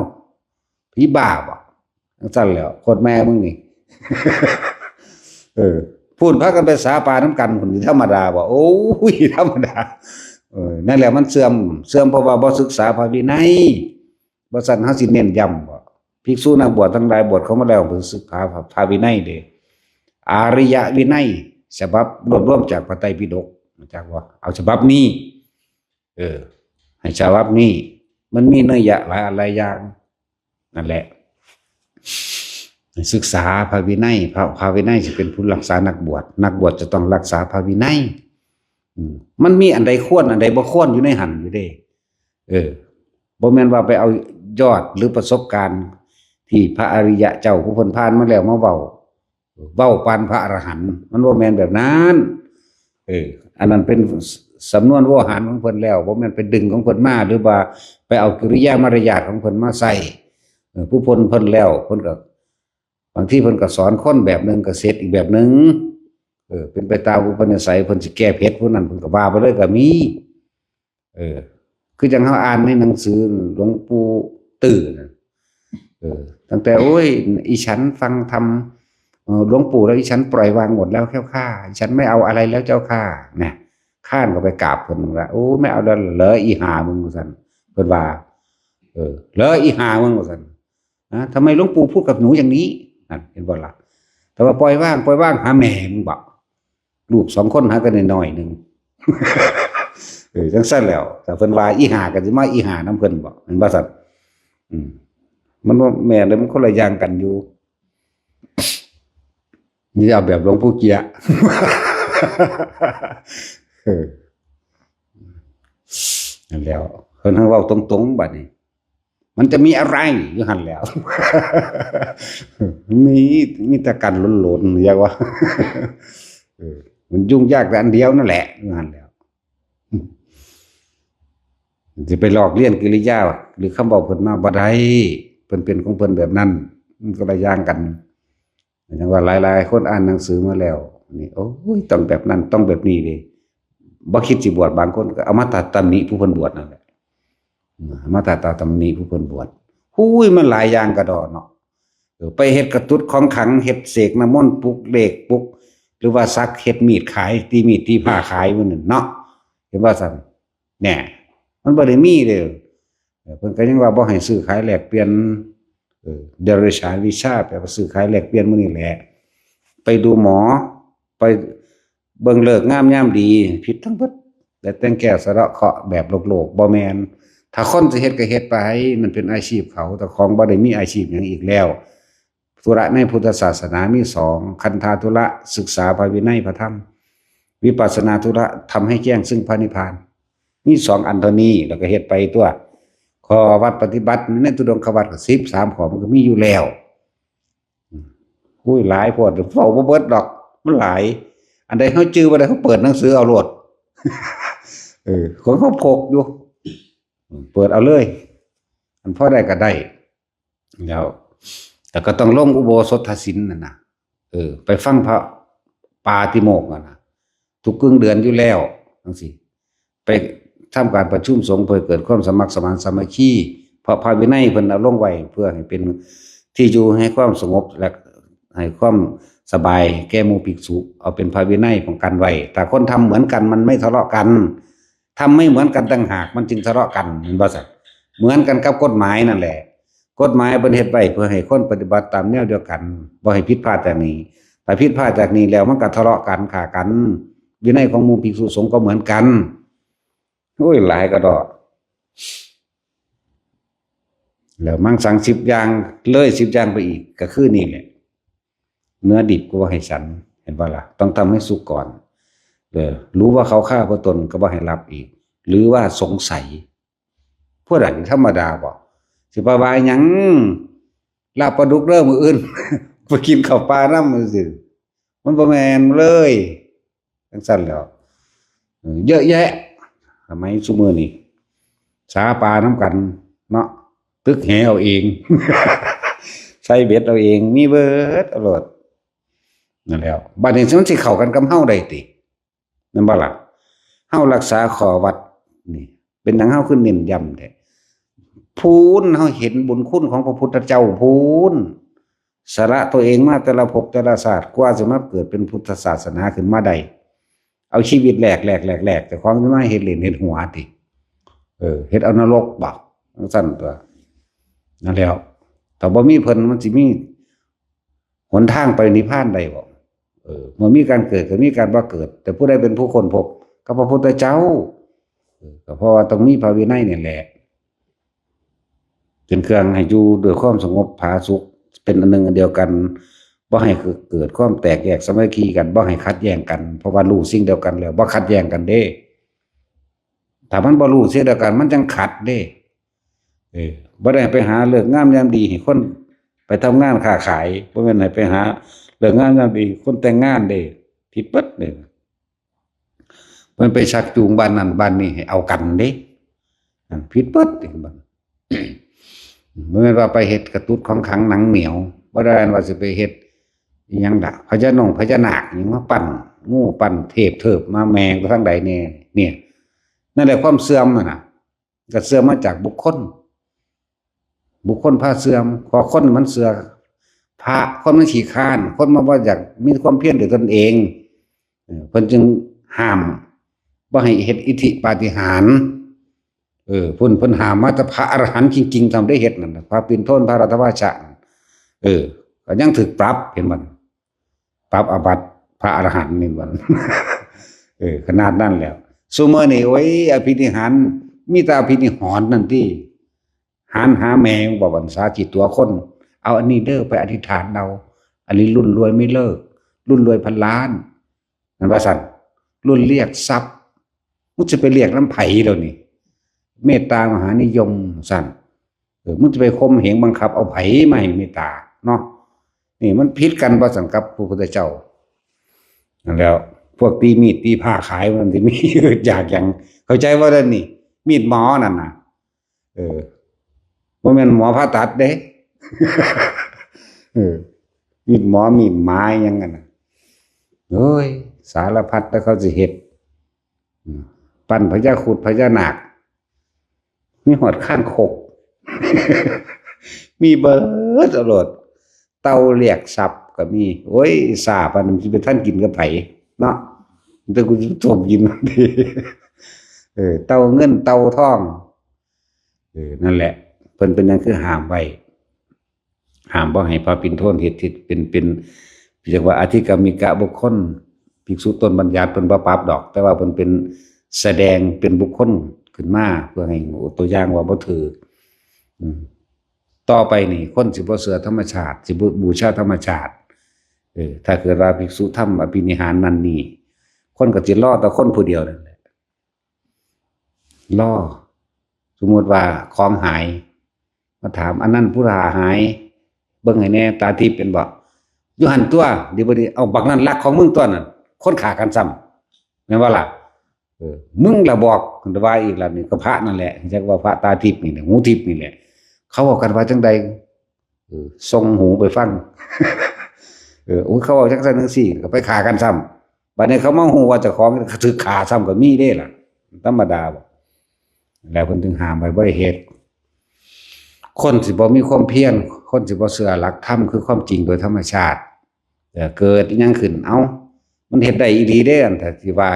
ຜີບ້າບໍ່? ຈັ່ງຊັ້ນແຫຼ້ວ ໂຄດແມ່ມຶງນີ້ ເອີ ພຸ້ນພາກັນໄປສາປານຳກັນພຸ້ນ ທຳມະດາບໍ່? ໂອ້ຍ ທຳມະດາ ເອີ ນັ້ນແຫຼະມັນເສື່ອມ ເສື່ອມເພາະວ່າບໍ່ສຶກສາພະວິໄນ ບໍ່ຊັ້ນເຮົາຊິເນັ້ນຢ້ຳບໍ່? ພິກສຸນັກບວດທັງຫຼາຍບວດເຂົ້າມາແລ້ວ ເພິ່ນສຶກສາພະ ພະວິໄນເດ້ ອາລິຍະວິໄນ ສະບັບລວບລວມຈາກພະໄຕປິດົກ ຮູ້ຈັກບໍ່? ເອົາສະບັບນີ້ ເອີ ໃຫ້ສະບັບນີ້ ມັນມີໄນຍະຫຼາຍອັນຫຼາຍຢ່າງ ນັ້ນແຫຼະ ໃຫ້ສຶກສາພະວິໄນ ພະ ພະວິໄນຊິເປັນຜູ້ຮັກສານັກບວດ ນັກບວດຈະຕ້ອງຮັກສາພະວິໄນ ອືມ ມັນມີອັນໃດຄວນ ອັນໃດບໍ່ຄວນຢູ່ໃນຫັ້ນຢູ່ເດ້ ເອີ ບໍ່ແມ່ນວ່າໄປເອົາຍອດ ຫຼື ປະສົບການທີ່ພະອະລິຍະເຈົ້າຜູ້ເພິ່ນຜ່ານມາແລ້ວມາເວົ້າ ເວົ້າປານພະອະລະຫັນ ມັນບໍ່ແມ່ນແບບນັ້ນ ເອີ ອັນນັ້ນເປັນສຳນວນໂວຫານຂອງເພິ່ນແລ້ວ ບໍ່ແມ່ນໄປດຶງຂອງເພິ່ນມາ ຫຼືວ່າໄປເອົາກິລິຍາມາລະຍາດຂອງເພິ່ນມາໃຊ້ ເອີ ຜູ້ເພິ່ນ ເພິ່ນແລ້ວ ເພິ່ນກໍ ບາງທີເພິ່ນກໍສອນຄົນແບບໜຶ່ງ ກໍເຮັດອີກແບບໜຶ່ງ ເອີ ເປັນໄປຕາມອຸປະນິໄສ ເພິ່ນຊິແກ້ເຜັດຜູ້ນັ້ນ ເພິ່ນກໍວ່າໄປເລີຍກໍມີ ເອີ ຄືຈັ່ງເຮົາອ່ານໃນໜັງສືຫຼວງປູ່ຕື້ນະ ເອີ ຕັ້ງແຕ່ ໂອ້ຍ ອີ່ສັນຟັງທຳ ເອີ ຫຼວງປູ່ແລ້ວ ອີ່ສັນປ່ອຍວາງໝົດແລ້ວເຈົ້າຂ້າ ອີ່ສັນໄມ່ເອົາອະໄລແລ້ວເຈົ້າຂ້າ ນະ ຄ້ານກໍໄປກາບເພິ່ນວ່າ ໂອ້ ໄມ່ເອົາແລ້ວເລີ ອີ່ຫ່າມຶງ ວ່າຊັ້ນ ເພິ່ນວ່າ ເອີ ເລີອີ່ຫ່າມຶງວ່າຊັ້ນ ນະ ທຳໄມຫຼວງปู่ພູດກັບໜູຢ່າງນີ້? ນັ້ນ ເຫັນບໍ່ລະ? ແຕ່ວ່າປ່ອຍວາງ ປ່ອຍວາງ ຫາແມ່ມຶງບໍ? ລູກສອງຄົນຫາກັນນ້ອຍໆໜຶ່ງ ເອີ ຈັ່ງຊັ້ນແລ້ວ ຖ້າເພິ່ນວ່າອີ່ຫ່າກໍຊິມາອີ່ຫ່ານຳເພິ່ນບໍ? ແມ່ນບໍ່ຊັ້ນ? ອືມ ມັນບໍ່ແມ່ນເດ້ ມັນຄົນລະຢ່າງກັນຢູ່. ນີ້ເອົາແບບຫຼວງປູ່ເກຍ ເອີ ນັ້ນແຫຼະ ເພິ່ນເວົ້າຕົງໆ ບາດນີ້ ມັນຈະມີອະໄລຢູ່ຫັ້ນແຫຼະ ມີ ມີແຕ່ກັນໂຫຼນໆ ຢາກວ່າ ເອີ ມັນຫຍຸ້ງຍາກແຕ່ອັນດຽວນັ້ນແຫຼະ ຢູ່ຫັ້ນແຫຼະ. ຊິໄປລອກລຽນກິລິຍາ ຫຼື ຄຳເວົ້າເພິ່ນມາບໍ່ໄດ້ ເພິ່ນເປັນຂອງເພິ່ນແບບນັ້ນ ມັນຄົນລະຢ່າງກັນ. ຈັ່ງວ່າຫຼາຍໆຄົນອ່ານໜັງສືມາແລ້ວ ນີ້ ໂອ້ຍ ຕ້ອງແບບນັ້ນ ຕ້ອງແບບນີ້ເດ້ ບໍ່ຄິດຊິບວດ ບາງຄົນກໍເອົາມາຕາຕຳໜິຜູ້ເພິ່ນບວດນັ້ນແຫຼະ ເອົາມາຕາ ຕາຕຳໜິຜູ້ເພິ່ນບວດ. ໂອ້ຍ ມັນຫຼາຍຢ່າງກະດໍເນາະ ເອີ ໄປເຮັດກະຕຸດຂອງຂັງ ເຮັດເສກນ້ຳມົນ ປຸກເລກ ປຸກ ຫຼືວ່າສັກ ເຮັດມີດຂາຍ ຕີມີດຕີພ້າຂາຍມື້ນັ້ນເນາະ ເຫັນບໍ່ຊັ້ນ? ແນ່ ມັນບໍ່ໄດ້ມີເດ້ ເອີ ເພິ່ນກໍຍັງວ່າບໍ່ໃຫ້ຊື້ຂາຍແລກປ່ຽນ ເອີ ເດຍວະລິສານວິຊາ ແປວ່າຊື້ຂາຍແລກປ່ຽນມື້ນີ້ແຫຼະ ໄປດູໝໍ ໄປເບິ່ງເລີກງາມຍາມດີ ຜິດທັງເບິດ ແຕ່ແຕ່ງແກ້ວສະເດາະເຄາະແບບໂລກໆ ບໍ່ແມ່ນ. ຖ້າຄົນຊິເຮັດກໍເຮັດໄປ ມັນເປັນອາຊີບເຂົາ ເຈົ້າຂອງບໍ່ໄດ້ມີອາຊີບຫຍັງອີກແລ້ວ. ທຸລະໃນພຸດທະສາສະໜາມີສອງ ຄັນທາທຸລະ ສຶກສາພະວິໄນພະທຳ ວິປັດສະນາທຸລະ ທຳໃຫ້ແຈ້ງຊຶ່ງພະນິບພານ ມີສອງອັນເທົ່ານີ້ ແລ້ວກໍເຮັດໄປຕົວະ. ຂໍ້ວັດປະຕິບັດໃນທຸດົງຄະວັດກໍສິບສາມຂໍ້ ມັນກໍມີຢູ່ແລ້ວ. ໂອ້ຍ ຫຼາຍໂພດ ເວົ້າບໍ່ເບິດດອກ ມັນຫຼາຍ. ອັນໃດເຮົາຈື່ບໍ່ໄດ້ ເຮົາເປີດໜັງສືເອົາໂລດ ເອີ ຂອງເຮົາພົກຢູ່ ເປີດເອົາເລີຍ ອັນພໍໄດ້ກໍໄດ້. ແລ້ວ ແລ້ວກໍຕ້ອງລົງອຸໂບສົດທະສິນນັ້ນນະ ເອີ ໄປຟັງພະປາຕິໂມກຫັ້ນນະ ທຸກກຶ່ງເດືອນຢູ່ແລ້ວ ຈັ່ງຊີ້ ໄປທຳການປະຊຸມສົງເພື່ອເກີດຄວາມສະໝັກສະໝານສາມັກຄີ ເພາະພະວິໄນເພິ່ນເອົາລົງໄວ້ເພື່ອໃຫ້ເປັນທີ່ຢູ່ໃຫ້ຄວາມສະຫງົບ ແລະ ໃຫ້ຄວາມສະບາຍແກ່ໝູ່ພິກສຸ ເອົາເປັນພະວິໄນປ້ອງກັນໄວ້. ຖ້າຄົນທຳເໝືອນກັນ ມັນໄມ່ທະເລາະກັນ ທຳໄມ່ເໝືອນກັນຕ່າງຫາກ ມັນຈຶ່ງທະເລາະກັນ ແມ່ນບໍ່ຊັ້ນ? ເໝືອນກັນກັບກົດໝາຍນັ້ນແຫຼະ ກົດໝາຍເພິ່ນເຮັດໄວ້ເພື່ອໃຫ້ຄົນປະຕິບັດຕາມແນວດຽວກັນ ບໍ່ໃຫ້ຜິດພາດຈາກນີ້. ຖ້າຜິດພາດຈາກນີ້ແລ້ວ ມັນກໍທະເລາະກັນ ຂ້າກັນ. ວິໄນຂອງໝູ່ພິກສຸສົງກໍເໝືອນກັນ. ໂອ້ຍ ຫຼາຍກະດອກ. ແລ້ວມັງສັງສິບຢ່າງ ເລີຍສິບຢ່າງໄປອີກ ກໍຄືນີ້ແຫຼະ ເນື້ອດິບກໍບໍ່ໃຫ້ສັນ ເຫັນບໍ່ລະ? ຕ້ອງທຳໃຫ້ສຸກກ່ອນ. ເອີ ຫຼືວ່າເຂົ້າຄາເພື່ອຕົນກໍບໍ່ໃຫ້ລັບອີກ ຫຼືວ່າສົງໄສ. ຜູ້ໃດທຳມະດາບໍ່? ຊິໄປວ່າຫຍັງ? ລາບປາດຸກເດີ ມື້ອື່ນ ໄປກິນເຂົ້າປ່ານຳ ມັນບໍ່ແມ່ນເລີຍ. ຈັ່ງຊັ້ນແຫຼ້ວ ເອີ ເຍອະແຍະ ສະໄໝຊຸມື້ນີ້ ສາປານຳກັນເນາະ ຕຶກແຫເອົາເອງ ໃສ່ເບັດເອົາເອງ ມີເບິດ ເອົາໂລດ. ນັ້ນແຫຼ້ວ ບາດນີ້ມັນຊິເຂົ້າກັນກັບເຮົາໄດ້ຕິ? ແມ່ນບໍ່ລະ? ເຮົາລັກສາຂໍ້ວັດນີ້ ເປັນຫຍັງເຮົາຄືເນັ້ນຢ້ຳແທ້? ພູນ ເຮົາເຫັນບຸນຄຸນຂອງພະພຸດທະເຈົ້າພູນ ສະຫຼະຕົວເອງມາແຕ່ລະພົບແຕ່ລະຊາດ ກວ່າຊິມາເກີດເປັນພຸດທະສາສະໜາຂຶ້ນມາໄດ້ ເອົາຊີວິດແລກໆໆໆ ເຈົ້າຂອງຊິມາເຮັດຫຼິ້ນເຮັດຫົວຕິ? ເອີ ເຮັດເອົານະລົກບໍ? ຈັ່ງຊັ້ນຕົວະ. ນັ້ນແຫຼ້ວ ຖ້າບໍ່ມີເພິ່ນ ມັນຊິມີຫົນທາງໄປນິບພານໄດ້ບໍ່? ເອີ ເມື່ອມີການເກີດ ກໍມີການບໍ່ເກີດ. ແຕ່ຜູ້ໃດເປັນຜູ້ຄົ້ນພົບ? ກໍພະພຸດທະເຈົ້າ. ເອີ ກໍເພາະວ່າຕ້ອງມີພະວິໄນນີ້ແຫຼະ ເປັນເຄື່ອງໃຫ້ຢູ່ດ້ວຍຄວາມສະຫງົບຜາສຸກ ເປັນອັນໜຶ່ງອັນດຽວກັນ ບໍ່ໃຫ້ເກີດຄວາມແຕກແຍກສາມັກຄີກັນ ບໍ່ໃຫ້ຂັດແຍ່ງກັນ ເພາະວ່າຮູ້ສິ່ງດຽວກັນແລ້ວ ບໍ່ຂັດແຍ່ງກັນເດ້. ຖ້າມັນບໍ່ຮູ້ເສຍດຽວກັນ ມັນຈັ່ງຂັດເດ້. ເອີ ບໍ່ໄດ້ໄປຫາເລີກງາມຍາມດີໃຫ້ຄົນໄປທຳງານຄ້າຂາຍ ບໍ່ແມ່ນໃຫ້ໄປຫາເລີກງາມຍາມດີຄົນແຕ່ງງານເດ້. ຜິດເບິດເດ້. ເພິ່ນໄປຊັກຈູງບ້ານນັ້ນບ້ານນີ້ໃຫ້ເອົາກັນເດ້ ນັ້ນຜິດເບິດເດ້. ບໍ່ແມ່ນວ່າໄປເຮັດກະຕຸດຂອງຂັງໜັງໜຽວ ບໍ່ໄດ້ວ່າຊິໄປເຮັດອີ່ຫຍັງດະ ພະຍານົງພະຍານາກຫຍັງມາປັ້ນ ງູປັ້ນເທບເທີບມາແມ່ງໄປທາງໃດແນ່. ເນ່ຍ ນັ້ນແຫຼະຄວາມເສື່ອມຫັ້ນນະ ກໍເສື່ອມມາຈາກບຸກຄົນ ບຸກຄົນພາເສື່ອມ ເພາະຄົນມັນເຊື່ອພະ ຄົນມັນຂີ້ຄ້ານ ຄົນມັນບໍ່ຢາກມີຄວາມພຽນດ້ວຍຕົນເອງ. ເອີ ເພິ່ນຈຶ່ງຫ້າມບໍ່ໃຫ້ເຮັດອິດທິປາຕິຫານ ເອີ ເພິ່ນ ເພິ່ນຫ້າມມາແຕ່ພະອະລະຫັນຈິງໆ ທຳໄດ້ເຮັດນັ້ນນະ ພະປິນໂທນ ພະລັດຖະວາຊະ ເອີ ກໍຍັງຖືກປັບ ເຫັນບໍ່ ປັບອາບັດພະອະລະຫັນນີ້ ວ່າ ເອີ ຂະໜາດນັ້ນແລ້ວ. ຊຸມື້ນີ້ ໂອ້ຍ ອະພິນິຫານ ມີແຕ່ອະພິນິຫອນນັ້ນຕິ ຫານຫາແມ່ງບໍ່ບັນສາຈິດຕົວຄົນ ເອົາອັນນີ້ເດີໄປອະທິຖານເອົາ ອັນນີ້ລຸ້ນລວຍໄມ່ເລີກ ລຸ້ນລວຍພັນລ້ານ ແມ່ນວ່າຊັ້ນ ລຸ້ນລຽກຊັບ ມຶງຊິໄປລຽກນຳໃຜດຽວນີ້ ເມດຕາມະຫານິຍົມຊັ້ນ ເອີ ມຶງຊິໄປຂົ່ມເຫງບັງຄັບເອົາໃຜມາໃຫ້ເມດຕາເນາະ ນີ້ມັນຜິດກັນວ່າຊັ້ນກັບພະພຸດທະເຈົ້າ. ນັ້ນແລ້ວ ພວກຕີມີດຕີພ້າຂາຍມັນຊິມີ ຢາກຫຍັງ ເຂົ້າໃຈບໍ່ເດນີ້ ມີດໝໍນັ້ນນະ ເອີ ບໍ່ແມ່ນໝໍຜ່າຕັດເດ້ ເອີ ມີດໝໍ ມີດໝາຫຍັງຫັ້ນນະ ໂອ້ຍ ສາລະພັດແຕ່ເຂົາຊິເຮັດ ອືມ ປັ້ນພະຍາຄຸດພະຍານາກ ມີຮອດຄາງຄົກ ມີເບິດໂລດ ເຕົ່າລຽກຊັບກໍມີ ໂອ້ຍ ຊ້າປານນັ້ນຊິໄປທັນກິນກັບໃຜເນາະ ແຕ່ກູຊິຕົ້ມກິນ ເອີ ເຕົ່າເງິນເຕົ່າທອງ ເອີ ນັ້ນແຫຼະ ເພິ່ນເປັນຫຍັງຄືຫ້າມໄວ້ ຫ້າມບໍ່ໃຫ້ພະປິນໂທນເຮັດ ເຮັດເປັນ ເປັນ ເອີ້ນວ່າອະທິກຳມິກະບຸກຄົນ ພິກສຸຕົ້ນບັນຍັດເພິ່ນບໍ່ປັບດອກ ແຕ່ວ່າເພິ່ນເປັນ ສະແດງເປັນບຸກຄົນຂຶ້ນມາ ເພື່ອໃຫ້ຕົວຢ່າງວ່າບໍ່ຖືກ ອືມ ຕໍ່ໄປນີ້ຄົນຊິບໍ່ເຊື່ອທຳມະຊາດ ຊິບໍ່ບູຊາທຳມະຊາດ ເອີ ຖ້າເກີດວ່າພິກສຸທຳອະພິນິຫານນັ້ນນີ້ ຄົນກໍຊິລໍແຕ່ຄົນຜູ້ດຽວນັ້ນແຫຼະ ລໍ ສົມມຸດວ່າຂອງຫາຍ ມາຖາມ ອັນນັ້ນຜູ້ຫາຫາຍ ເບິ່ງໃຫ້ແດ່ ຕາທິບເປັນບໍ່ ຢູ່ຫັ້ນຕົວະ ດີບໍ່ດີ ເອົາ ບັກນັ້ນລັກຂອງມຶງຕົວະນັ້ນ ຄົນຂ້າກັນຊ້ຳ ແມ່ນບໍ່ລະ ເອີ ມຶງລະບອກ ວ່າອີກລະ ນີ້ກໍພະນັ້ນແຫຼະ ຈັກວ່າພະຕາທິບນີ້ແຫຼະ ຫູທິບນີ້ແຫຼະ ເຂົາເວົ້າກັນວ່າຈັ່ງໃດ ເອີ ສົ່ງຫູໄປຟັງ ເອີ ໂອ້ຍ ເຂົາເວົ້າຈັ່ງຊັ້ນຈັ່ງຊີ້ ກໍໄປຂ້າກັນຊ້ຳ ບັດນີ້ເຂົາມາຮູ້ວ່າເຈົ້າຂອງຖືກຂ້າຊ້ຳກໍມີເດ້ລະ ທຳມະດາບໍ່ ແລ້ວເພິ່ນຈຶ່ງຫ້າມໄວ້ບໍ່ໃຫ້ເຮັດ ຄົນຊິບໍ່ມີຄວາມພຽນ ຄົນຊິບໍ່ເຊື່ອຫຼັກທຳ ຄືຄວາມຈິງໂດຍທຳມະຊາດ ເກີດອີ່ຫຍັງຂຶ້ນ ເອົ້າ ມັນເຮັດໄດ້ອີ່ຫຼີເດ້ ອັນທີ່ວ່າ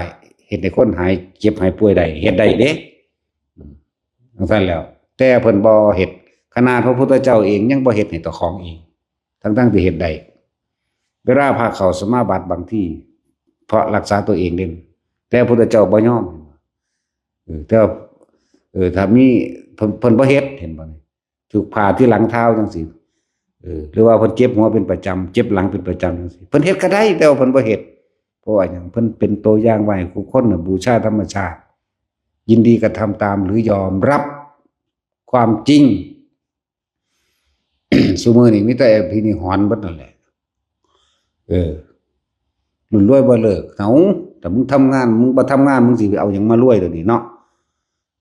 ເຮັດໃຫ້ຄົນຫາຍເຈັບຫາຍປ່ວຍໄດ້ ເຮັດໄດ້ເດ້ ອືມ ຈັ່ງຊັ້ນແລ້ວ ແຕ່ເພິ່ນບໍ່ເຮັດ ຂະໜາດພະພຸດທະເຈົ້າເອງຍັງບໍ່ເຮັດໃຫ້ເຈົ້າຂອງເອງ ທັງໆທີ່ເຮັດໄດ້ ເວລາພະເຂົ້າສະມາບັດບາງທີ ເພາະລັກສາຕົວເອງເດ້ ແຕ່ພະພຸດທະເຈົ້າບໍ່ຍອມ ເອີ ແຕ່ວ່າ ເອີ ຖ້າມີ ເພິ່ນ ເພິ່ນບໍ່ເຮັດ ເຫັນບໍ່ນີ້ ຖືກຜ້າທີ່ຫຼັງເທົ້າຈັ່ງຊີ້ ເອີ ຫຼືວ່າເພິ່ນເຈັບຫົວເປັນປະຈຳ ເຈັບຫຼັງເປັນປະຈຳຈັ່ງຊີ້ ເພິ່ນເຮັດກໍໄດ້ ແຕ່ວ່າເພິ່ນບໍ່ເຮັດ ເພາະວ່າຫຍັງ ເພິ່ນເປັນຕົວຢ່າງໄວ້ໃຫ້ທຸກຄົນນະ ບູຊາທຳມະຊາດ ຍິນດີກະທຳຕາມ ຫຼືຍອມຮັບຄວາມຈິງ ຊຸມື້ນີ້ມີແຕ່ອະພິນິຫອນເບິດນັ້ນແຫຼະ ເອີ ລຸ້ນລວຍບໍ່ເລີກ ເອົ້າ ຖ້າມຶງທຳງານ ມຶງບໍ່ທຳງານ ມຶງຊິໄປເອົາຫຍັງມາລວຍດຽວນີ້ເນາະ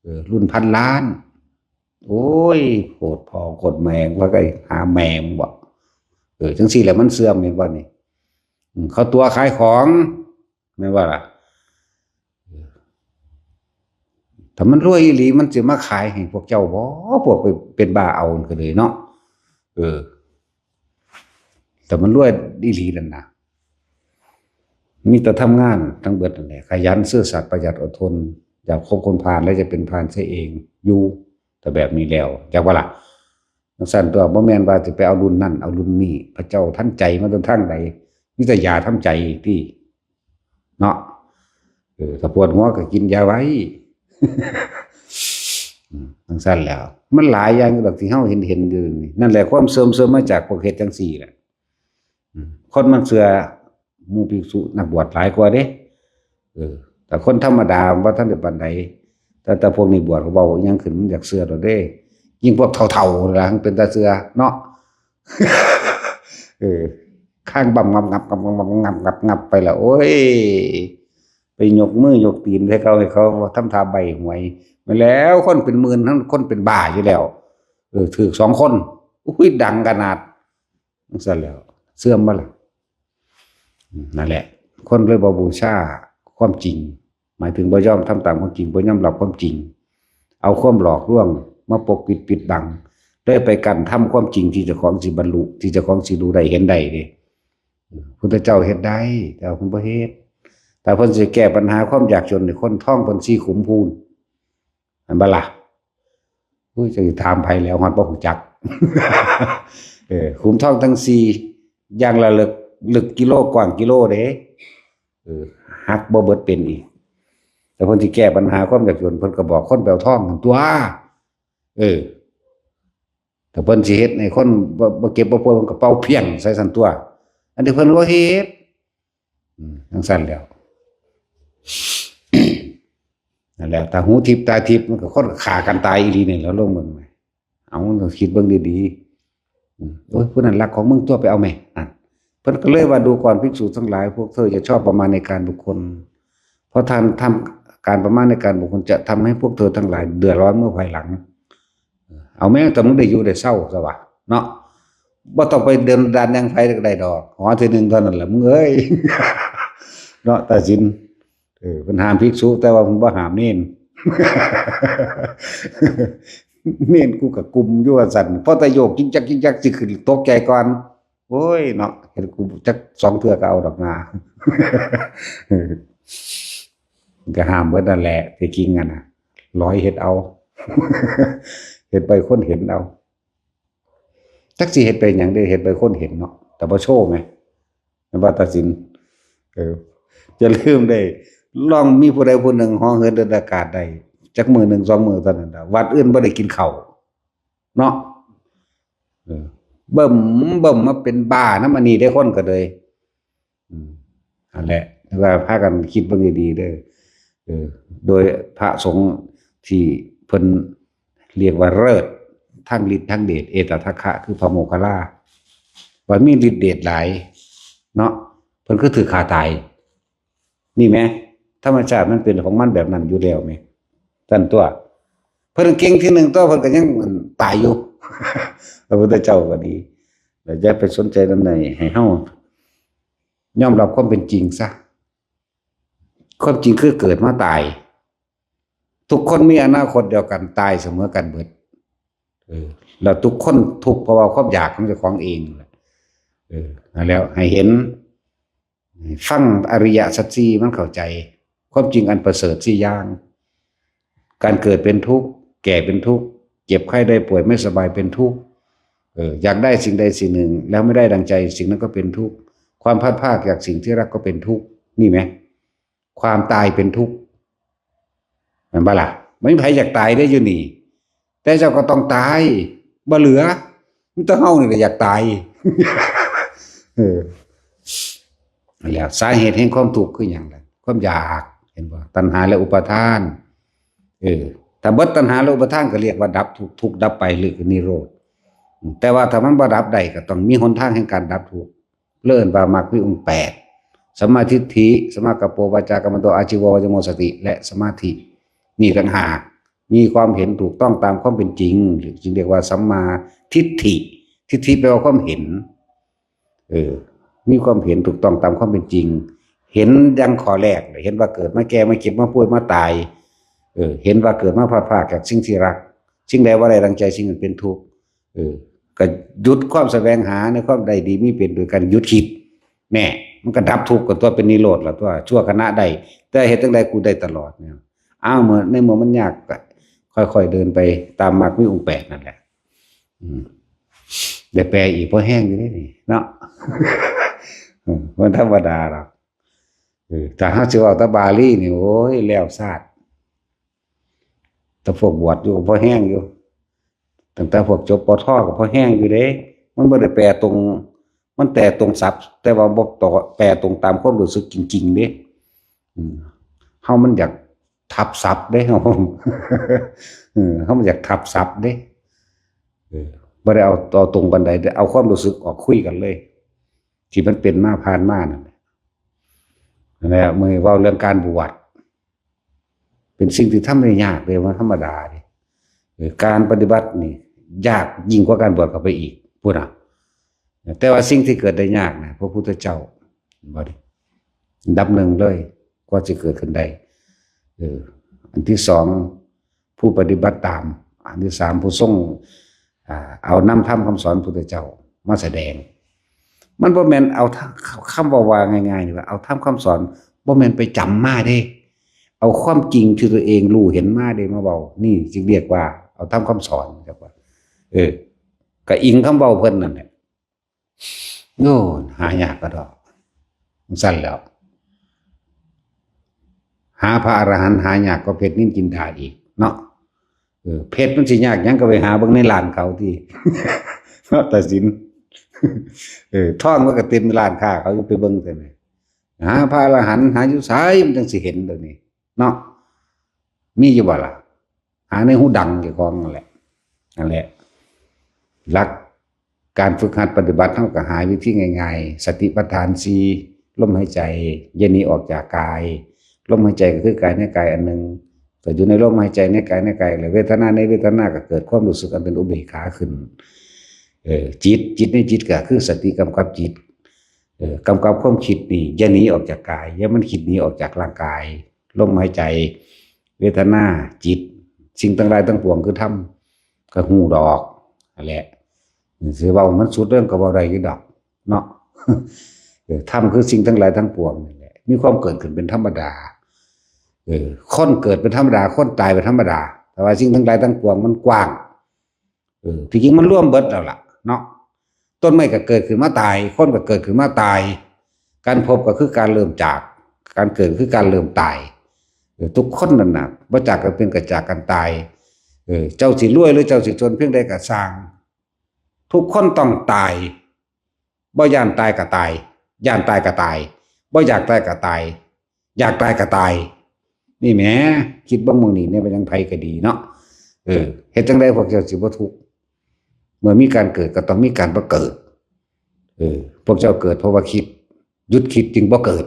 ເອີ ລຸ້ນພັນລ້ານ ໂອ້ຍ ໂພດພໍ່ໂພດແມ່ ວ່າໄປຫາແມ່ມຶງບໍ ເອີ ຈັ່ງຊີ້ແຫຼະມັນເສື່ອມ ເຫັນບໍ່ນີ້ ອືມ ເຂົາຕົວະຂາຍຂອງ ແມ່ນບໍ່ລະ ຖ້າມັນລວຍອີ່ຫຼີ ມັນຊິມາຂາຍໃຫ້ພວກເຈົ້າບໍ່ ພວກໄປເປັນບ້າເອົາກັນເລີຍເນາະ ເອີ ຖ້າມັນລວຍອີ່ຫຼີນັ້ນນະ ມີແຕ່ທຳງານທັງເບິດນັ້ນແຫຼະ ຂະຫຍັນ ຊື່ສັດ ປະຢັດ ອົດທົນ ຢ່າຄົບຄົນພານ ແລະ ຈະເປັນພານເສຍເອງຢູ່ ຖ້າແບບນີ້ແລ້ວ ຈັກວ່າລະ ຈັ່ງຊັ້ນຕົວະ ບໍ່ແມ່ນວ່າຈະໄປເອົາລຸ້ນນັ້ນເອົາລຸ້ນນີ້ ພະເຈົ້າທັນໃຈມາແຕ່ທາງໃດ ມີແຕ່ຢາທຳໃຈຕິ ເນາະ ເອີ ຖ້າປວດຫົວກໍກິນຢາໄວ້ ອືມ ຈັ່ງຊັ້ນແຫຼະ ມັນຫຼາຍຢ່າງຢູ່ດອກທີ່ເຮົາເຫັນໆຢູ່ນີ້ ນັ້ນແຫຼະ ຄວາມເສື່ອມ ເສື່ອມມາຈາກພວກເຮັດຈັ່ງຊີ້ແຫຼະ ອືມ ຄົນມັກເຊື່ອໝູ່ພິກສຸນັກບວດຫຼາຍກວ່າເດ້ ເອີ ແຕ່ຄົນທຳມະດາບໍ່ທັນໄດ້ປານໃດ ແຕ່ ແຕ່ພວກນີ້ບວດ ເຂົາເວົ້າຫຍັງຂຶ້ນມັນຢາກເຊື່ອໂລດເດ້ ຍິ່ງພວກເຖົ້າໆນີ້ລະ ມັນເປັນຕາເຊື່ອເນາະ ເອີ ຄາງບຳ ງັບໆໆໆໆ ໄປລະ ໂອ້ຍ ໄປຍົກມືຍົກຕີນໃສ່ເຂົາ ໃຫ້ເຂົາທຳທ່າໃບ້ຫວຍ ແມ່ນແລ້ວ ຄົນເປັນໝື່ນ ທັງຄົນເປັນບ້າຢູ່ແລ້ວ ເອີ ຖືກສອງຄົນ ອຸ້ຍ ດັງຂະໜາດ ຈັ່ງຊັ້ນແລ້ວ ເສື່ອມບໍ່ລະ ອືມ ນັ້ນແຫຼະ ຄົນເລີຍບໍ່ບູຊາຄວາມຈິງ ໝາຍເຖິງບໍ່ຍອມທຳຕາມຄວາມຈິງ ບໍ່ຍອມຮັບຄວາມຈິງ ເອົາຄວາມຫຼອກລວງມາປົກປິດປິດບັງ ເລີຍໄປກັ້ນທຳຄວາມຈິງທີ່ເຈົ້າຂອງຊິບັນລຸ ທີ່ເຈົ້າຂອງຊິຮູ້ໄດ້ເຫັນໄດ້ເດ້ ອືມ ພຸດທະເຈົ້າເຮັດໄດ້ ແຕ່ວ່າເພິ່ນບໍ່ເຮັດ ຖ້າເພິ່ນຊິແກ້ບັນຫາຄວາມຍາກຈົນໃຫ້ຄົນ ທອງເພິ່ນສີ່ຂຸມພູນ ແມ່ນບໍ່ລະ ໂອ້ຍ ຈັກຊິຖາມໃຜແລ້ວ ຮອດບໍ່ຮູ້ຈັກ. ເອີ ຂຸມທອງທັງສີ່ ຢ່າງລະເລິກ ເລິກກິໂລ ກວ້າງກິໂລເດ້. ເອີ ຫັກບໍ່ເບິດເປັນອີກ. ແຕ່ເພິ່ນຊິແກ້ບັນຫາຄວາມຍາກຈົນ ເພິ່ນກໍບອກຄົນໄປເອົາທອງຫັ້ນຕົວະ. ເອີ ຖ້າເພິ່ນຊິເຮັດໃຫ້ຄົນບໍ່ ບໍ່ເຈັບບໍ່ປ່ວຍ ເພິ່ນກໍເປົ່າພຽງໃສ່ຊັ້ນຕົວະ. ອັນນີ້ເພິ່ນບໍ່ເຮັດ. ອືມ ຈັ່ງຊັ້ນແລ້ວ ນັ້ນແຫຼະ ຖ້າຫູທິບຕາທິບ ມັນກໍຄົນກໍຂ້າກັນຕາຍອີ່ຫລີນີ້ແຫຼະ ລອງເບິ່ງແໝ. ເອົາ ລອງຄິດເບິ່ງດີໆ. ອືມ ໂອ້ຍ ຜູ້ນັ້ນລັກຂອງມຶງຕົວະ ໄປເອົາແໝ. ນັ້ນ ເພິ່ນກໍເລີຍວ່າ ດູກ່ອນ ພິກສຸທັງຫຼາຍ ພວກເຈົ້າຢ່າຊອບປະມາດໃນການບຸກຄົນ ເພາະທ່ານທຳການປະມາດໃນການບຸກຄົນ ຈະທຳໃຫ້ພວກເຈົ້າທັງຫຼາຍເດືອດຮ້ອນເມື່ອພາຍຫຼັງ. ເອົາແມ່ງ ແຕ່ມຶງໄດ້ຢູ່ໄດ້ເຊົາຊະວະເນາະ ບໍ່ຕ້ອງໄປເດີນດານຫຍັງໃຜກໍໄດ້ດອກ ຫໍເທື່ອໜຶ່ງເທົ່ານັ້ນລະ ມຶງເອີຍ ເນາະ ຕາສິນ. ເອີ ເພິ່ນຫ້າມພິກສຸ ແຕ່ວ່າເພິ່ນບໍ່ຫ້າມເນນ. ເນນ ກູກະກຸມຢູ່ວ່າຊັ້ນ ພໍແຕ່ໂຍກຈິກຈັກຈິກຈັກ ຊິຂຶ້ນຕົກໃຈກ່ອນ. ໂອ້ຍເນາະ ເຫັນກູຈັກສອງເທື່ອກໍເອົາດອກນາ. ກໍຫ້າມເບິດນັ້ນແຫຼະ ທີ່ຈິງຫັ້ນນະ ລອຍເຮັດເອົາ ເຮັດໄປຄົນເຫັນເອົາ. ຈັກຊິເຮັດໄປຫຍັງເດ້ ເຮັດໄປຄົນເຫັນເນາະ ແຕ່ບໍ່ໂຊແໝ ແມ່ນບໍ່ ຕາສິນ? ເອີ ຢ່າລືມເດ້ ລອງມີຜູ້ໃດຜູ້ໜຶ່ງເຫາະເຫີນເດີນອາກາດໄດ້ ຈັກມື້ໜຶ່ງສອງມື້ເທົ່ານັ້ນລະ ວັດອື່ນບໍ່ໄດ້ກິນເຂົ້າເນາະ. ເອີ ເບິ່ມ ເບິ່ມມາເປັນບ້ານຳອັນນີ້ເດ້ ຄົນກໍເລີຍ ອືມ ຫັ້ນແຫຼະ ວ່າພາກັນຄິດເບິ່ງດີໆເດີ. ເອີ ໂດຍພະສົງທີ່ເພິ່ນຮຽກວ່າເລີດທາງລິດທາງເດດ ເອດຕະທັກຄະ ຄືພະໂມກຄະລາ ວ່າມີລິດເດດຫຼາຍເນາະ ເພິ່ນຄືຖືກຂ້າຕາຍ. ນີ້ແໝ ທຳມະຊາດມັນເປັນຂອງມັນແບບນັ້ນຢູ່ແລ້ວແໝ ຊັ້ນຕົວະ. ເພິ່ນເກັ່ງທີໜຶ່ງຕົວະ ເພິ່ນກໍຍັງ ອັນ ຕາຍຢູ່. ພະພຸດທະເຈົ້າກໍດີ ແລ້ວຢ່າໄປສົນໃຈນຳໃນ ໃຫ້ເຮົາຍອມຮັບຄວາມເປັນຈິງຊະ. ຄວາມຈິງຄືເກີດມາຕາຍ ທຸກຄົນມີອະນາຄົດດຽວກັນ ຕາຍສະເໝີກັນເບິດ. ເອີ ແລ້ວທຸກຄົນທຸກເພາະວ່າຄວາມຢາກຂອງເຈົ້າຂອງເອງ. ເອີ ນັ້ນແຫຼະ ໃຫ້ເຫັນ ໃຫ້ຟັງອະລິຍະສັດສີ່ ມັນເຂົ້າໃຈຄວາມຈິງອັນປະເສີດສີ່ຢ່າງ. ການເກີດເປັນທຸກ ແກ່ເປັນທຸກ ເຈັບໄຂ້ໄດ້ປ່ວຍໄມ່ສະບາຍເປັນທຸກ. ເອີ ຢາກໄດ້ສິ່ງໃດສິ່ງໜຶ່ງ ແລ້ວໄມ່ໄດ້ດັ່ງໃຈ ສິ່ງນັ້ນກໍເປັນທຸກ. ຄວາມພັດພາກຈາກສິ່ງທີ່ຮັກກໍເປັນທຸກ. ນີ້ແໝ ຄວາມຕາຍເປັນທຸກ ແມ່ນບໍ່ລະ? ບໍ່ມີໃຜຢາກຕາຍເດ້ຢູ່ນີ້ ແຕ່ເຈົ້າກໍຕ້ອງຕາຍ ບໍ່ເຫຼືອ ມີແຕ່ເຮົານີ້ແຫຼະຢາກຕາຍ. ເອີ ແລ້ວສາເຫດແຫ່ງຄວາມທຸກຄືຫຍັງລະ? ຄວາມຢາກ ເຫັນບໍ່? ຕັນຫາ ແລະ ອຸປາທານ. ເອີ ຖ້າເບິດຕັນຫາ ແລະ ອຸປາທານ ກໍຮຽກວ່າດັບທຸກ ທຸກດັບໄປ ຫຼື ຄືນິໂຣດ. ແຕ່ວ່າຖ້າມັນບໍ່ດັບໄດ້ ກໍຕ້ອງມີຫົນທາງແຫ່ງການດັບທຸກ. ເອີ້ນວ່າມັກມີອົງແປດ ສຳມາທິດຖິ ສຳມາກັບໂປ ວາຈາກັມມັນໂຕ ອາຊີໂວ ວະຈະໂມ ສະຕິ ແລະ ສະມາທິ ນີ້ຕ່າງຫາກ ມີຄວາມເຫັນຖືກຕ້ອງຕາມຄວາມເປັນຈິງ ຈຶ່ງຮຽກວ່າສຳມາທິດຖິ. ທິດຖິແປວ່າຄວາມເຫັນ ເອີ ມີຄວາມເຫັນຖືກຕ້ອງຕາມຄວາມເປັນຈິງ ເຫັນຢ່າງຂໍ້ແລກ ເຫັນວ່າເກີດມາແກ່ມາເຈັບມາປ່ວຍມາຕາຍ ເອີ ເຫັນວ່າເກີດມາພັດພາກຈາກສິ່ງທີ່ຮັກ ສິ່ງໃດບໍ່ໄດ້ດັ່ງໃຈ ສິ່ງນັ້ນເປັນທຸກ. ເອີ ກໍຢຸດຄວາມສະແຫວງຫາໃນຄວາມໄດ້ດີມີເປັນໂດຍການຢຸດຄິດ. ແນ່ ມັນກໍດັບທຸກກັນຕົວະ ເປັນນິໂຣດລະຕົວະ ຊົ່ວຂະນະໄດ້ ແຕ່ເຮັດຈັ່ງໃດກູໄດ້ຕະຫຼອດເນຍ. ອ້າວ ເມື່ອ ໃນເມື່ອມັນຍາກກໍຄ່ອຍໆເດີນໄປຕາມມັກມີອົງແປດນັ້ນແຫຼະ. ອືມ ໄດ້ແປອີກພໍແຮງຢູ່ເດ້ນີ້ເນາະ. ອືມ ບໍ່ທຳມະດາດອກ. ເອີ ຖ້າເຮົາຊິເວົ້າແຕ່ບາລີນີ້ ໂອ້ຍ ແລ້ວຊາດ. ແຕ່ພວກບວດຢູ່ກໍພໍແຮງຢູ່. ຕັ້ງແຕ່ພວກຈົບ ປທ ກໍພໍແຮງຢູ່ເດ້. ມັນບໍ່ໄດ້ແປຕົງ ມັນແຕ່ຕົງສັບ ແຕ່ວ່າບໍ່ຕໍ່ ແປຕົງຕາມຄວາມຮູ້ສຶກຈິງໆເດ້. ອືມ ເຮົາມັນຢາກທັບສັບເດ້ ເຮົາ ເອີ ເຮົາມັນຢາກທັບສັບເດ້. ເອີ ບໍ່ໄດ້ເອົາຕໍ່ຕົງປານໃດ ແຕ່ເອົາຄວາມຮູ້ສຶກອອກຄຸຍກັນເລີຍ ທີ່ມັນເປັນມາຜ່ານມານັ້ນແຫຼະ. ນັ້ນແຫຼະ ມື້ນີ້ເວົ້າເລື່ອງການບວດ ເປັນສິ່ງທີ່ທຳໄດ້ຍາກເດ້ ບໍ່ທຳມະດາເດ້. ເອີ ການປະຕິບັດນີ້ຍາກຍິ່ງກວ່າການບວດເຂົ້າໄປອີກ ພຸ້ນນະ. ແຕ່ວ່າສິ່ງທີ່ເກີດໄດ້ຍາກນະ ພະພຸດທະເຈົ້າ ເຫັນບໍ່ເດ້? ອັນດັບໜຶ່ງເລີຍ ກວ່າຊິເກີດຂຶ້ນໄດ້. ເອີ ອັນທີສອງ ຜູ້ປະຕິບັດຕາມ, ອັນທີສາມ ຜູ້ຊົງ ອ່າ ເອົານຳທຳຄຳສອນພຸດທະເຈົ້າມາສະແດງ. ມັນບໍ່ແມ່ນເອົາທຳ ຄຳເວົ້າວ່າງ່າຍໆນີ້ວ່າ ເອົາທຳຄຳສອນ ບໍ່ແມ່ນໄປຈຳມາເດ້, ເອົາຄວາມຈິງທີ່ຕົວເອງຮູ້ເຫັນມາເດ້ມາເວົ້າ. ນີ້ຈຶ່ງຮຽກວ່າ າທຳຄຳສອນ ຈັກວ່າ ເອີ ກໍອີງຄຳເວົ້າເພິ່ນນັ້ນແຫຼະ. ໂອ້ ຫາຍາກກະດອກ ຈັ່ງຊັ້ນແຫຼ້ວ ຫາພະອະລະຫັນຫາຍາກກວ່າເພັດນິນຈິນດາອີກເນາະ. ເອີ ເພັດມັນຊິຍາກຫຍັງ ກໍໄປຫາເບິ່ງໃນຮ້ານເຂົາຕິ ເນາະ ຕາສິນ. ເອີ ທອງມັນກໍເຕັມຮ້ານຄ້າເຂົາ ຢູ່ໄປເບິ່ງໃສ່ແມ່ ຫາພະອະລະຫັນຫາຢູ່ໃສ ມັນຈັ່ງຊິເຫັນດຽວນີ້ເນາະ. ມີຢູ່ບໍ່ລະ? ຫາໃນຫູດັງເຈົ້າຂອງນັ້ນແຫຼະ. ນັ້ນແຫຼະ ຫຼັກການຝຶກຫັດປະຕິບັດ ເຮົາກໍຫາວິທີງ່າຍໆ ສະຕິປັດຖານສີ່ ລົມຫາຍໃຈ ຢ່າໜີອອກຈາກກາຍ. ລົມຫາຍໃຈກໍຄືກາຍໃນກາຍອັນໜຶ່ງ ກໍຢູ່ໃນລົມຫາຍໃຈ ໃນກາຍໃນກາຍ ແລະ ເວທະນາໃນເວທະນາ ກໍເກີດຄວາມຮູ້ສຶກອັນເປັນອຸເບກຂາຂຶ້ນ. ເອີ ຈິດ ຈິດໃນຈິດກໍຄືສະຕິກຳກັບຈິດ. ເອີ ກຳກັບຄວາມຄິດນີ້ ຢ່າໜີອອກຈາກກາຍ ຢ່າໃຫ້ມັນຄິດໜີອອກຈາກຮ່າງກາຍ. ລົມຫາຍໃຈ ເວທະນາ ຈິດ ສິ່ງທັງຫຼາຍທັງປວງຄືທຳ ກໍຮູ້ດອກ ນັ້ນແຫຼະ. ຊິເວົ້າມັນສຸດເລື່ອງກໍເວົ້າໄດ້ຢູ່ດອກເນາະ. ເອີ ທຳຄືສິ່ງທັງຫຼາຍທັງປວງນີ້ແຫຼະ ມີຄວາມເກີດຂຶ້ນເປັນທຳມະດາ. ເອີ ຄົນເກີດເປັນທຳມະດາ ຄົນຕາຍເປັນທຳມະດາ ແຕ່ວ່າສິ່ງທັງຫຼາຍທັງປວງມັນກວ້າງ. ເອີ ທີ່ຈິງມັນລວມເບິດແລ້ວລະເນາະ. ຕົ້ນໄມ້ກໍເກີດຂຶ້ນມາຕາຍ ຄົນກໍເກີດຂຶ້ນມາຕາຍ. ການພົບກໍຄືການເລີ່ມຈາກ ການເກີດກໍຄືການເລີ່ມຕາຍ. ເອີ ທຸກຄົນນັ້ນນະ ບໍ່ຈາກກັນເປັນກໍຈາກກັນຕາຍ. ເອີ ເຈົ້າຊິລວຍ ຫຼື ເຈົ້າຊິຈົນພຽງໃດກໍຊ່າງ ທຸກຄົນຕ້ອງຕາຍ. ບໍ່ຢ້ານຕາຍກໍຕາຍ ຢ້ານຕາຍກໍຕາຍ ບໍ່ຢາກຕາຍກໍຕາຍ ຢາກຕາຍກໍຕາຍ. ນີ້ແໝ ຄິດເບິ່ງໝ່ອງນີ້ແດ່ ແມ່ນຫຍັງໃຜກໍດີເນາະ. ເອີ ເຮັດຈັ່ງໃດພວກເຈົ້າຊິບໍ່ທຸກ? ເມື່ອມີການເກີດກໍຕ້ອງມີການບໍ່ເກີດ. ເອີ ພວກເຈົ້າເກີດເພາະວ່າຄິດ ຢຸດຄິດຈຶ່ງບໍ່ເກີດ.